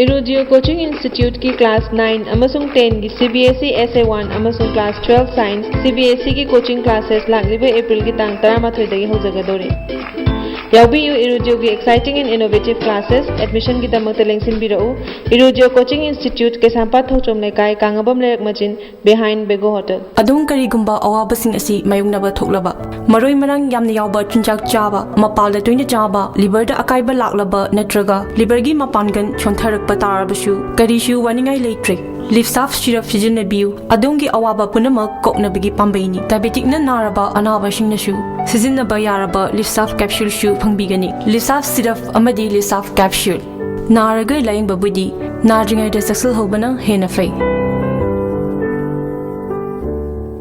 Irudio Coaching Institute ꯀꯤ class nine ꯑꯃꯁꯨꯡ ten ꯒꯤ C B S E essay one ꯑꯃꯁꯨꯡ class twelve science C B S E ꯒꯤ coaching classes ꯂꯥꯛꯂꯤꯕ April ꯒꯤ ꯇꯥꯡ ꯇꯔꯥꯃꯥꯊꯣꯏꯗꯒꯤ ꯍꯧꯖꯒꯗꯧꯔꯤ꯫ ꯌꯥꯎꯕꯤꯌꯨ Irudio ꯒꯤ exciting and innovative classes꯫ Admission ꯒꯤꯗꯃꯛꯇ ꯂꯦꯡꯁꯤꯟꯕꯤꯔꯛꯎ Irudio Coaching Institute, ꯀꯩꯁꯥꯝꯄꯥꯠ ꯊꯣꯡꯆꯣꯝ ꯂꯩꯀꯥꯏ, ꯀꯥꯉꯕꯝ ꯂꯩꯔꯛ ꯃꯆꯤꯟ, behind Bego Hotel. ꯑꯗꯣꯝ ꯀꯔꯤꯒꯨꯝꯕ ꯑꯋꯥꯕꯁꯤꯡ ꯑꯁꯤ ꯃꯥꯌꯣꯛꯅꯕ ꯊꯣꯛꯂꯕ, ꯃꯔꯣꯏ ꯃꯔꯥꯡ ꯌꯥꯝꯅ ꯌꯥꯎꯕ ꯆꯤꯟꯖꯥꯛ ꯆꯥꯕ, ꯃꯄꯥꯜꯗ ꯇꯣꯏꯅ ꯆꯥꯕ, liver ꯗ ꯑꯀꯥꯏꯕ ꯂꯥꯛꯂꯕ ꯅꯠꯇ꯭ꯔꯒ liver ꯒꯤ ꯃꯄꯥꯡꯒꯜ ꯁꯣꯟꯊꯔꯛꯄ ꯇꯥꯔꯕꯁꯨ, ꯀꯔꯤꯁꯨ ꯋꯥꯅꯤꯡꯉꯥꯏ ꯂꯩꯇ꯭ꯔꯦ꯫ Livsaf syrup ꯁꯤꯖꯤꯟꯅꯕꯤꯌꯨ꯫ ꯑꯗꯣꯝꯒꯤ ꯑꯋꯥꯕ ꯄꯨꯝꯅꯃꯛ ꯀꯣꯛꯅꯕꯒꯤ ꯄꯥꯝꯕꯩꯅꯤ꯫ Diabetic ꯅ ꯅꯥꯔꯕ ꯑꯅꯥꯕꯁꯤꯡꯅꯁꯨ ꯁꯤꯖꯤꯟꯅꯕ ꯌꯥꯔꯕ Livsaf capsule ꯁꯨ ꯐꯪꯕꯤꯒꯅꯤ꯫ Livsaf syrup ꯑꯃꯗꯤ Livsaf capsule꯫ ꯅꯥꯔꯒ ꯂꯥꯌꯦꯡꯕꯕꯨꯗꯤ ꯅꯥꯗ꯭ꯔꯤꯉꯩꯗ ꯆꯦꯛꯁꯤꯜꯍꯧꯕꯅ ꯍꯦꯟꯅ ꯐꯩ꯫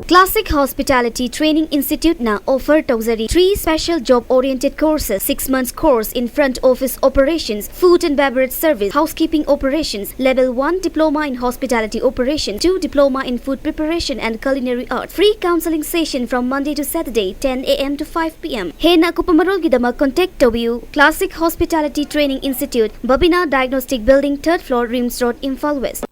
Classic Hospitality Training Institute ꯅ offer ꯇꯧꯖꯔꯤ three special job oriented courses: six months course in front office operations, food and beverage service, housekeeping operations, level one diploma in hospitality operation, two diploma in food preparation and culinary arts. Free counseling session from Monday to Saturday, ten a m to five p m. ꯍꯦꯟꯅ ꯑꯀꯨꯞꯄ ꯃꯔꯣꯜꯒꯤꯗꯃꯛ contact ꯇꯧꯕꯤꯌꯨ: Classic Hospitality Training Institute, Babina Diagnostic Building, third floor, RIMS Road, Imphal West.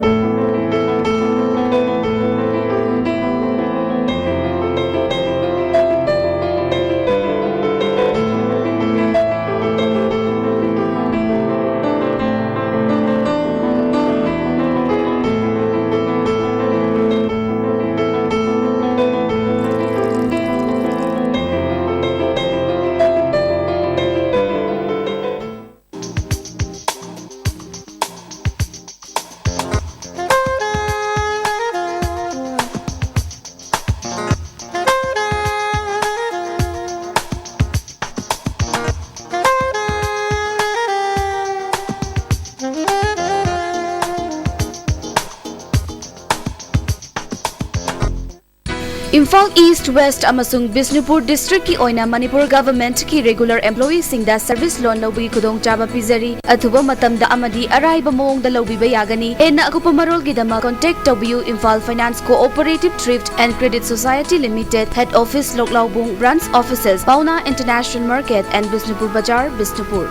Imphal east, West ꯑꯃꯁꯨꯡ ꯕꯤꯁꯅꯨꯄꯨꯔ ꯗꯤꯁꯇ꯭ꯔꯤꯛꯀꯤ ꯑꯣꯏꯅ Manipur ꯒꯚꯔꯟꯃꯦꯟꯠꯀꯤ regular ꯑꯦꯝꯄ꯭ꯂꯣꯌꯤꯁꯤꯡꯗ service ꯂꯣꯟ ꯂꯧꯕꯒꯤ ꯈꯨꯗꯣꯡꯆꯥꯕ ꯄꯤꯖꯔꯤ꯫ ꯑꯊꯨꯕ ꯃꯇꯝꯗ ꯑꯃꯗꯤ ꯑꯔꯥꯏꯕ ꯃꯑꯣꯡꯗ ꯂꯧꯕꯤꯕ ꯌꯥꯒꯅꯤ꯫ ꯍꯦꯟꯅ ꯑꯀꯨꯞꯄ ꯃꯔꯣꯜꯒꯤꯗꯃꯛ contact ꯇꯧꯕꯤꯌꯨ: Imphal Finance Cooperative Thrift and Credit Society Limited, Head Office, ꯂꯣꯛꯂꯥꯎꯕꯨꯡ, Branch Offices, Paona International Market and Bishnupur Bazar, Bishnupur.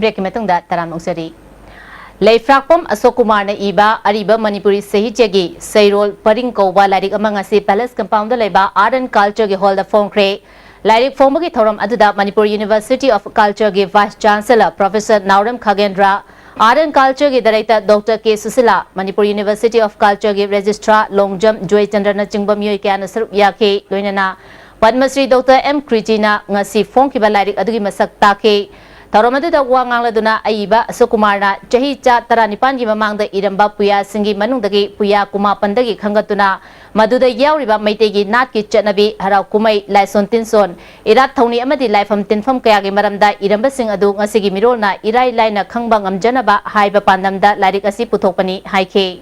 ꯕ꯭ꯔꯦꯛꯀꯤ ꯃꯇꯨꯡꯗ ꯇꯔꯥꯝꯅ ꯑꯣꯛꯆꯔꯤ꯫ ꯂꯩꯐ꯭ꯔꯥꯛꯄꯝ ꯑꯁꯣꯛ ꯀꯨꯃꯥꯔꯅ ꯏꯕ ꯑꯔꯤꯕ ꯃꯅꯤꯄꯨꯔꯤ ꯁꯥꯍꯤꯇ꯭ꯌꯒꯤ ꯁꯩꯔꯣꯜ ꯄꯔꯤꯡ ꯀꯧꯕ ꯂꯥꯏꯔꯤꯛ ꯑꯃ ꯉꯁꯤ ꯄꯦꯂꯦꯁ ꯀꯝꯄꯥꯎꯟꯗ ꯂꯩꯕ Art and Cultureꯒꯤ ꯍꯣꯜꯗ ꯐꯣꯡꯈ꯭ꯔꯦ꯫ ꯂꯥꯏꯔꯤꯛ ꯐꯣꯡꯕꯒꯤ ꯊꯧꯔꯝ ꯑꯗꯨꯗ Manipur University of Cultureꯒꯤ Vice Chancellor Professor Naorem ꯈꯥꯒꯦꯟꯗ꯭ꯔ, Art and Cultureꯒꯤ Director Doctor K Sushila, Manipur University of Cultureꯒꯤ Registrar Longjam ꯖꯣꯏꯆꯟꯗ꯭ꯔꯅꯆꯤꯡꯕ ꯃꯤꯑꯣꯏ ꯀꯌꯥꯅ ꯁꯔꯨꯛ ꯌꯥꯈꯤ꯫ ꯂꯣꯏꯅꯅ ꯄꯗꯃꯁ꯭ꯔꯤ ꯗꯣꯛꯇꯔ ꯑꯦꯝ ꯀ꯭ꯔꯤꯇꯤꯅ ꯉꯁꯤ ꯐꯣꯡꯈꯤꯕ ꯂꯥꯏꯔꯤꯛ ꯑꯗꯨꯒꯤ ꯃꯁꯛ ꯇꯥꯛꯈꯤ꯫ ꯊꯧꯔꯝ ꯑꯗꯨꯗ ꯋꯥ ꯉꯥꯡꯂꯗꯨꯅ ꯑꯏꯕ ꯑꯁꯣꯛ ꯀꯨꯃꯥꯔꯅ ꯆꯍꯤ ꯆꯥ ꯇꯔꯥꯅꯤꯄꯥꯟꯒꯤ ꯃꯃꯥꯡꯗ ꯏꯔꯝꯕ ꯄꯨꯌꯥꯁꯤꯡꯒꯤ ꯃꯅꯨꯡꯗꯒꯤ ꯄꯨꯌꯥ ꯀꯨꯃꯥꯄꯟꯗꯒꯤ ꯈꯟꯒꯠꯇꯨꯅ ꯃꯗꯨꯗ ꯌꯥꯎꯔꯤꯕ ꯃꯩꯇꯩꯒꯤ ꯅꯥꯠꯀꯤ ꯆꯠꯅꯕꯤ, ꯍꯔꯥꯎ ꯀꯨꯝꯍꯩ, ꯂꯥꯏꯁꯣꯟ ꯇꯤꯟꯁꯣꯟ, ꯏꯔꯥꯠ ꯊꯧꯅꯤ ꯑꯃꯗꯤ ꯂꯥꯏꯐꯝ ꯇꯤꯟꯐꯝ ꯀꯌꯥꯒꯤ ꯃꯔꯝꯗ ꯏꯔꯝꯕꯁꯤꯡ ꯑꯗꯨ ꯉꯁꯤꯒꯤ ꯃꯤꯔꯣꯜꯅ ꯏꯔꯥꯏ ꯂꯥꯏꯅ ꯈꯪꯕ ꯉꯝꯖꯅꯕ ꯍꯥꯏꯕ ꯄꯥꯟꯗꯝꯗ ꯂꯥꯏꯔꯤꯛ ꯑꯁꯤ ꯄꯨꯊꯣꯛꯄꯅꯤ ꯍꯥꯏꯈꯤ꯫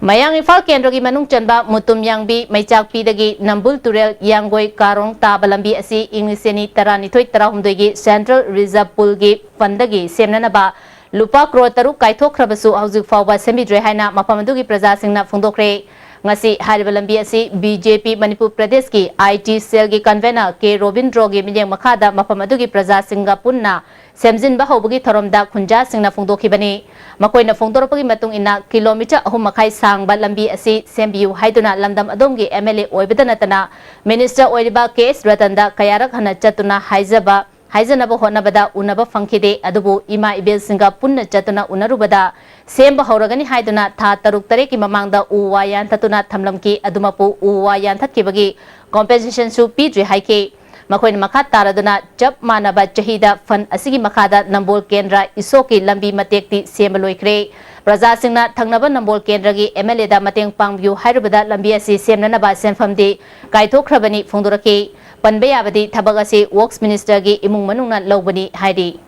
ꯃꯌꯥꯡ ꯏꯝꯐꯥꯜ ꯀꯦꯟꯗ꯭ꯔꯒꯤ ꯃꯅꯨꯡ ꯆꯟꯕ ꯃꯨꯇꯨꯝ ꯌꯥꯡꯕꯤ ꯃꯩꯆꯥꯛꯄꯤꯗꯒꯤ ꯅꯝꯕꯨꯜ ꯇꯨꯔꯦꯜ ꯌꯥꯡꯒꯣꯏ ꯀꯥꯔꯣꯡ ꯇꯥꯕ ꯂꯝꯕꯤ ꯑꯁꯤ ꯏꯪ ꯂꯤꯁꯤꯡ ꯑꯅꯤ ꯇꯔꯥꯅꯤꯊꯣꯏ ꯇꯔꯥꯍꯨꯝꯗꯣꯏꯒꯤ Central Reserve Poolꯒꯤ fundꯗꯒꯤ ꯁꯦꯝꯅꯅꯕ ꯂꯨꯄꯥ ꯀ꯭ꯔꯣꯔ ꯇꯔꯨꯛ ꯀꯥꯏꯊꯣꯛꯈ꯭ꯔꯕꯁꯨ ꯍꯧꯖꯤꯛ ꯐꯥꯎꯕ ꯁꯦꯝꯕꯤꯗ꯭ꯔꯦ ꯍꯥꯏꯅ ꯃꯐꯝ ꯑꯗꯨꯒꯤ ꯄ꯭ꯔꯖꯥꯁꯤꯡꯅ ꯐꯣꯡꯗꯣꯛꯈ꯭ꯔꯦ꯫ ꯉꯁꯤ ꯍꯥꯏꯔꯤꯕ ꯂꯝꯕꯤ ꯑꯁꯤ BJP ꯃꯅꯤꯄꯨꯔ ꯄ꯭ꯔꯗꯦꯁꯀꯤ IT cellꯒꯤ convener K ꯔꯣꯕꯤꯟꯗ꯭ꯔꯣꯒꯤ ꯃꯤꯠꯌꯦꯡ ꯃꯈꯥꯗ ꯃꯐꯝ ꯑꯗꯨꯒꯤ ꯄ꯭ꯔꯖꯥꯁꯤꯡꯒ ꯄꯨꯟꯅ ꯁꯦꯝꯖꯤꯟꯕ ꯍꯧꯕꯒꯤ ꯊꯧꯔꯝꯗ ꯈꯨꯟꯖꯥꯁꯤꯡꯅ ꯐꯣꯡꯗꯣꯛꯈꯤꯕꯅꯤ꯫ ꯃꯈꯣꯏꯅ ꯐꯣꯡꯗꯣꯔꯛꯄꯒꯤ ꯃꯇꯨꯡ ꯏꯟꯅ, kilometre ꯑꯍꯨꯝ ꯃꯈꯥꯏ ꯁꯥꯡꯕ ꯂꯝꯕꯤ ꯑꯁꯤ ꯁꯦꯝꯕꯤꯌꯨ ꯍꯥꯏꯗꯨꯅ ꯂꯝꯗꯝ ꯑꯗꯣꯝꯒꯤ MLA ꯑꯣꯏꯕꯗ ꯅꯠꯇꯅ Minister ꯑꯣꯏꯔꯤꯕ K S ꯔꯇꯟꯗ ꯀꯌꯥꯔꯛ ꯍꯟꯅ ꯆꯠꯇꯨꯅ ꯍꯥꯏꯖꯕ, ꯍꯥꯏꯖꯅꯕ ꯍꯣꯠꯅꯕꯗ ꯎꯅꯕ ꯐꯪꯈꯤꯗꯦ꯫ ꯑꯗꯨꯕꯨ ꯏꯃꯥ ꯏꯕꯦꯜꯁꯤꯡꯒ ꯄꯨꯟꯅ ꯆꯠꯇꯨꯅ ꯎꯅꯔꯨꯕꯗ ꯁꯦꯝꯕ ꯍꯧꯔꯒꯅꯤ ꯍꯥꯏꯗꯨꯅ ꯊꯥ ꯇꯔꯨꯛ ꯇꯔꯦꯠꯀꯤ ꯃꯃꯥꯡꯗ ꯎ ꯋꯥ ꯌꯥꯟꯊꯠꯇꯨꯅ ꯊꯝꯂꯝꯈꯤ꯫ ꯑꯗꯨꯃꯛꯄꯨ ꯎ ꯋꯥ ꯌꯥꯟꯊꯠꯈꯤꯕꯒꯤ compensationꯁꯨ ꯄꯤꯗ꯭ꯔꯤ ꯍꯥꯏꯈꯤ꯫ ꯃꯈꯣꯏꯅ ꯃꯈꯥ ꯇꯥꯔꯗꯨꯅ ꯆꯞ ꯃꯥꯟꯅꯕ ꯆꯍꯤꯗ fund ꯑꯁꯤꯒꯤ ꯃꯈꯥꯗ ꯅꯝꯕꯣꯜ ꯀꯦꯟꯗ꯭ꯔ ꯏꯁꯣꯛꯀꯤ ꯂꯝꯕꯤ ꯃꯇꯦꯛꯇꯤ ꯁꯦꯝꯕ ꯂꯣꯏꯈ꯭ꯔꯦ꯫ ꯄ꯭ꯔꯖꯥꯁꯤꯡꯅ ꯊꯪꯅꯕ ꯅꯝꯕꯣꯜ ꯀꯦꯟꯗ꯭ꯔꯒꯤ MLAꯗ ꯃꯇꯦꯡ ꯄꯥꯡꯕꯤꯌꯨ ꯍꯥꯏꯔꯨꯕꯗ ꯂꯝꯕꯤ ꯑꯁꯤ ꯁꯦꯝꯅꯅꯕ ꯁꯦꯟꯐꯝꯗꯤ ꯀꯥꯏꯊꯣꯛꯈ꯭ꯔꯕꯅꯤ ꯐꯣꯡꯗꯣꯔꯛꯈꯤ꯫ ꯄꯟꯕ ꯌꯥꯕꯗꯤ ꯊꯕꯛ ꯑꯁꯤ Works Ministerꯒꯤ ꯏꯃꯨꯡ ꯃꯅꯨꯡꯅ ꯂꯧꯕꯅꯤ ꯍꯥꯏꯔꯤ꯫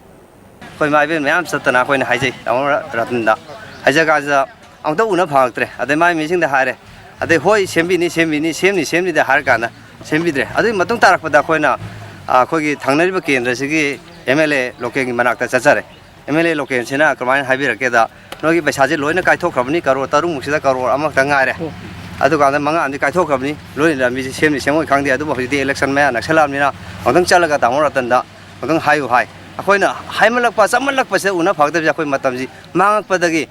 ꯑꯩꯈꯣꯏ ꯏꯃꯥ ꯏꯕꯦꯟ ꯃꯌꯥꯝ ꯆꯠꯇꯅ ꯑꯩꯈꯣꯏꯅ ꯍꯥꯏꯖꯩ, ꯇꯥꯃꯣ ꯔꯇꯟꯗ ꯍꯥꯏꯖ ꯀꯥꯟꯁꯤꯗ ꯑꯃꯨꯛꯇ ꯎꯅ ꯐꯪꯉꯛꯇ꯭ꯔꯦ꯫ ꯑꯗꯩ ꯃꯥꯏ ꯃꯤꯁꯤꯡꯗ ꯍꯥꯏꯔꯦ, ꯑꯗꯩ "ꯍꯣꯏ, ꯁꯦꯝꯕꯤꯅꯤ, ꯁꯦꯝꯕꯤꯅꯤ, ꯁꯦꯝꯅꯤ, ꯁꯦꯝꯅꯤꯗ" ꯍꯥꯏꯔ ꯀꯥꯟꯗ ꯁꯦꯝꯕꯤꯗ꯭ꯔꯦ꯫ ꯑꯗꯨꯒꯤ ꯃꯇꯨꯡ ꯇꯥꯔꯛꯄꯗ ꯑꯩꯈꯣꯏꯅ, ꯑ, ꯑꯩꯈꯣꯏꯒꯤ ꯊꯪꯅꯔꯤꯕ ꯀꯦꯟꯗ꯭ꯔꯁꯤꯒꯤ MLA localꯒꯤ ꯃꯅꯥꯛꯇ ꯆꯠꯆꯔꯦ꯫ MLA localꯁꯤꯅ ꯀꯃꯥꯏꯅ ꯍꯥꯏꯕꯤꯔꯛꯀꯦꯗ, "ꯅꯣꯏꯒꯤ ꯄꯩꯁꯥꯁꯦ ꯂꯣꯏꯅ ꯀꯥꯏꯊꯣꯛꯈ꯭ꯔꯕꯅꯤ, ꯀꯔꯣꯔ ꯇꯔꯨꯛꯃꯨꯛꯁꯤꯗ ꯀꯔꯣꯔ ꯑꯃꯈꯛꯇ ꯉꯥꯏꯔꯦ꯫ ꯑꯗꯨꯀꯥꯟꯗ ꯃꯉꯥ ꯑꯃꯗꯤ ꯀꯥꯏꯊꯣꯛꯈ꯭ꯔꯕꯅꯤ, ꯂꯣꯏꯅ ꯂꯝꯕꯤꯁꯦ ꯁꯦꯝꯅꯤ ꯁꯦꯝꯃꯣꯏ ꯈꯪꯗꯦ꯫ ꯑꯗꯨꯕꯨ ꯍꯧꯖꯤꯛꯇꯤ election ꯃꯌꯥ ꯅꯛꯁꯜꯂꯛꯑꯕꯅꯤꯅ ꯑꯃꯨꯛꯇꯪ ꯆꯠꯂꯒ ꯇꯥꯃꯣ ꯔꯇꯟꯗ ꯑꯃꯨꯛꯇꯪ ꯍꯥꯏꯌꯨ" ꯍꯥꯏ꯫ ꯑꯩꯈꯣꯏꯅ ꯍꯥꯏꯃꯜꯂꯛꯄ, ꯆꯠꯃꯜꯂꯛꯄꯁꯤꯗ ꯎꯅ ꯐꯪꯉꯛꯇꯕꯁꯦ ꯑꯩꯈꯣꯏ ꯃꯇꯝꯁꯤ ꯃꯥꯡꯉꯛꯄꯗꯒꯤ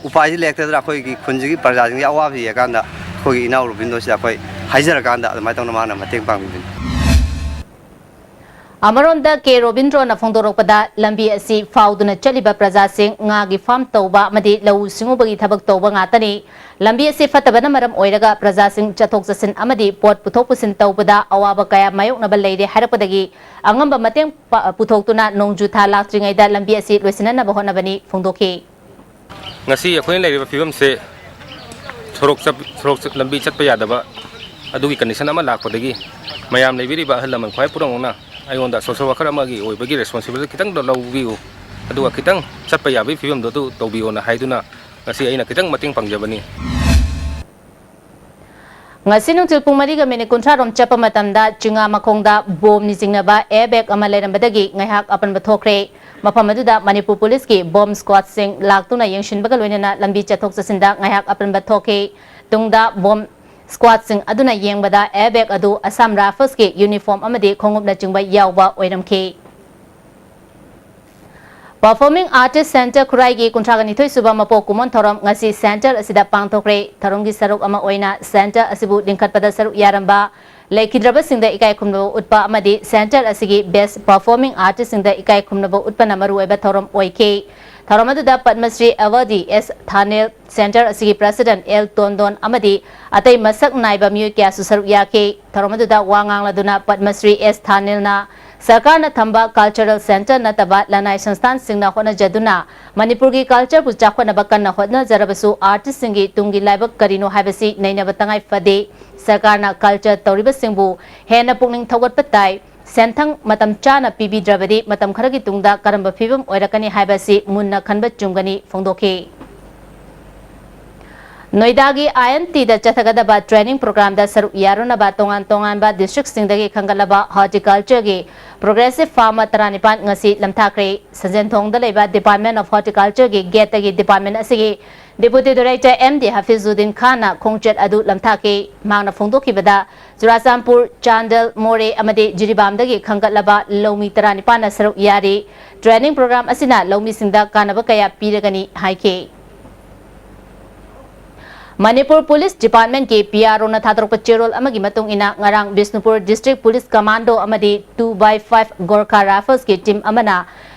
ꯎꯄꯥꯏꯁꯤ ꯂꯩꯔꯛꯇꯗꯅ ꯑꯩꯈꯣꯏꯒꯤ ꯈꯨꯟꯁꯤꯒꯤ ꯄ꯭ꯔꯖꯥꯁꯤꯡꯒꯤ ꯑꯋꯥꯕꯁꯤ ꯌꯦꯡꯉꯀꯥꯟꯗ ꯑꯩꯈꯣꯏꯒꯤ ꯏꯅꯥꯎ ꯔꯣꯕꯤꯟꯗꯣꯁꯤꯗ ꯑꯩꯈꯣꯏ ꯍꯥꯏꯖꯔꯀꯥꯟꯗ ꯑꯗꯨꯃꯥꯏꯅ ꯇꯧꯅ ꯃꯥꯅ ꯃꯇꯦꯡ ꯄꯥꯡꯕꯤꯕꯅꯤ꯫ ꯑꯃꯔꯣꯝꯗ ꯀꯦ ꯔꯣꯕꯤꯟꯗ꯭ꯔꯣꯅ ꯐꯣꯡꯗꯣꯔꯛꯄꯗ, ꯂꯝꯕꯤ ꯑꯁꯤ ꯐꯥꯎꯗꯨꯅ ꯆꯠꯂꯤꯕ ꯄ꯭ꯔꯖꯥꯁꯤꯡ ꯉꯥꯒꯤ farm ꯇꯧꯕ ꯑꯃꯗꯤ ꯂꯧꯎ ꯁꯤꯡꯎꯕꯒꯤ ꯊꯕꯛ ꯇꯧꯕ ꯉꯥꯛꯇꯅꯤ꯫ ꯂꯝꯕꯤ ꯑꯁꯤ ꯐꯠꯇꯕꯅ ꯃꯔꯝ ꯑꯣꯏꯔꯒ ꯄ꯭ꯔꯖꯥꯁꯤꯡ ꯆꯠꯊꯣꯛ ꯆꯠꯁꯤꯟ ꯑꯃꯗꯤ ꯄꯣꯠ ꯄꯨꯊꯣꯛ ꯄꯨꯁꯤꯟ ꯇꯧꯕꯗ ꯑꯋꯥꯕ ꯀꯌꯥ ꯃꯥꯌꯣꯛꯅꯕ ꯂꯩꯔꯦ ꯍꯥꯏꯔꯛꯄꯗꯒꯤ ꯑꯉꯝꯕ ꯃꯇꯦꯡ ꯄ-, ꯄꯨꯊꯣꯛꯇꯨꯅ ꯅꯣꯡꯖꯨ ꯊꯥ ꯂꯥꯛꯇ꯭ꯔꯤꯉꯩꯗ ꯂꯝꯕꯤ ꯑꯁꯤ ꯂꯣꯏꯁꯤꯟꯅꯅꯕ ꯍꯣꯠꯅꯕꯅꯤ ꯐꯣꯡꯗꯣꯛꯈꯤ꯫ ꯉꯁꯤ ꯑꯩꯈꯣꯏꯅ ꯂꯩꯔꯤꯕ ꯐꯤꯕꯝꯁꯦ ꯁꯣꯔꯣꯛ ꯆꯠ-, ꯁꯣꯔꯣꯛ ꯆꯠ-, ꯂꯝꯕꯤ ꯆꯠꯄ ꯌꯥꯗꯕ ꯑꯗꯨꯒꯤ condition ꯑꯃ ꯂꯥꯛꯄꯗꯒꯤ ꯃꯌꯥꯝ ꯂꯩꯕꯤꯔꯤꯕ ꯑꯍꯜ ꯂꯃꯟ ꯈ꯭ꯋꯥꯏ ꯄꯨꯝꯅꯃꯛꯅ ꯑꯩꯉꯣꯟꯗ social worker ꯑꯃꯒꯤ ꯑꯣꯏꯕꯒꯤ responsibility ꯈꯤꯇꯪ ꯂꯧꯕꯤꯌꯨ, ꯑꯗꯨꯒ ꯈꯤꯇꯪ ꯆꯠꯄ ꯌꯥꯕꯒꯤ ꯐꯤꯕꯝꯗꯣ ꯑꯗꯨ ꯇꯧꯕꯤꯌꯣꯅ ꯍꯥꯏꯗꯨꯅ ꯉꯁꯤ ꯑꯩꯅ ꯈꯤꯇꯪ ꯃꯇꯦꯡ ꯄꯥꯡꯖꯕꯅꯤ꯫ ꯉꯁꯤ ꯅꯨꯡꯊꯤꯜ ꯄꯨꯡ ꯃꯔꯤꯒ ꯃꯤꯅꯤꯠ ꯀꯨꯟꯊ꯭ꯔꯥ ꯔꯣꯝ ꯆꯠꯄ ꯃꯇꯝꯗ ꯆꯤꯉꯥ ꯃꯈꯣꯡꯗ ꯕꯣꯝꯅꯤ ꯆꯤꯡꯅꯕ ꯑꯦꯌꯔ ꯕꯦꯒ ꯑꯃ ꯂꯩꯔꯝꯕꯗꯒꯤ ꯉꯥꯏꯍꯥꯛ ꯑꯄꯟꯕ ꯊꯣꯛꯈ꯭ꯔꯦ꯫ ꯃꯐꯝ ꯑꯗꯨꯗ ꯃꯅꯤꯄꯨꯔ ꯄꯨꯂꯤꯁꯀꯤ ꯕꯣꯝ ꯁ꯭ꯀ꯭ꯋꯥꯗꯁꯤꯡ ꯂꯥꯛꯇꯨꯅ ꯌꯦꯡꯁꯤꯟꯕꯒ ꯂꯣꯏꯅꯅ ꯂꯝꯕꯤ ꯆꯠꯊꯣꯛ ꯆꯠꯁꯤꯟꯗ ꯉꯥꯏꯍꯥꯛ ꯑꯄꯟꯕ ꯊꯣꯛꯈꯤ꯫ ꯇꯨꯡꯗ ꯕꯣꯝ ꯁ꯭ꯀ꯭ꯋꯥꯗꯁꯤꯡ ꯑꯗꯨꯅ ꯌꯦꯡꯕꯗ ꯑꯦꯌꯔ ꯕꯦꯒ ꯑꯗꯨ ꯑꯁꯥꯝ ꯔꯥꯏꯐꯜꯁꯀꯤ ꯌꯨꯅꯤꯐꯣꯔꯝ ꯑꯃꯗꯤ ꯈꯣꯡꯎꯞꯅꯆꯤꯡꯕ ꯌꯥꯎꯕ ꯑꯣꯏꯔꯝꯈꯤ꯫ Performing Artist Centre ꯈꯨꯔꯥꯏꯒꯤ ꯀꯨꯟꯊ꯭ꯔꯥꯒ ꯅꯤꯊꯣꯏ ꯁꯨꯕ ꯃꯄꯣꯛ ꯀꯨꯝꯑꯣꯟ ꯊꯧꯔꯝ ꯉꯁꯤ ꯁꯦꯟꯇꯔ ꯑꯁꯤꯗ ꯄꯥꯡꯊꯣꯛꯈ꯭ꯔꯦ꯫ ꯊꯧꯔꯝꯒꯤ ꯁꯔꯨꯛ ꯑꯃ ꯑꯣꯏꯅ ꯁꯦꯟꯇꯔ ꯑꯁꯤꯕꯨ ꯂꯤꯡꯈꯠꯄꯗ ꯁꯔꯨꯛ ꯌꯥꯔꯝꯕ ꯂꯩꯈꯤꯗ꯭ꯔꯕꯁꯤꯡꯗ ꯏꯀꯥꯏ ꯈꯨꯝꯅꯕ ꯎꯠꯄ ꯑꯃꯗꯤ ꯁꯦꯟꯇꯔ ꯑꯁꯤꯒꯤ best performing artistꯁꯤꯡꯗ ꯏꯀꯥꯏ ꯈꯨꯝꯅꯕ ꯎꯠꯄꯅ ꯃꯔꯨꯑꯣꯏꯕ ꯊꯧꯔꯝ ꯑꯣꯏꯈꯤ꯫ ꯊꯧꯔꯝ ꯑꯗꯨꯗ ꯄꯗꯃꯁ꯭ꯔꯤ ꯑꯦꯋꯥꯔꯗꯤ ꯑꯦꯁ ꯊꯥꯅꯦꯜ, ꯁꯦꯟꯇꯔ ꯑꯁꯤꯒꯤ ꯄ꯭ꯔꯦꯁꯤꯗꯦꯟꯠ ꯑꯦꯜ ꯇꯣꯟꯗꯣꯟ ꯑꯃꯗꯤ ꯑꯇꯩ ꯃꯁꯛ ꯅꯥꯏꯕ ꯃꯤꯑꯣꯏ ꯀꯌꯥꯁꯨ ꯁꯔꯨꯛ ꯌꯥꯈꯤ꯫ ꯊꯧꯔꯝ ꯑꯗꯨꯗ ꯋꯥ ꯉꯥꯡꯂꯗꯨꯅ ꯄꯗꯃꯁ꯭ꯔꯤ ꯑꯦꯁ ꯊꯥꯅꯦꯜꯅ ꯁꯔꯀꯥꯔꯅ ꯊꯝꯕ ꯀꯜꯆꯔꯦꯜ ꯁꯦꯟꯇꯔ ꯅꯠꯇꯕ ꯂꯅꯥꯏ ꯁꯪꯁꯊꯥꯟꯁꯤꯡꯅ ꯍꯣꯠꯅꯖꯗꯨꯅ ꯃꯅꯤꯄꯨꯔꯒꯤ ꯀꯜꯆꯔꯕꯨ ꯆꯥꯎꯈꯠꯅꯕ ꯀꯟꯅ ꯍꯣꯠꯅꯖꯔꯕꯁꯨ ꯑꯥꯔꯇꯤꯁꯁꯤꯡꯒꯤ ꯇꯨꯡꯒꯤ ꯂꯥꯏꯕꯛ ꯀꯔꯤꯅꯣ ꯍꯥꯏꯕꯁꯤ ꯅꯩꯅꯕ ꯇꯉꯥꯏ ꯐꯗꯦ꯫ ꯁꯔꯀꯥꯔꯅ ꯀꯜꯆꯔ ꯇꯧꯔꯤꯕꯁꯤꯡꯕꯨ ꯍꯦꯟꯅ ꯄꯨꯛꯅꯤꯡ ꯊꯧꯒꯠꯄ ꯇꯥꯏ꯫ ꯁꯦꯟꯊꯪ ꯃꯇꯝ ꯆꯥꯅ ꯄꯤꯕꯤꯗ꯭ꯔꯕꯗꯤ ꯃꯇꯝ ꯈꯔꯒꯤ ꯇꯨꯡꯗ ꯀꯔꯝꯕ ꯐꯤꯕꯝ ꯑꯣꯏꯔꯛꯀꯅꯤ ꯍꯥꯏꯕꯁꯤ ꯃꯨꯟꯅ ꯈꯟꯕ ꯆꯨꯝꯒꯅꯤ ꯐꯣꯡꯗꯣꯛꯈꯤ꯫ ꯅꯣꯏꯗꯥꯒꯤ ꯑꯥꯏ ꯑꯦꯟ ꯇꯤꯗ ꯆꯠꯊꯒꯗꯕ ꯇ꯭ꯔꯦꯅꯤꯡ ꯄ꯭ꯔꯣꯒ꯭ꯔꯥꯝꯗ ꯁꯔꯨꯛ ꯌꯥꯔꯨꯅꯕ ꯇꯣꯉꯥꯟ ꯇꯣꯉꯥꯟꯕ ꯗꯤꯁꯇ꯭ꯔꯤꯛꯁꯤꯡꯗꯒꯤ ꯈꯟꯒꯠꯂꯕ ꯍꯣꯔꯇꯤꯀꯜꯆꯔꯒꯤ ꯄ꯭ꯔꯣꯒ꯭ꯔꯦꯁꯤꯞ ꯐꯥꯔꯃꯔ ꯇꯔꯥꯅꯤꯄꯥꯟ ꯉꯁꯤ ꯂꯝꯊꯥꯈ꯭ꯔꯦ꯫ ꯁꯟꯖꯦꯟꯊꯣꯡꯗ ꯂꯩꯕ ꯗꯤꯄꯥꯔꯠꯃꯦꯟ ꯑꯣꯐ ꯍꯣꯔꯇꯤꯀꯜꯆꯔꯒꯤ ꯒꯦꯠꯇꯒꯤ ꯗꯤꯄꯥꯔꯠꯃꯦꯟ ꯑꯁꯤꯒꯤ ꯗꯤꯄꯨꯇꯤ ꯗꯥꯏꯔꯦꯛꯇꯔ ꯑꯦꯝ ꯗꯤ ꯍꯥꯐꯤꯖꯨꯗꯤꯟ ꯈꯥꯟꯅ ꯈꯣꯡꯆꯠ ꯑꯗꯨ ꯂꯝꯊꯥꯈꯤ꯫ ꯃꯍꯥꯛꯅ ꯐꯣꯡꯗꯣꯛꯈꯤꯕꯗ, ꯆꯨꯔꯥꯆꯥꯟꯄꯨꯔ, ꯆꯥꯟꯗꯦꯜ, ꯃꯣꯔꯦ ꯑꯃꯗꯤ ꯖꯤꯔꯤꯕꯥꯝꯗꯒꯤ ꯈꯟꯒꯠꯂꯕ ꯂꯧꯃꯤ ꯇꯔꯥꯅꯤꯄꯥꯟꯅ ꯁꯔꯨꯛ ꯌꯥꯔꯤ꯫ ꯇ꯭ꯔꯦꯅꯤꯡ ꯄ꯭ꯔꯣꯒ꯭ꯔꯥꯝ ꯑꯁꯤꯅ ꯂꯧꯃꯤꯁꯤꯡꯗ ꯀꯥꯟꯅꯕ ꯀꯌꯥ ꯄꯤꯔꯒꯅꯤ ꯍꯥꯏꯈꯤ꯫ ꯃꯅꯤꯄꯨꯔ ꯄꯨꯂꯤꯁ ꯗꯤꯄꯥꯔꯠꯃꯦꯟꯠꯀꯤ ꯄꯤ ꯑꯥꯔ ꯑꯣꯅ ꯊꯥꯗꯣꯔꯛꯄ ꯆꯦꯔꯣꯜ ꯑꯃꯒꯤ ꯃꯇꯨꯡ ꯏꯟꯅ, ꯉꯔꯥꯡ ꯕꯤꯁꯅꯨꯄꯨꯔ ꯗꯤꯁꯇ꯭ꯔꯤꯛ ꯄꯨꯂꯤꯁ ꯀꯃꯥꯟꯗꯣ ꯑꯃꯗꯤ two by five ꯒꯣꯔꯈꯥ ꯔꯥꯏꯐꯜꯁꯀꯤ ꯇꯤꯝ ꯑꯃꯅ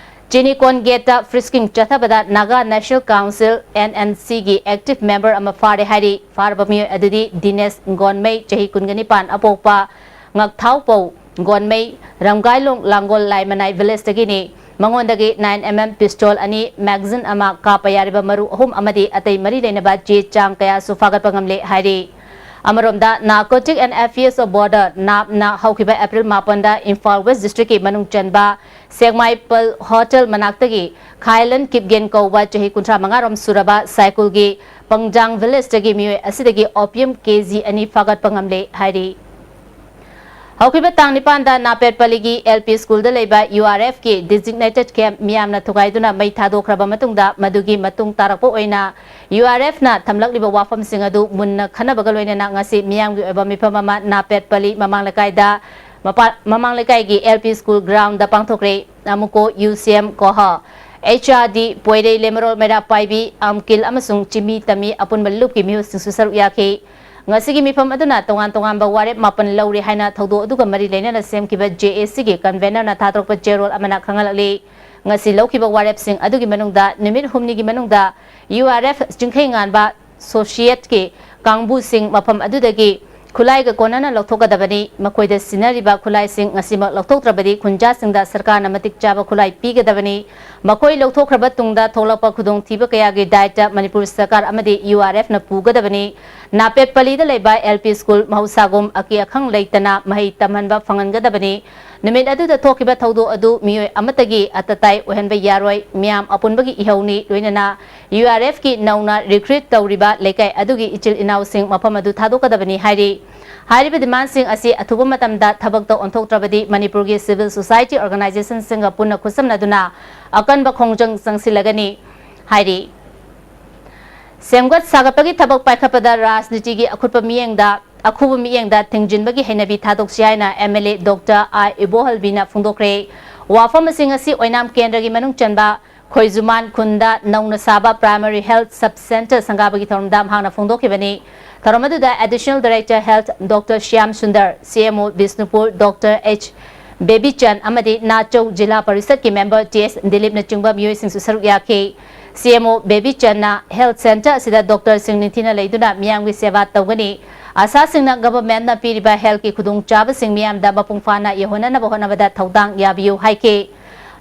ꯆꯤꯅꯤꯀꯣꯟ ꯒꯦꯠꯇ ꯐ꯭ꯔꯤꯁꯀꯤꯡ ꯆꯠꯊꯕꯗ Naga national council, N N ꯁꯤꯒꯤ ꯑꯦꯛꯇꯤꯚ ꯃꯦꯝꯕꯔ ꯑꯃ ꯐꯥꯔꯦ ꯍꯥꯏꯔꯤ꯫ ꯐꯥꯔꯕ ꯃꯤꯑꯣꯏ ꯑꯗꯨꯗꯤ ꯗꯤꯅꯦꯁ ꯒꯣꯟꯃꯩ, ꯆꯍꯤ ꯀꯨꯟꯒ ꯅꯤꯄꯥꯟ, ꯑꯄꯣꯛꯄ ꯉꯛꯊꯥꯎꯄꯧ ꯒꯣꯟꯃꯩ, ꯔꯝꯒꯥꯏꯂꯣꯡ ꯂꯥꯡꯒꯣꯜ ꯂꯥꯏꯃꯅꯥꯏ ꯚꯤꯂꯦꯖꯇꯒꯤꯅꯤ꯫ ꯃꯉꯣꯟꯗꯒꯤ nine M M ꯄꯤꯁꯇꯣꯜ ꯑꯅꯤ, ꯃꯦꯒꯥꯖꯤꯟ ꯑꯃ, ꯀꯥꯞꯄ ꯌꯥꯔꯤꯕ ꯃꯔꯨ ꯑꯍꯨꯝ ꯑꯃꯗꯤ ꯑꯇꯩ ꯃꯔꯤ ꯂꯩꯅꯕ ꯆꯦ ꯆꯥꯡ ꯀꯌꯥꯁꯨ ꯐꯥꯒꯠꯄ ꯉꯝꯂꯦ ꯍꯥꯏꯔꯤ꯫ ꯑꯃꯔꯣꯝꯗ, ꯅꯥꯔꯀꯣꯇꯤꯛ ꯑꯦꯟ ꯑꯦꯐꯤꯌꯔꯁ ꯑꯣꯐ ꯕꯣꯔꯗꯔ, ꯅꯥꯞꯅ ꯍꯧꯈꯤꯕ ꯑꯦꯄ꯭ꯔꯤꯜ ꯃꯥꯄꯟꯗ ꯏꯝꯐꯥꯜ ꯋꯦꯁ ꯗꯤꯁꯇ꯭ꯔꯤꯛꯀꯤ ꯃꯅꯨꯡ ꯆꯟꯕ ꯁꯦꯛꯃꯥꯏꯄꯜ ꯍꯣꯇꯦꯜ ꯃꯅꯥꯛꯇꯒꯤ ꯈꯥꯏꯂꯟ ꯀꯤꯞꯒꯦꯟ ꯀꯧꯕ ꯆꯍꯤ ꯀꯨꯟꯊ꯭ꯔꯥ ꯃꯉꯥ ꯔꯣꯝ ꯁꯨꯔꯕ ꯁꯥꯏꯀꯨꯜꯒꯤ ꯄꯪꯖꯥꯡ ꯚꯤꯂꯦꯖꯇꯒꯤ ꯃꯤꯑꯣꯏ ꯑꯁꯤꯗꯒꯤ ꯑꯣꯄꯤꯌꯝ ꯀꯦ ꯖꯤ ꯑꯅꯤ ꯐꯥꯒꯠꯄ ꯉꯝꯂꯦ ꯍꯥꯏꯔꯤ꯫ ꯍꯧꯈꯤꯕ ꯇꯥꯡ ꯅꯤꯄꯥꯟꯗ ꯅꯥꯄꯦꯠꯄꯜꯂꯤꯒꯤ ꯑꯦꯜ ꯄꯤ ꯁ꯭ꯀꯨꯜꯗ ꯂꯩꯕ ꯌꯨ ꯑꯥꯔ ꯑꯦꯐꯀꯤ ꯗꯤꯖꯤꯒꯅꯦꯇꯦꯗ ꯀꯦꯝꯞ ꯃꯤꯌꯥꯝꯅ ꯊꯨꯒꯥꯏꯗꯨꯅ ꯃꯩ ꯊꯥꯗꯣꯛꯈ꯭ꯔꯕ ꯃꯇꯨꯡꯗ, ꯃꯗꯨꯒꯤ ꯃꯇꯨꯡ ꯇꯥꯔꯛꯄ ꯑꯣꯏꯅ ꯌꯨ ꯑꯥꯔ ꯑꯦꯐꯅ ꯊꯝꯂꯛꯂꯤꯕ ꯋꯥꯐꯝꯁꯤꯡ ꯑꯗꯨ ꯃꯨꯟꯅ ꯈꯟꯅꯕꯒ ꯂꯣꯏꯅꯅ ꯉꯁꯤ ꯃꯤꯌꯥꯝꯒꯤ ꯑꯣꯏꯕ ꯃꯤꯐꯝ ꯑꯃ ꯅꯥꯄꯦꯠꯄꯜꯂꯤ ꯃꯃꯥꯡ ꯂꯩꯀꯥꯏꯗ, ꯃꯄꯥ-, ꯃꯃꯥꯡ ꯂꯩꯀꯥꯏꯒꯤ ꯑꯦꯜ ꯄꯤ ꯁ꯭ꯀꯨꯜ ꯒ꯭ꯔꯥꯎꯟꯗ ꯄꯥꯡꯊꯣꯛꯈ꯭ꯔꯦ꯫ ꯑꯃꯨꯀꯣ ꯌꯨ ꯁꯤ ꯑꯦꯝ ꯀꯣꯍ, H R D, Poirei Lemarol Meira Paibi, ꯑꯝꯀꯤꯜ ꯑꯃꯁꯨꯡ ꯆꯤꯃꯤ ꯇꯝꯃꯤ ꯑꯄꯨꯟꯕ ꯂꯨꯞꯀꯤ ꯃꯤꯍꯨꯠꯁꯤꯡꯁꯨ ꯁꯔꯨꯛ ꯌꯥꯈꯤ꯫ ꯉꯁꯤꯒꯤ ꯃꯤꯐꯝ ꯑꯗꯨꯅ ꯇꯣꯉꯥꯟ ꯇꯣꯉꯥꯟꯕ ꯋꯥꯔꯦꯞ ꯃꯥꯄꯟ ꯂꯧꯔꯦ ꯍꯥꯏꯅ ꯊꯧꯗꯣꯛ ꯑꯗꯨꯒ ꯃꯔꯤ ꯂꯩꯅꯅ ꯁꯦꯝꯈꯤꯕ ꯖꯦ ꯑꯦ ꯁꯤꯒꯤ ꯀꯟꯚꯦꯅꯔꯅ ꯊꯥꯗꯣꯔꯛꯄ ꯆꯦꯔꯣꯜ ꯑꯃꯅ ꯈꯪꯍꯜꯂꯛꯂꯤ꯫ ꯉꯁꯤ ꯂꯧꯈꯤꯕ ꯋꯥꯔꯦꯞꯁꯤꯡ ꯑꯗꯨꯒꯤ ꯃꯅꯨꯡꯗ ꯅꯨꯃꯤꯠ ꯍꯨꯝꯅꯤꯒꯤ ꯃꯅꯨꯡꯗ ꯌꯨ ꯑꯥꯔ ꯑꯦꯐ ꯆꯤꯡꯈꯩ ꯉꯥꯟꯕ ꯑꯦꯁꯣꯁꯤꯌꯦꯠꯀꯤ ꯀꯥꯡꯕꯨꯁꯤꯡ ꯃꯐꯝ ꯑꯗꯨꯗꯒꯤ ꯈꯨꯠꯂꯥꯏꯒ ꯀꯣꯟꯅꯅ ꯂꯧꯊꯣꯛꯀꯗꯕꯅꯤ꯫ ꯃꯈꯣꯏꯗ ꯁꯤꯟꯅꯔꯤꯕ ꯈꯨꯠꯂꯥꯏꯁꯤꯡ ꯉꯁꯤꯃꯛ ꯂꯧꯊꯣꯛꯇ꯭ꯔꯕꯗꯤ ꯈꯨꯟꯖꯥꯁꯤꯡꯗ ꯁꯔꯀꯥꯔꯅ ꯃꯇꯤꯛ ꯆꯥꯕ ꯈꯨꯠꯂꯥꯏ ꯄꯤꯒꯗꯕꯅꯤ꯫ ꯃꯈꯣꯏ ꯂꯧꯊꯣꯛꯈ꯭ꯔꯕ ꯇꯨꯡꯗ ꯊꯣꯛꯂꯛꯄ ꯈꯨꯗꯣꯡꯊꯤꯕ ꯀꯌꯥꯒꯤ ꯗꯥꯏꯇ ꯃꯅꯤꯄꯨꯔ ꯁꯔꯀꯥꯔ ꯑꯃꯗꯤ ꯌꯨ ꯑꯥꯔ ꯑꯦꯐꯅ ꯄꯨꯒꯗꯕꯅꯤ꯫ ꯅꯥꯄꯦꯠꯄꯂꯤꯗ ꯂꯩꯕ ꯑꯦꯜ ꯄꯤ ꯁ꯭ꯀꯨꯜ ꯃꯍꯧꯁꯥꯒꯨꯝ ꯑꯀꯤ ꯑꯈꯪ ꯂꯩꯇꯅ ꯃꯍꯩ ꯇꯝꯍꯟꯕ ꯐꯪꯍꯟꯒꯗꯕꯅꯤ꯫ ꯅꯨꯃꯤꯠ ꯑꯗꯨꯗ ꯊꯣꯛꯈꯤꯕ ꯊꯧꯗꯣꯛ ꯑꯗꯨ ꯃꯤꯑꯣꯏ ꯑꯃꯠꯇꯒꯤ ꯑꯇ ꯑꯇꯥꯏ ꯑꯣꯏꯍꯟꯕ ꯌꯥꯔꯣꯏ꯫ ꯃꯤꯌꯥꯝ ꯑꯄꯨꯟꯕꯒꯤ ꯏꯍꯧꯅꯤ꯫ ꯂꯣꯏꯅꯅ ꯌꯨ ꯑꯥꯔ ꯑꯦꯐꯀꯤ ꯅꯧꯅ ꯔꯤꯀ꯭ꯔꯨꯠ ꯇꯧꯔꯤꯕ ꯂꯩꯀꯥꯏ ꯑꯗꯨꯒꯤ ꯏꯆꯤꯜ ꯏꯅꯥꯎꯁꯤꯡ ꯃꯐꯝ ꯑꯗꯨ ꯊꯥꯗꯣꯛꯀꯗꯕꯅꯤ ꯍꯥꯏꯔꯤ꯫ ꯍꯥꯏꯔꯤꯕ ꯗꯤꯃꯥꯟꯁꯤꯡ ꯑꯁꯤ ꯑꯊꯨꯕ ꯃꯇꯝꯗ ꯊꯕꯛꯇ ꯑꯣꯟꯊꯣꯛꯇ꯭ꯔꯕꯗꯤ ꯃꯅꯤꯄꯨꯔꯒꯤ ꯁꯤꯚꯤꯜ ꯁꯣꯁꯥꯏꯇꯤ ꯑꯣꯔꯒꯅꯥꯏꯖꯦꯁꯟꯁꯤꯡꯒ ꯄꯨꯟꯅ ꯈꯨꯠꯁꯝꯅꯗꯨꯅ ꯑꯀꯟꯕ ꯈꯣꯡꯖꯪ ꯆꯪꯁꯤꯜꯂꯒꯅꯤ ꯍꯥꯏꯔꯤ꯫ ꯁꯦꯝꯒꯠ ꯁꯥꯒꯠꯄꯒꯤ ꯊꯕꯛ ꯄꯥꯏꯈꯠꯄꯗ ꯔꯥꯖꯅꯤꯇꯤꯒꯤ ꯑꯈꯨꯠꯄ ꯃꯤꯠꯌꯦꯡꯗ, ꯑꯈꯨꯕ ꯃꯤꯠꯌꯦꯡꯗ ꯊꯤꯡꯖꯤꯟꯕꯒꯤ ꯍꯩꯅꯕꯤ ꯊꯥꯗꯣꯛꯁꯤ ꯍꯥꯏꯅ M L A doctor R ꯏꯕꯣꯍꯜꯕꯤꯅ ꯐꯣꯡꯗꯣꯛꯈ꯭ꯔꯦ꯫ ꯋꯥꯐꯝ ꯑꯁꯤ ꯉꯁꯤ ꯑꯣꯏꯅꯥꯝ ꯀꯦꯟꯗ꯭ꯔꯒꯤ ꯃꯅꯨꯡ ꯆꯟꯕ ꯈꯣꯏꯖꯨꯃꯥꯟ ꯈꯨꯟꯗ ꯅꯧꯅ ꯁꯥꯕ ꯄ꯭ꯔꯥꯏꯃꯥꯔꯤ ꯍꯦꯜꯊ ꯁꯕ ꯁꯦꯟꯇꯔ ꯁꯪꯒꯥꯕꯒꯤ ꯊꯧꯔꯝꯗ ꯃꯍꯥꯛꯅ ꯐꯣꯡꯗꯣꯛꯈꯤꯕꯅꯤ꯫ ꯊꯧꯔꯝ ꯑꯗꯨꯗ additional director health doctor Shyam Sundar, C M ꯑꯣ ꯕꯤꯁꯅꯨꯄꯨꯔ ꯗꯣꯛꯇꯔ ꯑꯩꯆ ꯕꯦꯕꯤꯆꯟ ꯑꯃꯗꯤ ꯅꯥꯆꯧ ꯖꯤꯂꯥ ꯄꯔꯤꯁꯠꯀꯤ ꯃꯦꯝꯕꯔ ꯇꯤ ꯑꯦꯁ ꯗꯤꯂꯤꯞꯅꯆꯤꯡꯕ ꯃꯤꯑꯣꯏꯁꯤꯡꯁꯨ ꯁꯔꯨꯛ ꯌꯥꯈꯤ꯫ ꯁꯤ ꯑꯦꯝ ꯑꯣ ꯕꯦꯕꯤꯆꯟꯅ ꯍꯦꯜꯊ ꯁꯦꯟꯇꯔ ꯑꯁꯤꯗ ꯗꯣꯛꯇꯔꯁꯤꯡ ꯅꯤꯡꯊꯤꯅ ꯂꯩꯗꯨꯅ ꯃꯤꯌꯥꯝꯒꯤ ꯁꯦꯕꯥ ꯇꯧꯒꯅꯤ꯫ ꯑꯥꯁꯥꯁꯤꯡꯅ ꯒꯚꯔꯟꯃꯦꯟꯠꯅ ꯄꯤꯔꯤꯕ ꯍꯦꯜꯊꯀꯤ ꯈꯨꯗꯣꯡꯆꯥꯕꯁꯤꯡ ꯃꯤꯌꯥꯝꯗ ꯃꯄꯨꯡ ꯐꯥꯅ ꯌꯧꯍꯟꯅꯅꯕ ꯍꯣꯠꯅꯕꯗ ꯊꯧꯗꯥꯡ ꯌꯥꯕꯤꯌꯨ ꯍꯥꯏꯈꯤ꯫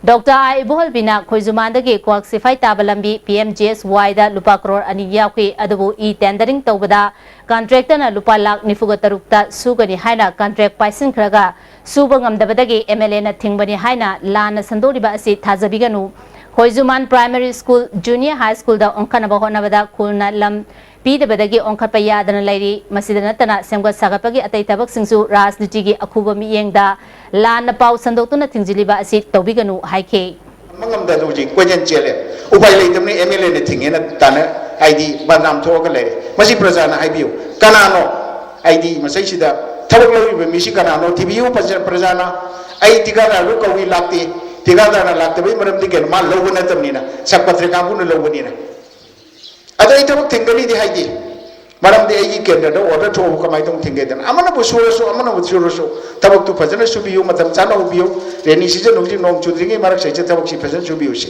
ꯗꯣꯛꯇꯔ ꯑꯥꯔ ꯏꯕꯣꯍꯜꯕꯤꯅ ꯈꯣꯏꯖꯨꯃꯥꯟꯗꯒꯤ ꯀ꯭ꯋꯥꯛ ꯁꯤꯐꯥꯏ ꯇꯥꯕ ꯂꯝꯕꯤ, ꯄꯤ ꯑꯦꯝ ꯖꯤ ꯑꯦꯁ ꯋꯥꯏꯗ ꯂꯨꯄꯥ ꯀ꯭ꯔꯣꯔ ꯑꯅꯤ ꯌꯥꯎꯈꯤ, ꯑꯗꯨꯕꯨ ꯏ ꯇꯦꯟꯗꯔꯤꯡ ꯇꯧꯕꯗ ꯀꯟꯇ꯭ꯔꯦꯛꯇꯔꯅ ꯂꯨꯄꯥ ꯂꯥꯈ ꯅꯤꯐꯨꯒ ꯇꯔꯨꯛꯇ ꯁꯨꯒꯅꯤ ꯍꯥꯏꯅ ꯀꯟꯇ꯭ꯔꯦꯛ ꯄꯥꯏꯁꯤꯟꯈ꯭ꯔꯒ ꯁꯨꯕ ꯉꯝꯗꯕꯗꯒꯤ ꯑꯦꯝ ꯑꯦꯜ ꯑꯦꯅ ꯊꯤꯡꯕꯅꯤ ꯍꯥꯏꯅ ꯂꯥꯟꯅ ꯁꯟꯗꯣꯛꯂꯤꯕ ꯑꯁꯤ ꯊꯥꯖꯕꯤꯒꯅꯨ꯫ ꯈꯣꯏꯖꯨꯃꯥꯟ ꯄ꯭ꯔꯥꯏꯃꯥꯔꯤ ꯁ꯭ꯀꯨꯜ, ꯖꯨꯅꯤꯌꯔ ꯍꯥꯏ ꯁ꯭ꯀꯨꯜꯗ ꯑꯣꯟꯈꯠꯅꯕ ꯍꯣꯠꯅꯕꯗ ꯈꯨꯜꯅ ꯂꯝ ꯄꯤꯗꯕꯗꯒꯤ ꯑꯣꯟꯈꯠꯄ ꯌꯥꯗꯅ ꯂꯩꯔꯤ꯫ ꯃꯁꯤꯗ ꯅꯠꯇꯅ ꯁꯦꯝꯒꯠ ꯁꯥꯒꯠꯄꯒꯤ ꯑꯇꯩ ꯊꯕꯛꯁꯤꯡꯁꯨ ꯔꯥꯖꯅꯤꯇꯤꯒꯤ ꯑꯈꯨꯕ ꯃꯤꯠꯌꯦꯡꯗ ꯂꯥꯟꯅ ꯄꯥꯎ ꯁꯟꯗꯣꯛꯇꯨꯅ ꯊꯤꯡꯖꯤꯜꯂꯤꯕ ꯑꯁꯤ ꯇꯧꯕꯤꯒꯅꯨ ꯍꯥꯏꯈꯤ꯫ ꯉꯝꯗ ꯑꯗꯨ ꯍꯧꯖꯤꯛ ꯀꯣꯏꯆꯦꯟ ꯆꯦꯜꯂꯦ꯫ ꯎꯄꯥꯏ ꯂꯩꯇꯕꯅꯤ, ꯑꯦꯝ ꯑꯦꯜ ꯑꯦꯅ ꯊꯤꯡꯉꯦꯅ ꯇꯥꯅ ꯍꯥꯏꯗꯤ ꯕꯗꯅꯥꯝ ꯊꯣꯛꯑꯒ ꯂꯩꯔꯦ꯫ ꯃꯁꯤ ꯄ꯭ꯔꯖꯥꯅ ꯍꯥꯏꯕꯤꯌꯨ, ꯀꯅꯥꯅꯣ? ꯍꯥꯏꯗꯤ ꯃꯁꯤꯁꯤꯗ ꯊꯕꯛ ꯂꯧꯔꯤꯕ ꯃꯤꯁꯤ ꯀꯅꯥꯅꯣ? ꯊꯤꯕꯤꯌꯨ ꯄ꯭ꯔꯖꯥ-, ꯄ꯭ꯔꯖꯥꯅ꯫ ꯑꯩ ꯊꯤꯀꯥꯗꯥꯔꯗꯨ ꯀꯧꯏ, ꯂꯥꯛꯇꯦ꯫ ꯊꯤꯀꯥꯗꯥꯔꯅ ꯂꯥꯛꯇꯕꯒꯤ ꯃꯔꯝꯗꯤ ꯀꯩꯅꯣ? ꯃꯥ ꯂꯧꯕ ꯅꯠꯇꯕꯅꯤꯅ, ꯁꯕ ꯄꯇ꯭ꯔ ꯀꯥꯡꯕꯨꯅ ꯂꯧꯕꯅꯤꯅ꯫ ꯑꯗꯣ ꯑꯩ ꯊꯕꯛ ꯊꯤꯡꯒꯅꯤꯗꯤ ꯍꯥꯏꯗꯦ, ꯃꯔꯝꯗꯤ ꯑꯩꯒꯤ ꯀꯦꯟꯗ꯭ꯔꯗ ꯑꯣꯔꯗꯔ ꯊꯣꯛꯑꯕ ꯀꯃꯥꯏꯅ ꯇꯧꯅ ꯊꯤꯡꯒꯦꯗꯅ? ꯑꯃꯅꯕꯨ ꯁꯨꯔꯁꯨ, ꯑꯃꯅꯕꯨ ꯁꯨꯔꯁꯨ, ꯊꯕꯛꯇꯨ ꯐꯖꯅ ꯁꯨꯕꯤꯌꯨ, ꯃꯇꯝ ꯆꯥꯅ ꯍꯧꯕꯤꯌꯨ꯫ ꯔꯦꯅꯤ ꯁꯤꯖꯟ ꯍꯧꯖꯤꯛ ꯅꯣꯡ ꯆꯨꯗ꯭ꯔꯤꯉꯩ ꯃꯔꯛꯁꯤꯗ ꯊꯕꯛꯁꯤ ꯐꯖꯅ ꯁꯨꯕꯤꯌꯨ ꯁꯤ꯫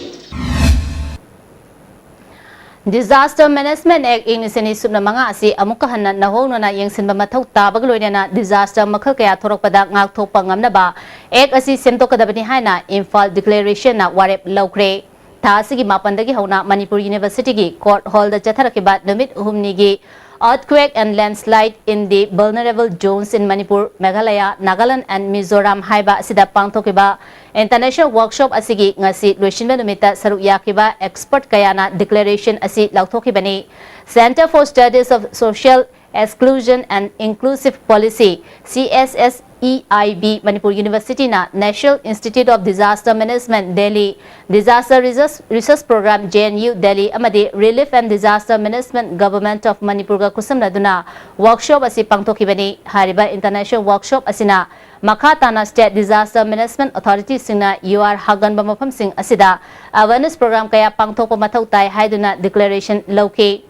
Disaster Management Act ꯏꯪ ꯂꯤꯁꯤꯡ ꯑꯅꯤ ꯁꯨꯞꯅ ꯃꯉꯥ ꯑꯁꯤ ꯑꯃꯨꯛꯀ ꯍꯟꯅ ꯅꯧꯍꯧꯅꯅ ꯌꯦꯡꯁꯤꯟꯕ ꯃꯊꯧ ꯇꯥꯕꯒ ꯂꯣꯏꯅꯅ disaster ꯃꯈꯜ ꯀꯌꯥ ꯊꯣꯔꯛꯄꯗ ꯉꯥꯛꯊꯣꯛꯄ ꯉꯝꯅꯕ Act ꯑꯁꯤ ꯁꯦꯝꯗꯣꯛꯀꯗꯕꯅꯤ ꯍꯥꯏꯅ ꯏꯝꯐꯥꯜ declarationꯅ ꯋꯥꯔꯦꯞ ꯂꯧꯈ꯭ꯔꯦ꯫ ꯊꯥ ꯑꯁꯤꯒꯤ ꯃꯥꯄꯟꯗꯒꯤ ꯍꯧꯅ ꯃꯅꯤꯄꯨꯔ Universityꯒꯤ court hallꯗ ꯆꯠꯊꯔꯛꯈꯤꯕ ꯅꯨꯃꯤꯠ ꯍꯨꯝꯅꯤꯒꯤ Earthquake and Landslide in the Vulnerable Zones in Manipur, Meghalaya, Nagaland and Mizoram ꯍꯥꯏꯕ ꯑꯁꯤꯗ ꯄꯥꯡꯊꯣꯛꯈꯤꯕ international workshop ꯑꯁꯤꯒꯤ ꯉꯁꯤ ꯂꯣꯏꯁꯤꯟꯕ ꯅꯨꯃꯤꯠꯇ ꯁꯔꯨꯛ ꯌꯥꯈꯤꯕ expert ꯀꯌꯥꯅ declaration ꯑꯁꯤ ꯂꯥꯎꯊꯣꯛꯈꯤꯕꯅꯤ꯫ Centre for Studies of Social Exclusion and Inclusive Policy, C S S E I B, Manipur Universityꯅ National Institute of Disaster Management, Delhi, Disaster Research, Research Program, J N U, Delhi, ꯑꯃꯗꯤ Relief and Disaster Management, Government of Manipurꯒ ꯈꯨꯠꯁꯝꯅꯗꯨꯅ workshop ꯑꯁꯤ ꯄꯥꯡꯊꯣꯛꯈꯤꯕꯅꯤ꯫ ꯍꯥꯏꯔꯤꯕ international workshop ꯑꯁꯤꯅ ꯃꯈꯥ ꯇꯥꯅ state disaster management authorityꯁꯤꯡꯅ U R ꯍꯥꯒꯟꯕ ꯃꯐꯝꯁꯤꯡ ꯑꯁꯤꯗ awareness program ꯀꯌꯥ ꯄꯥꯡꯊꯣꯛꯄ ꯃꯊꯧ ꯇꯥꯏ ꯍꯥꯏꯗꯨꯅ declaration ꯂꯧꯈꯤ꯫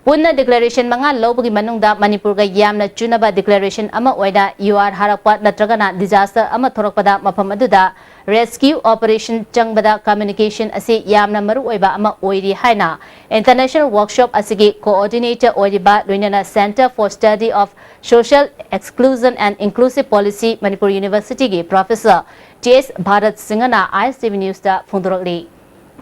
ꯄꯨꯟꯅ declaration ꯃꯉꯥ ꯂꯧꯕꯒꯤ ꯃꯅꯨꯡꯗ ꯃꯅꯤꯄꯨꯔꯒ ꯌꯥꯝꯅ ꯆꯨꯅꯕ declaration ꯑꯃ ꯑꯣꯏꯅ ꯌꯨ ꯑꯥꯔ ꯍꯥꯔꯛꯄ ꯅꯠꯇ꯭ꯔꯒꯅ disaster ꯑꯃ ꯊꯣꯔꯛꯄꯗ ꯃꯐꯝ ꯑꯗꯨꯗ rescue operation ꯆꯪꯕꯗ communication ꯑꯁꯤ ꯌꯥꯝꯅ ꯃꯔꯨꯑꯣꯏꯕ ꯑꯃ ꯑꯣꯏꯔꯤ ꯍꯥꯏꯅ international workshop ꯑꯁꯤꯒꯤ coordinator ꯑꯣꯏꯔꯤꯕ ꯂꯣꯏꯅꯅ Centre for Study of Social Exclusion and Inclusive Policy, Manipur Universityꯒꯤ professor T S Bharat ꯁꯤꯡꯍꯅ I S T V Newsꯇ ꯐꯣꯡꯗꯣꯔꯛꯂꯤ꯫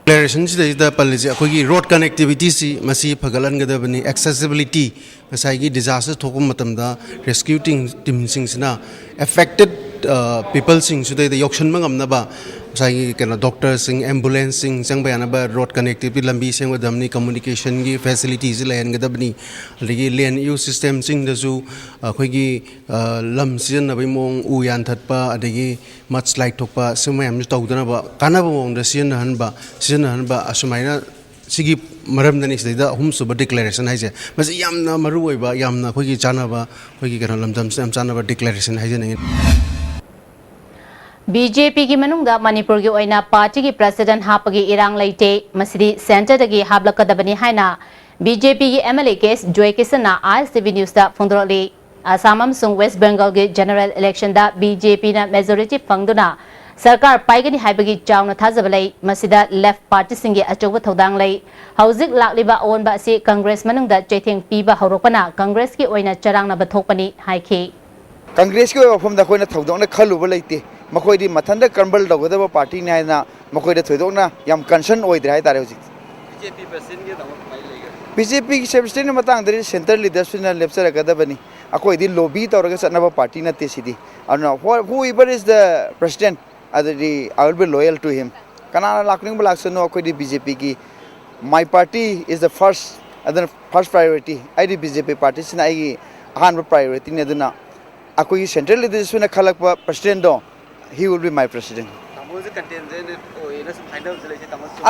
Declarationꯁꯤꯗꯩꯗ ꯄꯜꯂꯤꯁꯦ ꯑꯩꯈꯣꯏꯒꯤ road connectivityꯁꯤ ꯃꯁꯤ ꯐꯒꯠꯍꯟꯒꯗꯕꯅꯤ, accessibility, ꯉꯁꯥꯏꯒꯤ disaster ꯊꯣꯛꯄ ꯃꯇꯝꯗ rescue team, teamꯁꯤꯡꯁꯤꯅ affected, ꯑ, peopleꯁꯤꯡꯁꯤꯗꯩꯗ ꯌꯧꯁꯤꯟꯕ ꯉꯝꯅꯕ ꯉꯁꯥꯏꯒꯤ ꯀꯩꯅꯣ ꯗꯣꯛꯇꯔꯁꯤꯡ, ꯑꯦꯝꯕꯨꯂꯦꯟꯁꯁꯤꯡ ꯆꯪꯕ ꯌꯥꯅꯕ ꯔꯣꯗ ꯀꯅꯦꯛꯇꯤꯚꯤꯇꯤ, ꯂꯝꯕꯤ ꯁꯦꯝꯒꯗꯕꯅꯤ, ꯀꯝꯃꯨꯅꯤꯀꯦꯁꯟꯒꯤ ꯐꯦꯁꯤꯂꯤꯇꯤꯁꯤ ꯂꯩꯍꯟꯒꯗꯕꯅꯤ, ꯑꯗꯒꯤ ꯂꯦꯟ ꯌꯨꯁ ꯁꯤꯁꯇꯦꯝꯁꯤꯡꯗꯁꯨ ꯑꯩꯈꯣꯏꯒꯤ ꯂꯝ ꯁꯤꯖꯤꯟꯅꯕꯒꯤ ꯃꯑꯣꯡ, ꯎ ꯌꯥꯟꯊꯠꯄ, ꯑꯗꯒꯤ ꯃꯗ ꯁ꯭ꯂꯥꯏꯗ ꯊꯣꯛꯄ, ꯁꯤ ꯃꯌꯥꯝꯁꯤ ꯇꯧꯗꯅꯕ ꯀꯥꯟꯅꯕ ꯃꯑꯣꯡꯗ ꯁꯤꯖꯤꯟꯅꯍꯟꯕ ꯁꯤꯖꯤꯟꯅꯍꯟꯕ ꯑꯁꯨꯃꯥꯏꯅ ꯁꯤꯒꯤ ꯃꯔꯝꯗꯅꯤ ꯁꯤꯗꯩꯗ ꯑꯍꯨꯝꯁꯨꯕ ꯗꯤꯀ꯭ꯂꯦꯔꯦꯁꯟ ꯍꯥꯏꯁꯦ꯫ ꯃꯁꯤ ꯌꯥꯝꯅ ꯃꯔꯨ ꯑꯣꯏꯕ, ꯌꯥꯝꯅ ꯑꯩꯈꯣꯏꯒꯤ ꯆꯥꯟꯅꯕ, ꯑꯩꯈꯣꯏꯒꯤ ꯀꯩꯅꯣ ꯂꯝꯗꯝꯁꯤꯗ ꯌꯥꯝ ꯆꯥꯟꯅꯕ ꯗꯤꯀ꯭ꯂꯦꯔꯦꯁꯟ ꯍꯥꯏꯖꯅꯤꯡꯉꯤ꯫ ꯕꯤ ꯖꯦ ꯄꯤꯒꯤ ꯃꯅꯨꯡꯗ ꯃꯅꯤꯄꯨꯔꯒꯤ ꯑꯣꯏꯅ ꯄꯥꯔꯇꯤꯒꯤ ꯄ꯭ꯔꯁꯤꯗꯦꯟꯠ ꯍꯥꯞꯄꯒꯤ ꯏꯔꯥꯡ ꯂꯩꯇꯦ, ꯃꯁꯤꯗꯤ ꯁꯦꯟꯇꯔꯗꯒꯤ ꯍꯥꯞꯂꯛꯀꯗꯕꯅꯤ ꯍꯥꯏꯅ ꯕꯤ ꯖꯦ ꯄꯤꯒꯤ M L A K S ꯖꯣꯏꯀꯤꯁꯟꯅ ꯑꯥꯏ ꯑꯦꯁ ꯇꯤ ꯚꯤ ꯅ꯭ꯌꯨꯁꯇ ꯐꯣꯡꯗꯣꯔꯛꯂꯤ꯫ ꯑꯁꯥꯝ ꯑꯃꯁꯨꯡ ꯋꯦꯁ ꯕꯦꯡꯒꯜꯒꯤ ꯖꯦꯅꯔꯦꯜ ꯏꯂꯦꯛꯁꯟꯗ ꯕꯤ ꯖꯦ ꯄꯤꯅ ꯃꯦꯖꯣꯔꯤꯇꯤ ꯐꯪꯗꯨꯅ ꯁꯔꯀꯥꯔ ꯄꯥꯏꯒꯅꯤ ꯍꯥꯏꯕꯒꯤ ꯆꯥꯎꯅ ꯊꯥꯖꯕ ꯂꯩ꯫ ꯃꯁꯤꯗ ꯂꯦꯐ ꯄꯥꯔꯇꯤꯁꯤꯡꯒꯤ ꯑꯆꯧꯕ ꯊꯧꯗꯥꯡ ꯂꯩ꯫ ꯍꯧꯖꯤꯛ ꯂꯥꯛꯂꯤꯕ ꯑꯑꯣꯟꯕ ꯑꯁꯤ ꯀꯪꯒ꯭ꯔꯦꯁ ꯃꯅꯨꯡꯗ ꯆꯩꯊꯦꯡ ꯄꯤꯕ ꯍꯧꯔꯛꯄꯅ ꯀꯪꯒ꯭ꯔꯦꯁꯀꯤ ꯑꯣꯏꯅ ꯆꯔꯥꯡꯅꯕ ꯊꯣꯛꯄꯅꯤ ꯍꯥꯏꯈꯤ꯫ ꯀꯪꯒ꯭ꯔꯦꯁꯀꯤ ꯑꯣꯏꯕ ꯋꯥꯐꯝꯗ ꯑꯩꯈꯣꯏꯅ ꯊꯣꯏꯗꯣꯛꯅ ꯈꯜꯂꯨꯕ ꯂꯩꯇꯦ꯫ ꯃꯈꯣꯏꯗꯤ ꯃꯊꯟꯇ ꯀ꯭ꯔꯝꯕꯜ ꯇꯧꯒꯗꯕ ꯄꯥꯔꯇꯤꯅꯤ ꯍꯥꯏꯅ ꯃꯈꯣꯏꯗ ꯊꯣꯏꯗꯣꯛꯅ ꯌꯥꯝ ꯀꯟꯁꯔꯟ ꯑꯣꯏꯗ꯭ꯔꯦ ꯍꯥꯏꯇꯥꯔꯦ ꯍꯧꯖꯤꯛ꯫ ꯕꯤ ꯖꯦ ꯄꯤ ꯄ꯭ꯔꯁꯤꯗꯦꯟꯒꯤ ꯃꯇꯥꯡꯗꯗꯤ ꯁꯦꯟꯇꯔ ꯂꯤꯗꯔꯁꯤꯞꯅ ꯂꯦꯞꯆꯔꯛꯀꯗꯕꯅꯤ꯫ ꯑꯩꯈꯣꯏꯗꯤ ꯂꯣꯕꯤ ꯇꯧꯔꯒ ꯆꯠꯅꯕ ꯄꯥꯔꯇꯤ ꯅꯠꯇꯦ ꯁꯤꯗꯤ꯫ ꯑꯗꯨꯅ whoever is the president, ꯑꯗꯨꯗꯤ I will be loyal to him. ꯀꯅꯥꯅ ꯂꯥꯛꯅꯤꯡꯕ ꯂꯥꯛꯁꯅꯨ, ꯑꯩꯈꯣꯏꯗꯤ ꯕꯤ ꯖꯦ ꯄꯤꯒꯤ, my party is the first, ꯑꯗꯨꯅ ꯐꯥꯔꯁ ꯄ꯭ꯔꯥꯏꯌꯣꯔꯤꯇꯤ꯫ ꯑꯩꯗꯤ ꯕꯤ ꯖꯦ ꯄꯤ ꯄꯥꯔꯇꯤꯁꯤꯅ ꯑꯩꯒꯤ ꯑꯍꯥꯟꯕ ꯄ꯭ꯔꯥꯏꯌꯣꯔꯤꯇꯤꯅꯤ꯫ ꯑꯗꯨꯅ ꯑꯩꯈꯣꯏꯒꯤ ꯁꯦꯟꯇ꯭ꯔꯦꯜ ꯂꯤꯗꯔꯁꯤꯞꯅ ꯈꯜꯂꯛꯄ ꯄ꯭ꯔꯁꯤꯗꯦꯟꯗꯣ, he will be my president.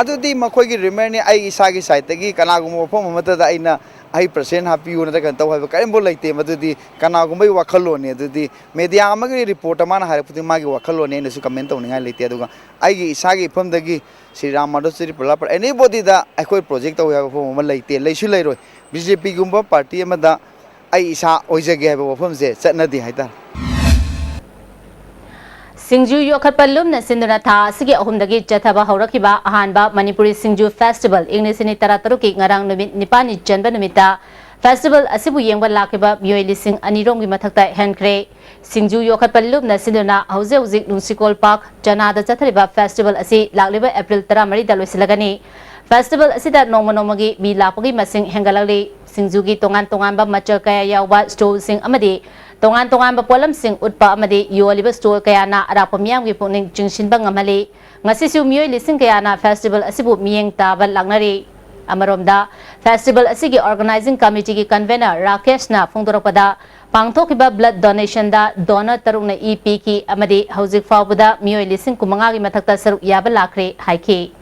ꯑꯗꯨꯗꯤ ꯃꯈꯣꯏꯒꯤ ꯔꯤꯃꯔꯅꯤ꯫ ꯑꯩ ꯏꯁꯥꯒꯤ ꯁꯥꯏꯠꯇꯒꯤ ꯀꯅꯥꯒꯨꯝꯕ ꯃꯐꯝ ꯑꯃꯠꯇꯗ ꯑꯩꯅ ꯑꯩ ꯄ꯭ꯔꯁꯤꯗꯦꯟ ꯍꯥꯞꯄꯤꯌꯨ ꯅꯠꯇ꯭ꯔꯒ ꯀꯩꯅꯣ ꯇꯧ ꯍꯥꯏꯕ ꯀꯔꯤꯝꯐꯥꯎ ꯂꯩꯇꯦ꯫ ꯃꯗꯨꯗꯤ ꯀꯅꯥꯒꯨꯝꯕꯒꯤ ꯋꯥꯈꯜꯂꯣꯟꯅꯤ꯫ ꯑꯗꯨꯗꯤ ꯃꯦꯗꯤꯌꯥ ꯑꯃꯒꯤ ꯔꯤꯄꯣꯔꯠꯇ ꯃꯥꯅ ꯍꯥꯏꯔꯛꯄꯗꯨꯗꯤ ꯃꯥꯒꯤ ꯋꯥꯈꯜꯂꯣꯟꯅꯤ, ꯑꯩꯅꯁꯨ ꯀꯃꯦꯟ ꯇꯧꯅꯤꯡꯉꯥꯏ ꯂꯩꯇꯦ꯫ ꯑꯗꯨꯒ ꯑꯩꯒꯤ ꯏꯁꯥꯒꯤ ꯏꯐꯝꯗꯒꯤ ꯁ꯭ꯔꯤ ꯔꯥꯝ ꯃꯥꯙꯕ ꯆꯤꯔꯤ ꯄ꯭ꯔꯂꯥ ꯑꯦꯅꯤꯕꯣꯗꯤꯗ ꯑꯩꯈꯣꯏ ꯄ꯭ꯔꯣꯖꯦꯛ ꯇꯧꯏ ꯍꯥꯏꯕ ꯋꯥꯐꯝ ꯑꯃ ꯂꯩꯇꯦ, ꯂꯩꯁꯨ ꯂꯩꯔꯣꯏ꯫ ꯕꯤ ꯖꯦ ꯄꯤꯒꯨꯝꯕ ꯄꯥꯔꯇꯤ ꯑꯃꯗ ꯑꯩ ꯏꯁꯥ ꯑꯣꯏꯖꯒꯦ ꯍꯥꯏꯕ ꯋꯥꯐꯝꯁꯦ ꯆꯠꯅꯗꯦ ꯍꯥꯏꯇꯥꯔꯦ꯫ ꯁꯤꯡꯖꯨ ꯌꯣꯛꯈꯠꯄ ꯂꯨꯞꯅ ꯁꯤꯟꯗꯨꯅ ꯊꯥ ꯑꯁꯤꯒꯤ ꯑꯍꯨꯝꯗꯒꯤ ꯆꯠꯊꯕ ꯍꯧꯔꯛꯈꯤꯕ ꯑꯍꯥꯟꯕ ꯃꯅꯤꯄꯨꯔꯤ ꯁꯤꯡꯖꯨ ꯐꯦꯁꯇꯤꯚꯦꯜ ꯏꯪ ꯂꯤꯁꯤꯡ ꯑꯅꯤ ꯇꯔꯥꯇꯔꯨꯛꯀꯤ ꯉꯔꯥꯡ ꯅꯨꯃꯤꯠ ꯅꯤꯄꯥꯜꯅꯤ ꯆꯟꯕ ꯅꯨꯃꯤꯠꯇ ꯐꯦꯁꯇꯤꯚꯦꯜ ꯑꯁꯤꯕꯨ ꯌꯦꯡꯕ ꯂꯥꯛꯈꯤꯕ ꯃꯤꯑꯣꯏ ꯂꯤꯁꯤꯡ ꯑꯅꯤꯔꯣꯝꯒꯤ ꯃꯊꯛꯇ ꯍꯦꯟꯈ꯭ꯔꯦ꯫ ꯁꯤꯡꯖꯨ ꯌꯣꯛꯈꯠꯄ ꯂꯨꯞꯅ ꯁꯤꯟꯗꯨꯅ ꯍꯧꯖꯤꯛ ꯍꯧꯖꯤꯛ ꯅꯨꯡꯁꯤꯀꯣꯜ ꯄꯥꯔꯛ ꯆꯅꯥꯗ ꯆꯠꯊꯔꯤꯕ ꯐꯦꯁꯇꯤꯚꯦꯜ ꯑꯁꯤ ꯂꯥꯛꯂꯤꯕ ꯑꯦꯄ꯭ꯔꯤꯜ ꯇꯔꯥꯃꯔꯤꯗ ꯂꯣꯏꯁꯤꯜꯂꯒꯅꯤ꯫ ꯐꯦꯁꯇꯤꯚꯦꯜ ꯑꯁꯤꯗ ꯅꯣꯡꯃ ꯅꯣꯡꯃꯒꯤ ꯃꯤ ꯂꯥꯛꯄꯒꯤ ꯃꯁꯤꯡ ꯍꯦꯟꯒꯠꯂꯛꯂꯤ꯫ ꯁꯤꯡꯖꯨꯒꯤ ꯇꯣꯉꯥꯟ ꯇꯣꯉꯥꯟꯕ ꯃꯆꯜ ꯀꯌꯥ ꯌꯥꯎꯕ ꯁ꯭ꯇꯣꯜꯁꯤꯡ ꯑꯃꯗꯤ ꯇꯣꯉꯥꯟ ꯇꯣꯉꯥꯟꯕ ꯄꯣꯠꯂꯝꯁꯤꯡ ꯎꯠꯄ ꯑꯃꯗꯤ ꯌꯣꯜꯂꯤꯕ stall ꯀꯌꯥꯅ ꯑꯔꯥꯛꯄ ꯃꯤꯌꯥꯝꯒꯤ ꯄꯨꯛꯅꯤꯡ ꯆꯤꯡꯁꯤꯟꯕ ꯉꯝꯍꯜꯂꯤ꯫ ꯉꯁꯤꯁꯨ ꯃꯤꯑꯣꯏ ꯂꯤꯁꯤꯡ ꯀꯌꯥꯅ festival ꯑꯁꯤꯕꯨ ꯃꯤꯠꯌꯦꯡ ꯇꯥꯕ ꯂꯥꯛꯅꯔꯤ꯫ ꯑꯃꯔꯣꯝꯗ, festival ꯑꯁꯤꯒꯤ organizing committeeꯒꯤ convener ꯔꯥꯀꯦꯁꯅ ꯐꯣꯡꯗꯣꯔꯛꯄꯗ, ꯄꯥꯡꯊꯣꯛꯈꯤꯕ blood donationꯗ donor ꯇꯔꯨꯛꯅ ꯏ ꯄꯤꯈꯤ ꯑꯃꯗꯤ ꯍꯧꯖꯤꯛ ꯐꯥꯎꯕꯗ ꯃꯤꯑꯣꯏ ꯂꯤꯁꯤꯡ ꯀꯨꯟꯃꯉꯥꯒꯤ ꯃꯊꯛꯇ ꯁꯔꯨꯛ ꯌꯥꯕ ꯂꯥꯛꯈ꯭ꯔꯦ ꯍꯥꯏꯈꯤ꯫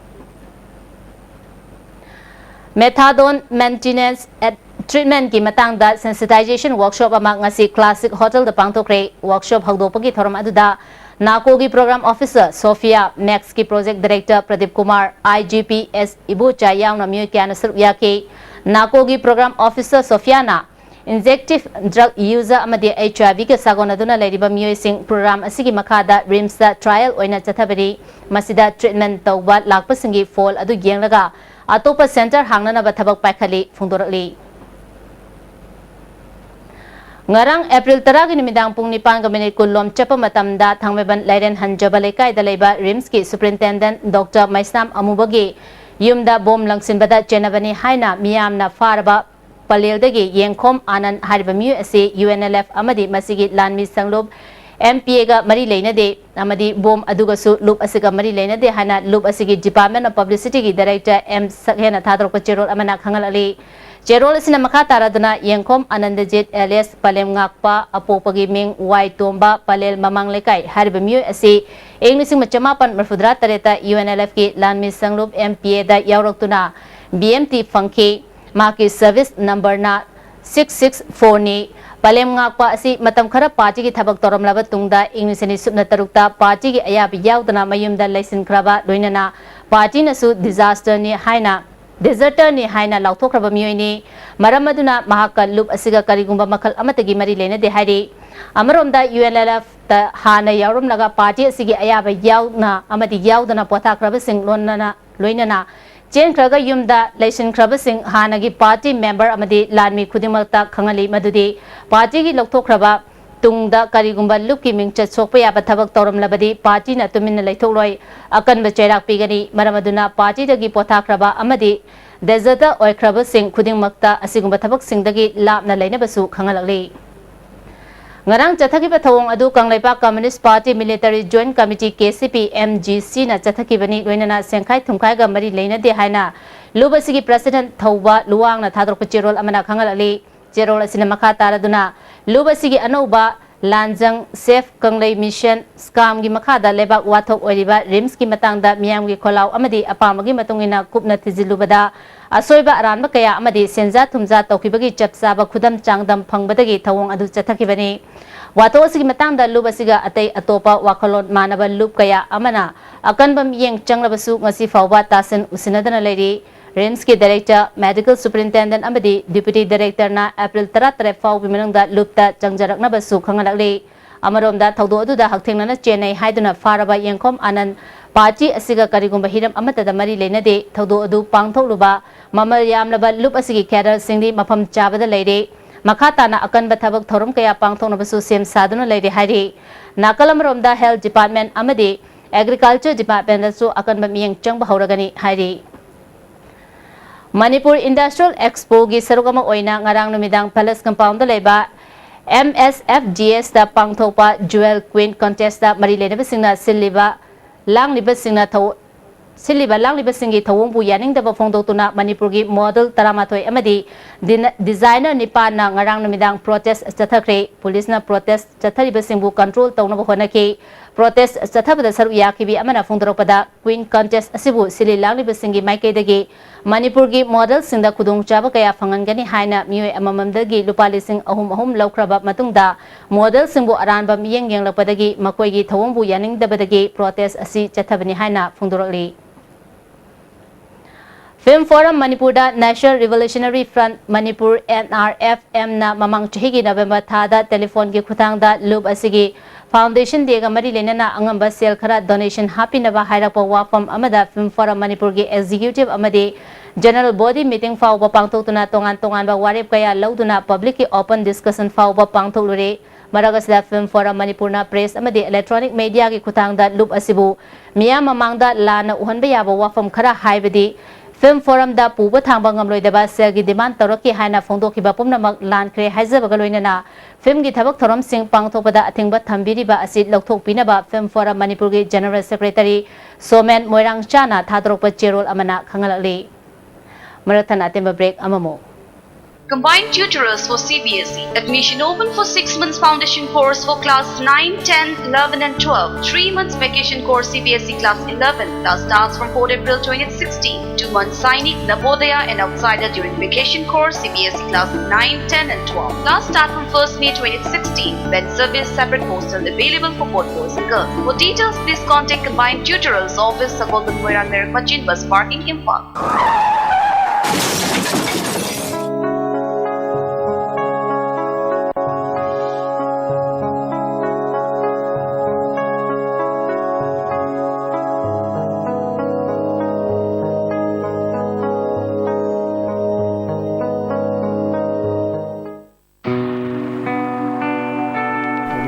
Methadone maintenance at treatmentꯀꯤ ꯃꯇꯥꯡꯗ sensitization workshop ꯑꯃ ꯉꯁꯤ Classic Hotelꯗ ꯄꯥꯡꯊꯣꯛꯈ꯭ꯔꯦ꯫ Workshop ꯍꯧꯗꯣꯛꯄꯒꯤ ꯊꯧꯔꯝ ꯑꯗꯨꯗ NACOꯒꯤ program officer Sophia, ꯃꯦꯛꯁꯀꯤ project director Pradeep Kumar, IGPS Ibocha ꯌꯥꯎꯅ ꯃꯤꯑꯣꯏ ꯀꯌꯥꯅ ꯁꯔꯨꯛ ꯌꯥꯈꯤ꯫ NACOꯒꯤ program officer ꯁꯣꯐꯤꯌꯥꯅ injective drug user ꯑꯃꯗꯤ HIVꯒ ꯁꯥꯒꯣꯟꯅꯗꯨꯅ ꯂꯩꯔꯤꯕ ꯃꯤꯑꯣꯏꯁꯤꯡ program ꯑꯁꯤꯒꯤ ꯃꯈꯥꯗ RIMSꯇ trial ꯑꯣꯏꯅ ꯆꯠꯊꯕꯅꯤ꯫ ꯃꯁꯤꯗ treatment ꯇꯧꯕ ꯂꯥꯛꯄꯁꯤꯡꯒꯤ ꯐꯣꯜ ꯑꯗꯨ ꯌꯦꯡꯂꯒ ꯑꯇꯣꯞꯄ center ꯍꯥꯡꯅꯅꯕ ꯊꯕꯛ ꯄꯥꯏꯈꯠꯂꯤ ꯐꯣꯡꯗꯣꯔꯛꯂꯤ꯫ ꯉꯔꯥꯡ April ꯇꯔꯥꯒꯤ ꯅꯨꯃꯤꯗꯥꯡ ꯄꯨꯡ ꯅꯤꯄꯥꯟꯒ minute ꯀꯨꯟ ꯂꯣꯝ ꯆꯠꯄ ꯃꯇꯝꯗ ꯊꯥꯡꯃꯩꯕꯟ ꯂꯥꯏꯔꯦꯟ ꯍꯟꯖꯕ ꯂꯩꯀꯥꯏꯗ ꯂꯩꯕ RIMSꯀꯤ superintendent Doctor ꯃꯩꯁꯅꯥꯝ ꯑꯃꯨꯕꯒꯤ ꯌꯨꯝꯗ bomb ꯂꯪꯁꯤꯟꯕꯗ ꯆꯦꯟꯅꯕꯅꯤ ꯍꯥꯏꯅ ꯃꯤꯌꯥꯝꯅ ꯐꯥꯔꯕ ꯄꯂꯦꯜꯗꯒꯤ ꯌꯦꯡꯈꯣꯝ ꯑꯥꯅꯟ ꯍꯥꯏꯔꯤꯕ ꯃꯤꯑꯣꯏ ꯑꯁꯤ UNLF ꯑꯃꯗꯤ ꯃꯁꯤꯒꯤ ꯂꯥꯟꯃꯤ ꯁꯪꯂꯨꯞ MPAꯒ ꯃꯔꯤ ꯂꯩꯅꯗꯦ ꯑꯃꯗꯤ bomb ꯑꯗꯨꯒꯁꯨ ꯂꯨꯞ ꯑꯁꯤꯒ ꯃꯔꯤ ꯂꯩꯅꯗꯦ ꯍꯥꯏꯅ ꯂꯨꯞ ꯑꯁꯤꯒꯤ Department of Publicityꯒꯤ director ꯑꯦꯝ ꯁꯛꯍꯦꯟꯅ ꯊꯥꯗꯣꯔꯛꯄ ꯆꯦꯔꯣꯜ ꯑꯃꯅ ꯈꯪꯍꯜꯂꯛꯂꯤ꯫ ꯆꯦꯔꯣꯜ ꯑꯁꯤꯅ ꯃꯈꯥ ꯇꯥꯔꯗꯨꯅ ꯌꯦꯡꯈꯣꯝ ꯑꯥꯅꯟꯗꯖꯤꯠ alias ꯄꯂꯦꯝ ꯉꯥꯛꯄ, ꯑꯄꯣꯛꯄꯒꯤ ꯃꯤꯡ ꯋꯥꯏ ꯇꯣꯝꯕ, ꯄꯂꯦꯜ ꯃꯃꯥꯡ ꯂꯩꯀꯥꯏ ꯍꯥꯏꯔꯤꯕ ꯃꯤꯑꯣꯏ ꯑꯁꯤ ꯏꯪ ꯂꯤꯁꯤꯡ ꯑꯃ ꯆꯃꯥꯄꯟ ꯃꯔꯤꯐꯨꯇꯔꯥ ꯇꯔꯦꯠꯇ UNLFꯀꯤ ꯂꯥꯟꯃꯤ ꯁꯪꯂꯨꯞ MPAꯗ ꯌꯥꯎꯔꯛꯇꯨꯅ BMT ꯐꯪꯈꯤ꯫ ꯃꯍꯥꯛꯀꯤ service numberꯅ six six fourꯅꯤ꯫ ꯄꯂꯦꯝ ꯉꯥꯛꯄ ꯑꯁꯤ ꯃꯇꯝ ꯈꯔ partyꯒꯤ ꯊꯕꯛ ꯇꯧꯔꯝꯂꯕ ꯇꯨꯡꯗ ꯏꯪ ꯂꯤꯁꯤꯡ ꯑꯅꯤ ꯁꯨꯞꯅ ꯇꯔꯨꯛꯇ partyꯒꯤ ꯑꯌꯥꯕ ꯌꯥꯎꯗꯅ ꯃꯌꯨꯝꯗ ꯂꯩꯁꯤꯟꯈ꯭ꯔꯕ ꯂꯣꯏꯅꯅ partyꯅꯁꯨ disasterꯅꯤ ꯍꯥꯏꯅ, deserterꯅꯤ ꯍꯥꯏꯅ ꯂꯥꯎꯊꯣꯛꯈ꯭ꯔꯕ ꯃꯤꯑꯣꯏꯅꯤ꯫ ꯃꯔꯝ ꯑꯗꯨꯅ ꯃꯍꯥꯛꯀ ꯂꯨꯞ ꯑꯁꯤꯒ ꯀꯔꯤꯒꯨꯝꯕ ꯃꯈꯜ ꯑꯃꯠꯇꯒꯤ ꯃꯔꯤ ꯂꯩꯅꯗꯦ ꯍꯥꯏꯔꯤ꯫ ꯑꯃꯔꯣꯝꯗ UNLFꯇ ꯍꯥꯟꯅ ꯌꯥꯎꯔꯝꯂꯒ party ꯑꯁꯤꯒꯤ ꯑꯌꯥꯕ ꯌꯥꯎꯅ ꯑꯃꯗꯤ ꯌꯥꯎꯗꯅ ꯄꯣꯊꯥꯈ꯭ꯔꯕꯁꯤꯡ ꯂꯣꯟꯅꯅ ꯂꯣꯏꯅꯅ ꯆꯦꯟꯈ꯭ꯔꯒ ꯌꯨꯝꯗ ꯂꯩꯁꯤꯟꯈ꯭ꯔꯕꯁꯤꯡ ꯍꯥꯟꯅꯒꯤ party member ꯑꯃꯗꯤ ꯂꯥꯟꯃꯤ ꯈꯨꯗꯤꯡꯃꯛꯇ ꯈꯪꯍꯜꯂꯤ ꯃꯗꯨꯗꯤ partyꯒꯤ ꯂꯧꯊꯣꯛꯈ꯭ꯔꯕ ꯇꯨꯡꯗ ꯀꯔꯤꯒꯨꯝꯕ ꯂꯨꯞꯀꯤ ꯃꯤꯡꯆꯠ ꯁꯣꯛꯄ ꯌꯥꯕ ꯊꯕꯛ ꯇꯧꯔꯝꯂꯕꯗꯤ partyꯅ ꯇꯨꯃꯤꯟꯅ ꯂꯩꯊꯣꯛꯂꯣꯏ, ꯑꯀꯟꯕ ꯆꯩꯔꯥꯛ ꯄꯤꯒꯅꯤ꯫ ꯃꯔꯝ ꯑꯗꯨꯅ partyꯗꯒꯤ ꯄꯣꯊꯥꯈ꯭ꯔꯕ ꯑꯃꯗꯤ deserter ꯑꯣꯏꯈ꯭ꯔꯕꯁꯤꯡ ꯈꯨꯗꯤꯡꯃꯛꯇ ꯑꯁꯤꯒꯨꯝꯕ ꯊꯕꯛꯁꯤꯡꯗꯒꯤ ꯂꯥꯞꯅ ꯂꯩꯅꯕꯁꯨ ꯈꯪꯍꯜꯂꯛꯂꯤ꯫ ꯉꯔꯥꯡ ꯆꯠꯊꯈꯤꯕ ꯊꯧꯑꯣꯡ ꯑꯗꯨ Kangleipak Communist Party Military Joint Committee, K C P M G C ꯅ ꯆꯠꯊꯈꯤꯕꯅꯤ꯫ ꯂꯣꯏꯅꯅ ꯁꯦꯟꯈꯥꯏ ꯊꯨꯝꯈꯥꯏꯒ ꯃꯔꯤ ꯂꯩꯅꯗꯦ ꯍꯥꯏꯅ ꯂꯨꯞ ꯑꯁꯤꯒꯤ President ꯊꯧꯕ ꯂꯨꯋꯥꯡꯅ ꯊꯥꯗꯣꯔꯛꯄ ꯆꯦꯔꯣꯜ ꯑꯃꯅ ꯈꯪꯍꯜꯂꯛꯂꯤ꯫ ꯆꯦꯔꯣꯜ ꯑꯁꯤꯅ ꯃꯈꯥ ꯇꯥꯔꯗꯨꯅ ꯂꯨꯞ ꯑꯁꯤꯒꯤ ꯑꯅꯧꯕ ꯂꯥꯟꯖꯪ Save Kanglei Mission, SCAM ꯒꯤ ꯃꯈꯥꯗ ꯂꯩꯕꯥꯛ ꯋꯥꯊꯣꯛ ꯑꯣꯏꯔꯤꯕ ꯔꯤꯝꯁꯀꯤ ꯃꯇꯥꯡꯗ ꯃꯤꯌꯥꯝꯒꯤ ꯈꯣꯜꯂꯥꯎ ꯑꯃꯗꯤ ꯑꯄꯥꯝꯕꯒꯤ ꯃꯇꯨꯡ ꯏꯟꯅ ꯀꯨꯞꯅ ꯊꯤꯖꯤꯜꯂꯨꯕꯗ ꯑꯁꯣꯏꯕ ꯑꯔꯥꯟꯕ ꯀꯌꯥ ꯑꯃꯗꯤ ꯁꯦꯟꯖꯥ ꯊꯨꯝꯖꯥ ꯇꯧꯈꯤꯕꯒꯤ ꯆꯞ ꯆꯥꯕ ꯈꯨꯗꯝ ꯆꯥꯡꯗꯝ ꯐꯪꯕꯗꯒꯤ ꯊꯧꯑꯣꯡ ꯑꯗꯨ ꯆꯠꯊꯈꯤꯕꯅꯤ꯫ ꯋꯥꯊꯣꯛ ꯑꯁꯤꯒꯤ ꯃꯇꯥꯡꯗ ꯂꯨꯞ ꯑꯁꯤꯒ ꯑꯇꯩ ꯑꯇꯣꯞꯄ ꯋꯥꯈꯜꯂꯣꯟ ꯃꯥꯟꯅꯕ ꯂꯨꯞ ꯀꯌꯥ ꯑꯃꯅ ꯑꯀꯟꯕ ꯃꯤꯠꯌꯦꯡ ꯆꯪꯂꯕꯁꯨ ꯉꯁꯤ ꯐꯥꯎꯕ ꯇꯥꯁꯤꯟ ꯎꯁꯤꯟꯅꯗꯅ ꯂꯩꯔꯤ꯫ ꯔꯤꯝꯁꯀꯤ Director, Medical Superintendent ꯑꯃꯗꯤ Deputy Director ꯅ ꯑꯦꯄ꯭ꯔꯤꯜ ꯇꯔꯥꯇꯔꯦꯠ ꯐꯥꯎꯕꯒꯤ ꯃꯅꯨꯡꯗ ꯂꯨꯞꯇ ꯆꯪꯖꯔꯛꯅꯕꯁꯨ ꯈꯪꯍꯜꯂꯛꯂꯤ꯫ ꯑꯃꯔꯣꯝꯗ ꯊꯧꯗꯣꯛ ꯑꯗꯨꯗ ꯍꯛꯊꯦꯡꯅꯅ ꯆꯦꯟꯅꯩ ꯍꯥꯏꯗꯨꯅ ꯐꯥꯔꯕ ꯌꯦꯡꯈꯣꯝ ꯑꯥꯅꯟ ꯄꯥꯔꯇꯤ ꯑꯁꯤꯒ ꯀꯔꯤꯒꯨꯝꯕ ꯍꯤꯔꯝ ꯑꯃꯠꯇꯗ ꯃꯔꯤ ꯂꯩꯅꯗꯦ꯫ ꯊꯧꯗꯣꯛ ꯑꯗꯨ ꯄꯥꯡꯊꯣꯛꯂꯨꯕ ꯃꯃꯜ ꯌꯥꯝꯂꯕ ꯂꯨꯞ ꯑꯁꯤꯒꯤ cadre ꯁꯤꯡꯗꯤ ꯃꯐꯝ ꯆꯥꯕꯗ ꯂꯩꯔꯦ꯫ ꯃꯈꯥ ꯇꯥꯅ ꯑꯀꯟꯕ ꯊꯕꯛ ꯊꯧꯔꯝ ꯀꯌꯥ ꯄꯥꯡꯊꯣꯛꯅꯕꯁꯨ ꯁꯦꯝ ꯁꯥꯗꯨꯅ ꯂꯩꯔꯦ ꯍꯥꯏꯔꯤ꯫ ꯅꯥꯀꯜ ꯑꯃꯔꯣꯝꯗ Health Department ꯑꯃꯗꯤ Agriculture Department ꯗꯁꯨ ꯑꯀꯟꯕ ꯃꯤꯠꯌꯦꯡ ꯆꯪꯕ ꯍꯧꯔꯒꯅꯤ ꯍꯥꯏꯔꯤ꯫ ꯃꯅꯤꯄꯨꯔ Industrial Expo ꯒꯤ ꯁꯔꯨꯛ ꯑꯃ ꯑꯣꯏꯅ ꯉꯔꯥꯡ ꯅꯨꯃꯤꯗꯥꯡ Palace Compound ꯗ ꯂꯩꯕ M S F D S ꯇ ꯄꯥꯡꯊꯣꯛꯄ Jewel Queen Contest ꯇ ꯃꯔꯤ ꯂꯩꯅꯕꯁꯤꯡꯅ ꯁꯤꯜꯂꯤꯕ ꯂꯥꯡꯂꯤꯕꯁꯤꯡꯅ ꯊꯧ-, ꯁꯤꯜꯂꯤꯕ ꯂꯥꯡꯂꯤꯕꯁꯤꯡꯒꯤ ꯊꯧꯑꯣꯡꯕꯨ ꯌꯥꯅꯤꯡꯗꯕ ꯐꯣꯡꯗꯣꯛꯇꯨꯅ ꯃꯅꯤꯄꯨꯔꯒꯤ model ꯇꯔꯥꯃꯥꯊꯣꯏ ꯑꯃꯗꯤ ꯗꯤꯅ-, designer ꯅꯤꯄꯥꯟꯅ ꯉꯔꯥꯡ ꯅꯨꯃꯤꯗꯥꯡ protest ꯆꯠꯊꯈ꯭ꯔꯦ꯫ ꯄꯨꯂꯤꯁꯅ protest ꯆꯠꯊꯔꯤꯕꯁꯤꯡꯕꯨ control ꯇꯧꯅꯕ ꯍꯣꯠꯅꯈꯤ꯫ Protest ꯆꯠꯊꯕꯗ ꯁꯔꯨꯛ ꯌꯥꯈꯤꯕꯤ ꯑꯃꯅ ꯐꯣꯡꯗꯣꯔꯛꯄꯗ, Queen Contest ꯑꯁꯤꯕꯨ ꯁꯤꯜꯂꯤ ꯂꯥꯡꯂꯤꯕꯁꯤꯡꯒꯤ ꯃꯥꯏꯀꯩꯗꯒꯤ ꯃꯅꯤꯄꯨꯔꯒꯤ model ꯁꯤꯡꯗ ꯈꯨꯗꯣꯡꯆꯥꯕ ꯀꯌꯥ ꯐꯪꯍꯟꯒꯅꯤ ꯍꯥꯏꯅ ꯃꯤꯑꯣꯏ ꯑꯃꯃꯝꯗꯒꯤ ꯂꯨꯄꯥ ꯂꯤꯁꯤꯡ ꯑꯍꯨꯝ ꯑꯍꯨꯝ ꯂꯧꯈ꯭ꯔꯕ ꯃꯇꯨꯡꯗ, model ꯁꯤꯡꯕꯨ ꯑꯔꯥꯟꯕ ꯃꯤꯠꯌꯦꯡ ꯌꯦꯡꯂꯛꯄꯗꯒꯤ ꯃꯈꯣꯏꯒꯤ ꯊꯧꯑꯣꯡꯕꯨ ꯌꯥꯅꯤꯡꯗꯕꯗꯒꯤ protest ꯑꯁꯤ ꯆꯠꯊꯕꯅꯤ ꯍꯥꯏꯅ ꯐꯣꯡꯗꯣꯔꯛꯂꯤ꯫ Film Forum ꯃꯅꯤꯄꯨꯔꯗ National Revolutionary Front Manipur, N R F M ꯅ ꯃꯃꯥꯡ ꯆꯍꯤꯒꯤ ꯅꯕꯦꯝꯕꯔ ꯊꯥꯗ telephone ꯒꯤ ꯈꯨꯠꯊꯥꯡꯗ ꯂꯨꯞ ꯑꯁꯤꯒꯤ Foundation Day ꯒ ꯃꯔꯤ ꯂꯩꯅꯅ ꯑꯉꯝꯕ ꯁꯦꯜ ꯈꯔ donation ꯍꯥꯞꯄꯤꯅꯕ ꯍꯥꯏꯔꯛꯄ ꯋꯥꯐꯝ ꯑꯃꯗ Film Forum ꯃꯅꯤꯄꯨꯔꯒꯤ executive ꯑꯃꯗꯤ general body meeting ꯐꯥꯎꯕ ꯄꯥꯡꯊꯣꯛꯇꯨꯅ ꯇꯣꯉꯥꯟ ꯇꯣꯉꯥꯟꯕ ꯋꯥꯔꯦꯞ ꯀꯌꯥ ꯂꯧꯗꯨꯅ public ꯀꯤ open discussion ꯐꯥꯎꯕ ꯄꯥꯡꯊꯣꯛꯂꯨꯔꯦ꯫ ꯃꯔꯛ ꯑꯁꯤꯗ Film Forum ꯃꯅꯤꯄꯨꯔꯅ press ꯑꯃꯗꯤ electronic media ꯒꯤ ꯈꯨꯠꯊꯥꯡꯗ ꯂꯨꯞ ꯑꯁꯤꯕꯨ ꯃꯤꯌꯥꯝ ꯃꯃꯥꯡꯗ ꯂꯥꯟꯅ ꯎꯍꯟꯕ ꯌꯥꯕ ꯋꯥꯐꯝ ꯈꯔ, ꯍꯥꯏꯕꯗꯤ ꯐꯤꯜꯝ ꯐꯣꯔꯝꯗ ꯄꯨꯕ ꯊꯥꯡꯕ ꯉꯝꯂꯣꯏꯗꯕ ꯁꯦꯜꯒꯤ ꯗꯤꯃꯥꯟꯗ ꯇꯧꯔꯛꯈꯤ ꯍꯥꯏꯅ ꯐꯣꯡꯗꯣꯛꯈꯤꯕ ꯄꯨꯝꯅꯃꯛ ꯂꯥꯟꯈ꯭ꯔꯦ ꯍꯥꯏꯖꯕꯒ ꯂꯣꯏꯅꯅ ꯐꯤꯜꯝꯒꯤ ꯊꯕꯛ ꯊꯧꯔꯝꯁꯤꯡ ꯄꯥꯡꯊꯣꯛꯄꯗ ꯑꯊꯤꯡꯕ ꯊꯝꯕꯤꯔꯤꯕ ꯑꯁꯤ ꯂꯧꯊꯣꯛꯄꯤꯅꯕ ꯐꯤꯜꯝ ꯐꯣꯔꯝ ꯃꯅꯤꯄꯨꯔꯒꯤ ꯖꯦꯅꯔꯦꯜ ꯁꯦꯀ꯭ꯔꯦꯇꯔꯤ ꯁꯣꯃꯦꯟ ꯃꯣꯏꯔꯥꯡꯆꯥꯅ ꯊꯥꯗꯣꯔꯛꯄ ꯆꯦꯔꯣꯜ ꯑꯃꯅ ꯈꯪꯍꯜꯂꯛꯂꯤ꯫ ꯃꯔꯛ ꯊꯠꯅ ꯑꯇꯦꯟꯕ ꯕ꯭ꯔꯦꯛ ꯑꯃꯃꯨꯛ꯫ Combined tutorials for C B S E. Admission open for six months foundation course for class nine, ten, eleven and twelve. Three months vacation course C B S E class eleven. Class starts from fourth April twenty sixteen. Two months Sainik, Navodaya and Outsider during vacation course C B S E class nine, ten and twelve. Class start from first May twenty sixteen. When service, separate hostel available for both boys and girls. For details, please contact Combined Tutorials Office, Sagolband Moirang Merak Machin Bus Parking, Imphal.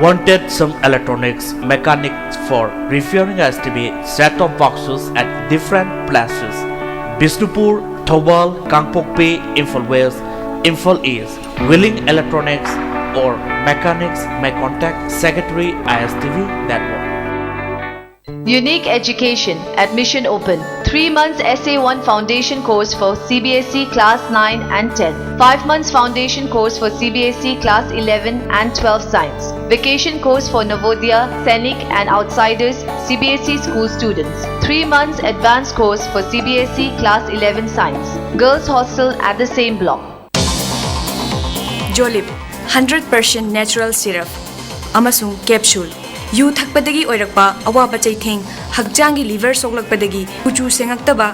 Wanted some electronics mechanics for repairing S T V set-top boxes at different places: Bishnupur, Thoubal, Kangpokpi, Imphal West, Imphal East. Willing electronics or mechanics may contact Secretary I S T V Network. Unique Education. Admission open. Three months S A one foundation course for C B S E class nine and ten. Five months foundation course for C B S E class eleven and twelve science. Vacation course for Navodaya, Sainik and Outsiders C B S E school students. Three months advanced course for C B S E class eleven science. Girls hostel at the same block. Jolib, hundred percent natural syrup ꯑꯃꯁꯨꯡ capsule꯫ U ꯊꯛꯄꯗꯒꯤ ꯑꯣꯏꯔꯛꯄ ꯑꯋꯥꯕ ꯆꯩꯊꯦꯡ, ꯍꯛꯆꯥꯡꯒꯤ liver ꯁꯣꯛꯂꯛꯄꯗꯒꯤ ꯀꯨꯆꯨ ꯁꯦꯡꯉꯛꯇꯕ,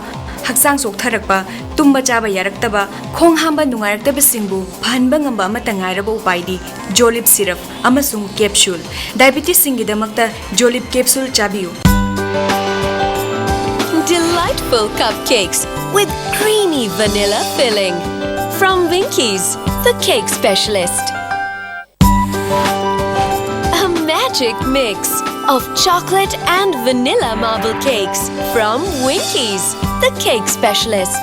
ꯍꯛꯆꯥꯡ ꯆꯣꯛꯊꯔꯛꯄ, ꯇꯨꯝꯕ ꯆꯥꯕ ꯌꯥꯔꯛꯇꯕ, ꯈꯣꯡ ꯍꯥꯝꯕ ꯅꯨꯡꯉꯥꯏꯔꯛꯇꯕꯁꯤꯡꯕꯨ ꯐꯍꯟꯕ ꯉꯝꯕ ꯑꯃꯠꯇ ꯉꯥꯏꯔꯕ ꯎꯄꯥꯏꯗꯤ Jolib syrup ꯑꯃꯁꯨꯡ capsule꯫ Diabetesꯁꯤꯡꯒꯤꯗꯃꯛꯇ Jolib capsule ꯆꯥꯕꯤꯌꯨ꯫ Delightful cupcakes with creamy vanilla filling from Winkies, the cake specialist. A magic mix. of chocolate and vanilla marble cakes from Winkies, the cake specialist.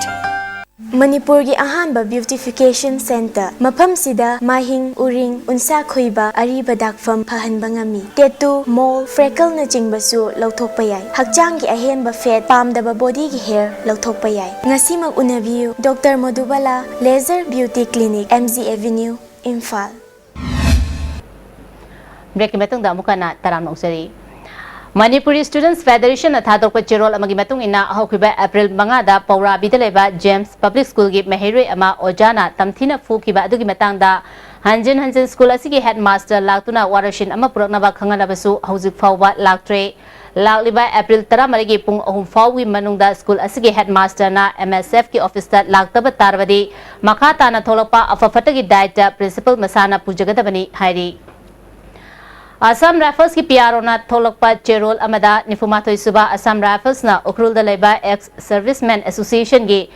ꯃꯅꯤꯄꯨꯔꯒꯤ ꯑꯍꯥꯟꯕ beautification centre꯫ ꯃꯐꯝꯁꯤꯗ ꯃꯥꯏꯍꯤꯡ, ꯎꯔꯤꯡ, ꯎꯟꯁꯥ ꯈꯨꯏꯕ, ꯑꯔꯤꯕ ꯗꯥꯛꯐꯝ ꯐꯍꯟꯕ ꯉꯝꯃꯤ꯫ Tattoo, mole, freckleꯅꯆꯤꯡꯕꯁꯨ ꯂꯧꯊꯣꯛꯄ ꯌꯥꯏ꯫ ꯍꯛꯆꯥꯡꯒꯤ ꯑꯍꯦꯟꯕ fat, ꯄꯥꯝꯗꯕ bodyꯒꯤ hair ꯂꯧꯊꯣꯛꯄ ꯌꯥꯏ꯫ ꯉꯁꯤꯃꯛ ꯎꯅꯕꯤꯌꯨ, Doctor ꯃꯣꯗꯨꯕꯥꯂꯥ Laser Beauty Clinic, M G Avenue, Imphal. Breakꯀꯤ ꯃꯇꯨꯡꯗ ꯑꯃꯨꯛ ꯍꯟꯅ ꯇꯔꯥꯝꯅ ꯑꯣꯛꯆꯔꯤ꯫ ꯃꯅꯤꯄꯨꯔꯤ Students Federationꯅ ꯊꯥꯗꯣꯔꯛꯄ ꯆꯦꯔꯣꯜ ꯑꯃꯒꯤ ꯃꯇꯨꯡ ꯏꯟꯅ, ꯍꯧꯈꯤꯕ ꯑꯦꯄ꯭ꯔꯤꯜ ꯃꯉꯥꯗ ꯄꯧꯔꯥꯕꯤꯗ ꯂꯩꯕ ꯖꯦꯝꯁ ꯄꯕ꯭ꯂꯤꯛ ꯁ꯭ꯀꯨꯜꯒꯤ ꯃꯍꯩꯔꯣꯏ ꯑꯃ ꯑꯣꯖꯥꯅ ꯇꯝꯊꯤꯅ ꯐꯨꯈꯤꯕ ꯑꯗꯨꯒꯤ ꯃꯇꯥꯡꯗ ꯍꯟꯖꯤꯟ ꯍꯟꯖꯤꯟ ꯁ꯭ꯀꯨꯜ ꯑꯁꯤꯒꯤ ꯍꯦꯗꯃꯥꯁꯇꯔ ꯂꯥꯛꯇꯨꯅ ꯋꯥꯔꯣꯏꯁꯤꯟ ꯑꯃ ꯄꯨꯔꯛꯅꯕ ꯈꯪꯍꯜꯂꯕꯁꯨ ꯍꯧꯖꯤꯛ ꯐꯥꯎꯕ ꯂꯥꯛꯇ꯭ꯔꯦ꯫ ꯂꯥꯛꯂꯤꯕ ꯑꯦꯄ꯭ꯔꯤꯜ ꯇꯔꯥꯃꯔꯤꯒꯤ ꯄꯨꯡ ꯑꯍꯨꯝ ꯐꯥꯎꯒꯤ ꯃꯅꯨꯡꯗ ꯁ꯭ꯀꯨꯜ ꯑꯁꯤꯒꯤ ꯍꯦꯗꯃꯥꯁꯇꯔꯅ M S Fꯀꯤ ꯑꯣꯐꯤꯁꯇ ꯂꯥꯛꯇꯕ ꯇꯥꯔꯕꯗꯤ ꯃꯈꯥ ꯇꯥꯅ ꯊꯣꯛꯂꯛꯄ ꯑꯐ ꯐꯠꯇꯒꯤ ꯗꯥꯏꯇ ꯄ꯭ꯔꯤꯟꯁꯤꯄꯜ ꯃꯁꯥꯅ ꯄꯨꯖꯒꯗꯕꯅꯤ ꯍꯥꯏꯔꯤ꯫ ꯑꯁꯥꯝ ꯔꯥꯏꯐꯜꯁꯀꯤ P R Oꯅ ꯊꯣꯛꯂꯛꯄ ꯆꯦꯔꯣꯜ ꯑꯃꯗ, ꯅꯤꯐꯨꯃꯥꯊꯣꯏ ꯁꯨꯕ ꯑꯁꯥꯝ ꯔꯥꯏꯐꯜꯁꯅ ꯎꯈ꯭ꯔꯨꯜꯗ ꯂꯩꯕ Ex Servicemen Associationꯒꯤ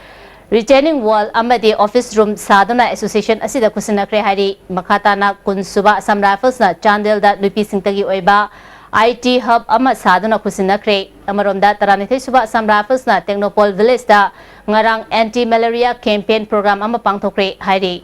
retaining wall ꯑꯃꯗꯤ office room ꯁꯥꯗꯨꯅ association ꯑꯁꯤꯗ ꯈꯨꯠꯁꯤꯟꯅꯈ꯭ꯔꯦ ꯍꯥꯏꯔꯤ꯫ ꯃꯈꯥ ꯇꯥꯅ ꯀꯨꯟ ꯁꯨꯕ ꯑꯁꯥꯝ ꯔꯥꯏꯐꯜꯁꯅ ꯆꯥꯟꯗꯦꯜꯗ ꯅꯨꯄꯤꯁꯤꯡꯇꯒꯤ ꯑꯣꯏꯕ I T hub ꯑꯃ ꯁꯥꯗꯨꯅ ꯈꯨꯠꯁꯤꯟꯅꯈ꯭ꯔꯦ꯫ ꯑꯃꯔꯣꯝꯗ ꯇꯔꯥꯅꯤꯊꯣꯏ ꯁꯨꯕ ꯑꯁꯥꯝ ꯔꯥꯏꯐꯜꯁꯅ ꯇꯦꯡꯅꯧꯄꯜ ꯚꯤꯂꯦꯖꯇ ꯉꯔꯥꯡ anti malaria campaign program ꯑꯃ ꯄꯥꯡꯊꯣꯛꯈ꯭ꯔꯦ ꯍꯥꯏꯔꯤ꯫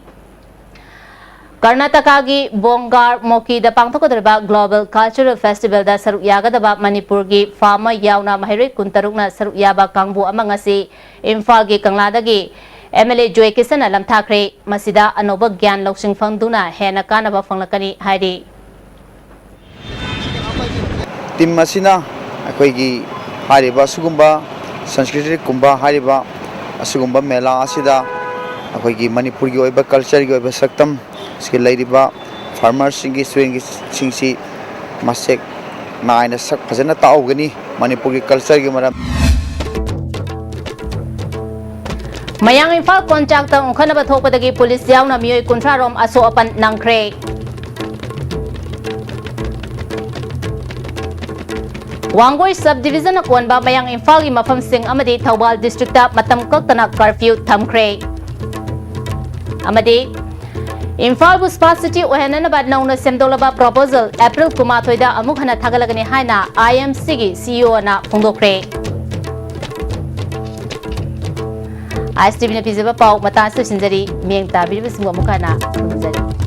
ꯀꯔꯅꯥꯇꯀꯥꯒꯤ ꯕꯣꯡꯒꯥꯔ ꯃꯣꯀꯤꯗ ꯄꯥꯡꯊꯣꯛꯀꯗꯧꯔꯤꯕ Global Cultural Festivalꯗ ꯁꯔꯨꯛ ꯌꯥꯒꯗꯕ ꯃꯅꯤꯄꯨꯔꯒꯤ ꯐꯥ ꯑꯃ ꯌꯥꯎꯅ ꯃꯍꯩꯔꯣꯏ ꯀꯨꯟꯇꯔꯨꯛꯅ ꯁꯔꯨꯛ ꯌꯥꯕ ꯀꯥꯡꯕꯨ ꯑꯃ ꯉꯁꯤ ꯏꯝꯐꯥꯜꯒꯤ ꯀꯪꯂꯥꯗꯒꯤ M L A ꯖꯣꯏ ꯀꯤꯁꯟꯅ ꯂꯝꯊꯥꯈ꯭ꯔꯦ꯫ ꯃꯁꯤꯗ ꯑꯅꯧꯕ ꯒ꯭ꯌꯥꯟ ꯂꯧꯁꯤꯡ ꯐꯪꯗꯨꯅ ꯍꯦꯟꯅ ꯀꯥꯟꯅꯕ ꯐꯪꯂꯛꯀꯅꯤ ꯍꯥꯏꯔꯤ꯫ Team ꯑꯁꯤꯅ ꯑꯩꯈꯣꯏꯒꯤ ꯍꯥꯏꯔꯤꯕ ꯑꯁꯤꯒꯨꯝꯕ ꯁꯪꯁꯀ꯭ꯔꯤꯇꯤꯛ ꯀꯨꯝꯕ ꯍꯥꯏꯔꯤꯕ ꯑꯁꯤꯒꯨꯝꯕ ꯃꯦꯂꯥ ꯑꯁꯤꯗ ꯑꯩꯈꯣꯏꯒꯤ ꯃꯅꯤꯄꯨꯔꯒꯤ ꯑꯣꯏꯕ cultureꯒꯤ ꯑꯣꯏꯕ ꯁꯛꯇꯝ, ꯁꯤꯒꯤ ꯂꯩꯔꯤꯕ farmerꯁꯤꯡꯒꯤ, studentꯁꯤꯡꯁꯤ ꯃꯁꯦꯛ ꯅꯥꯏꯅ ꯁꯛ ꯐꯖꯅ ꯇꯥꯛꯍꯧꯒꯅꯤ꯫ ꯃꯅꯤꯄꯨꯔꯒꯤ cultureꯒꯤ ꯃꯔꯝ꯫ ꯃꯌꯥꯡ ꯏꯝꯐꯥꯜ ꯀꯣꯟꯆꯥꯛꯇ ꯎꯪꯈꯠꯅꯕ ꯊꯣꯛꯄꯗꯒꯤ ꯄꯨꯂꯤꯁ ꯌꯥꯎꯅ ꯃꯤꯑꯣꯏ ꯀꯨꯟꯊ꯭ꯔꯥ ꯔꯣꯝ ꯑꯁꯣꯛ ꯑꯄꯟ ꯅꯪꯈ꯭ꯔꯦ꯫ ꯋꯥꯡꯒꯣꯏ sub divisionꯅ ꯀꯣꯟꯕ ꯃꯌꯥꯡ ꯏꯝꯐꯥꯜꯒꯤ ꯃꯐꯝꯁꯤꯡ ꯑꯃꯗꯤ ꯊꯧꯕꯥꯜ districtꯇ ꯃꯇꯝ ꯀꯛꯇꯅ curfew ꯊꯝꯈ꯭ꯔꯦ꯫ ꯑꯃꯗꯤ ꯏꯝꯐꯥꯜꯕꯨ ꯁ꯭ꯃꯥꯔꯠ ꯁꯤꯇꯤ ꯑꯣꯏꯍꯟꯅꯅꯕ ꯅꯧꯅ ꯁꯦꯝꯗꯣꯛꯂꯕ ꯄ꯭ꯔꯣꯄꯣꯖꯦꯜ ꯑꯦꯄ꯭ꯔꯤꯜ ꯀꯨꯟꯃꯥꯊꯣꯏꯗ ꯑꯃꯨꯛ ꯍꯟꯅ ꯊꯥꯒꯠꯂꯒꯅꯤ ꯍꯥꯏꯅ ꯑꯥꯏ ꯑꯦꯝ ꯁꯤꯒꯤ ꯁꯤ ꯏ ꯑꯣꯅ ꯐꯣꯡꯗꯣꯛꯈ꯭ꯔꯦ꯫ ꯑꯥꯏ ꯑꯦꯁ ꯇꯤ ꯚꯤꯅ ꯄꯤꯖꯕ ꯄꯥꯎ ꯃꯇꯥꯡ ꯑꯁꯤꯗ ꯂꯣꯏꯁꯤꯟꯖꯔꯤ꯫ ꯃꯤꯠꯌꯦꯡ ꯇꯥꯕꯤꯔꯤꯕꯁꯤꯡꯕꯨ ꯑꯃꯨꯛ ꯍꯟꯅ ꯈꯨꯔꯨꯝꯖꯔꯤ꯫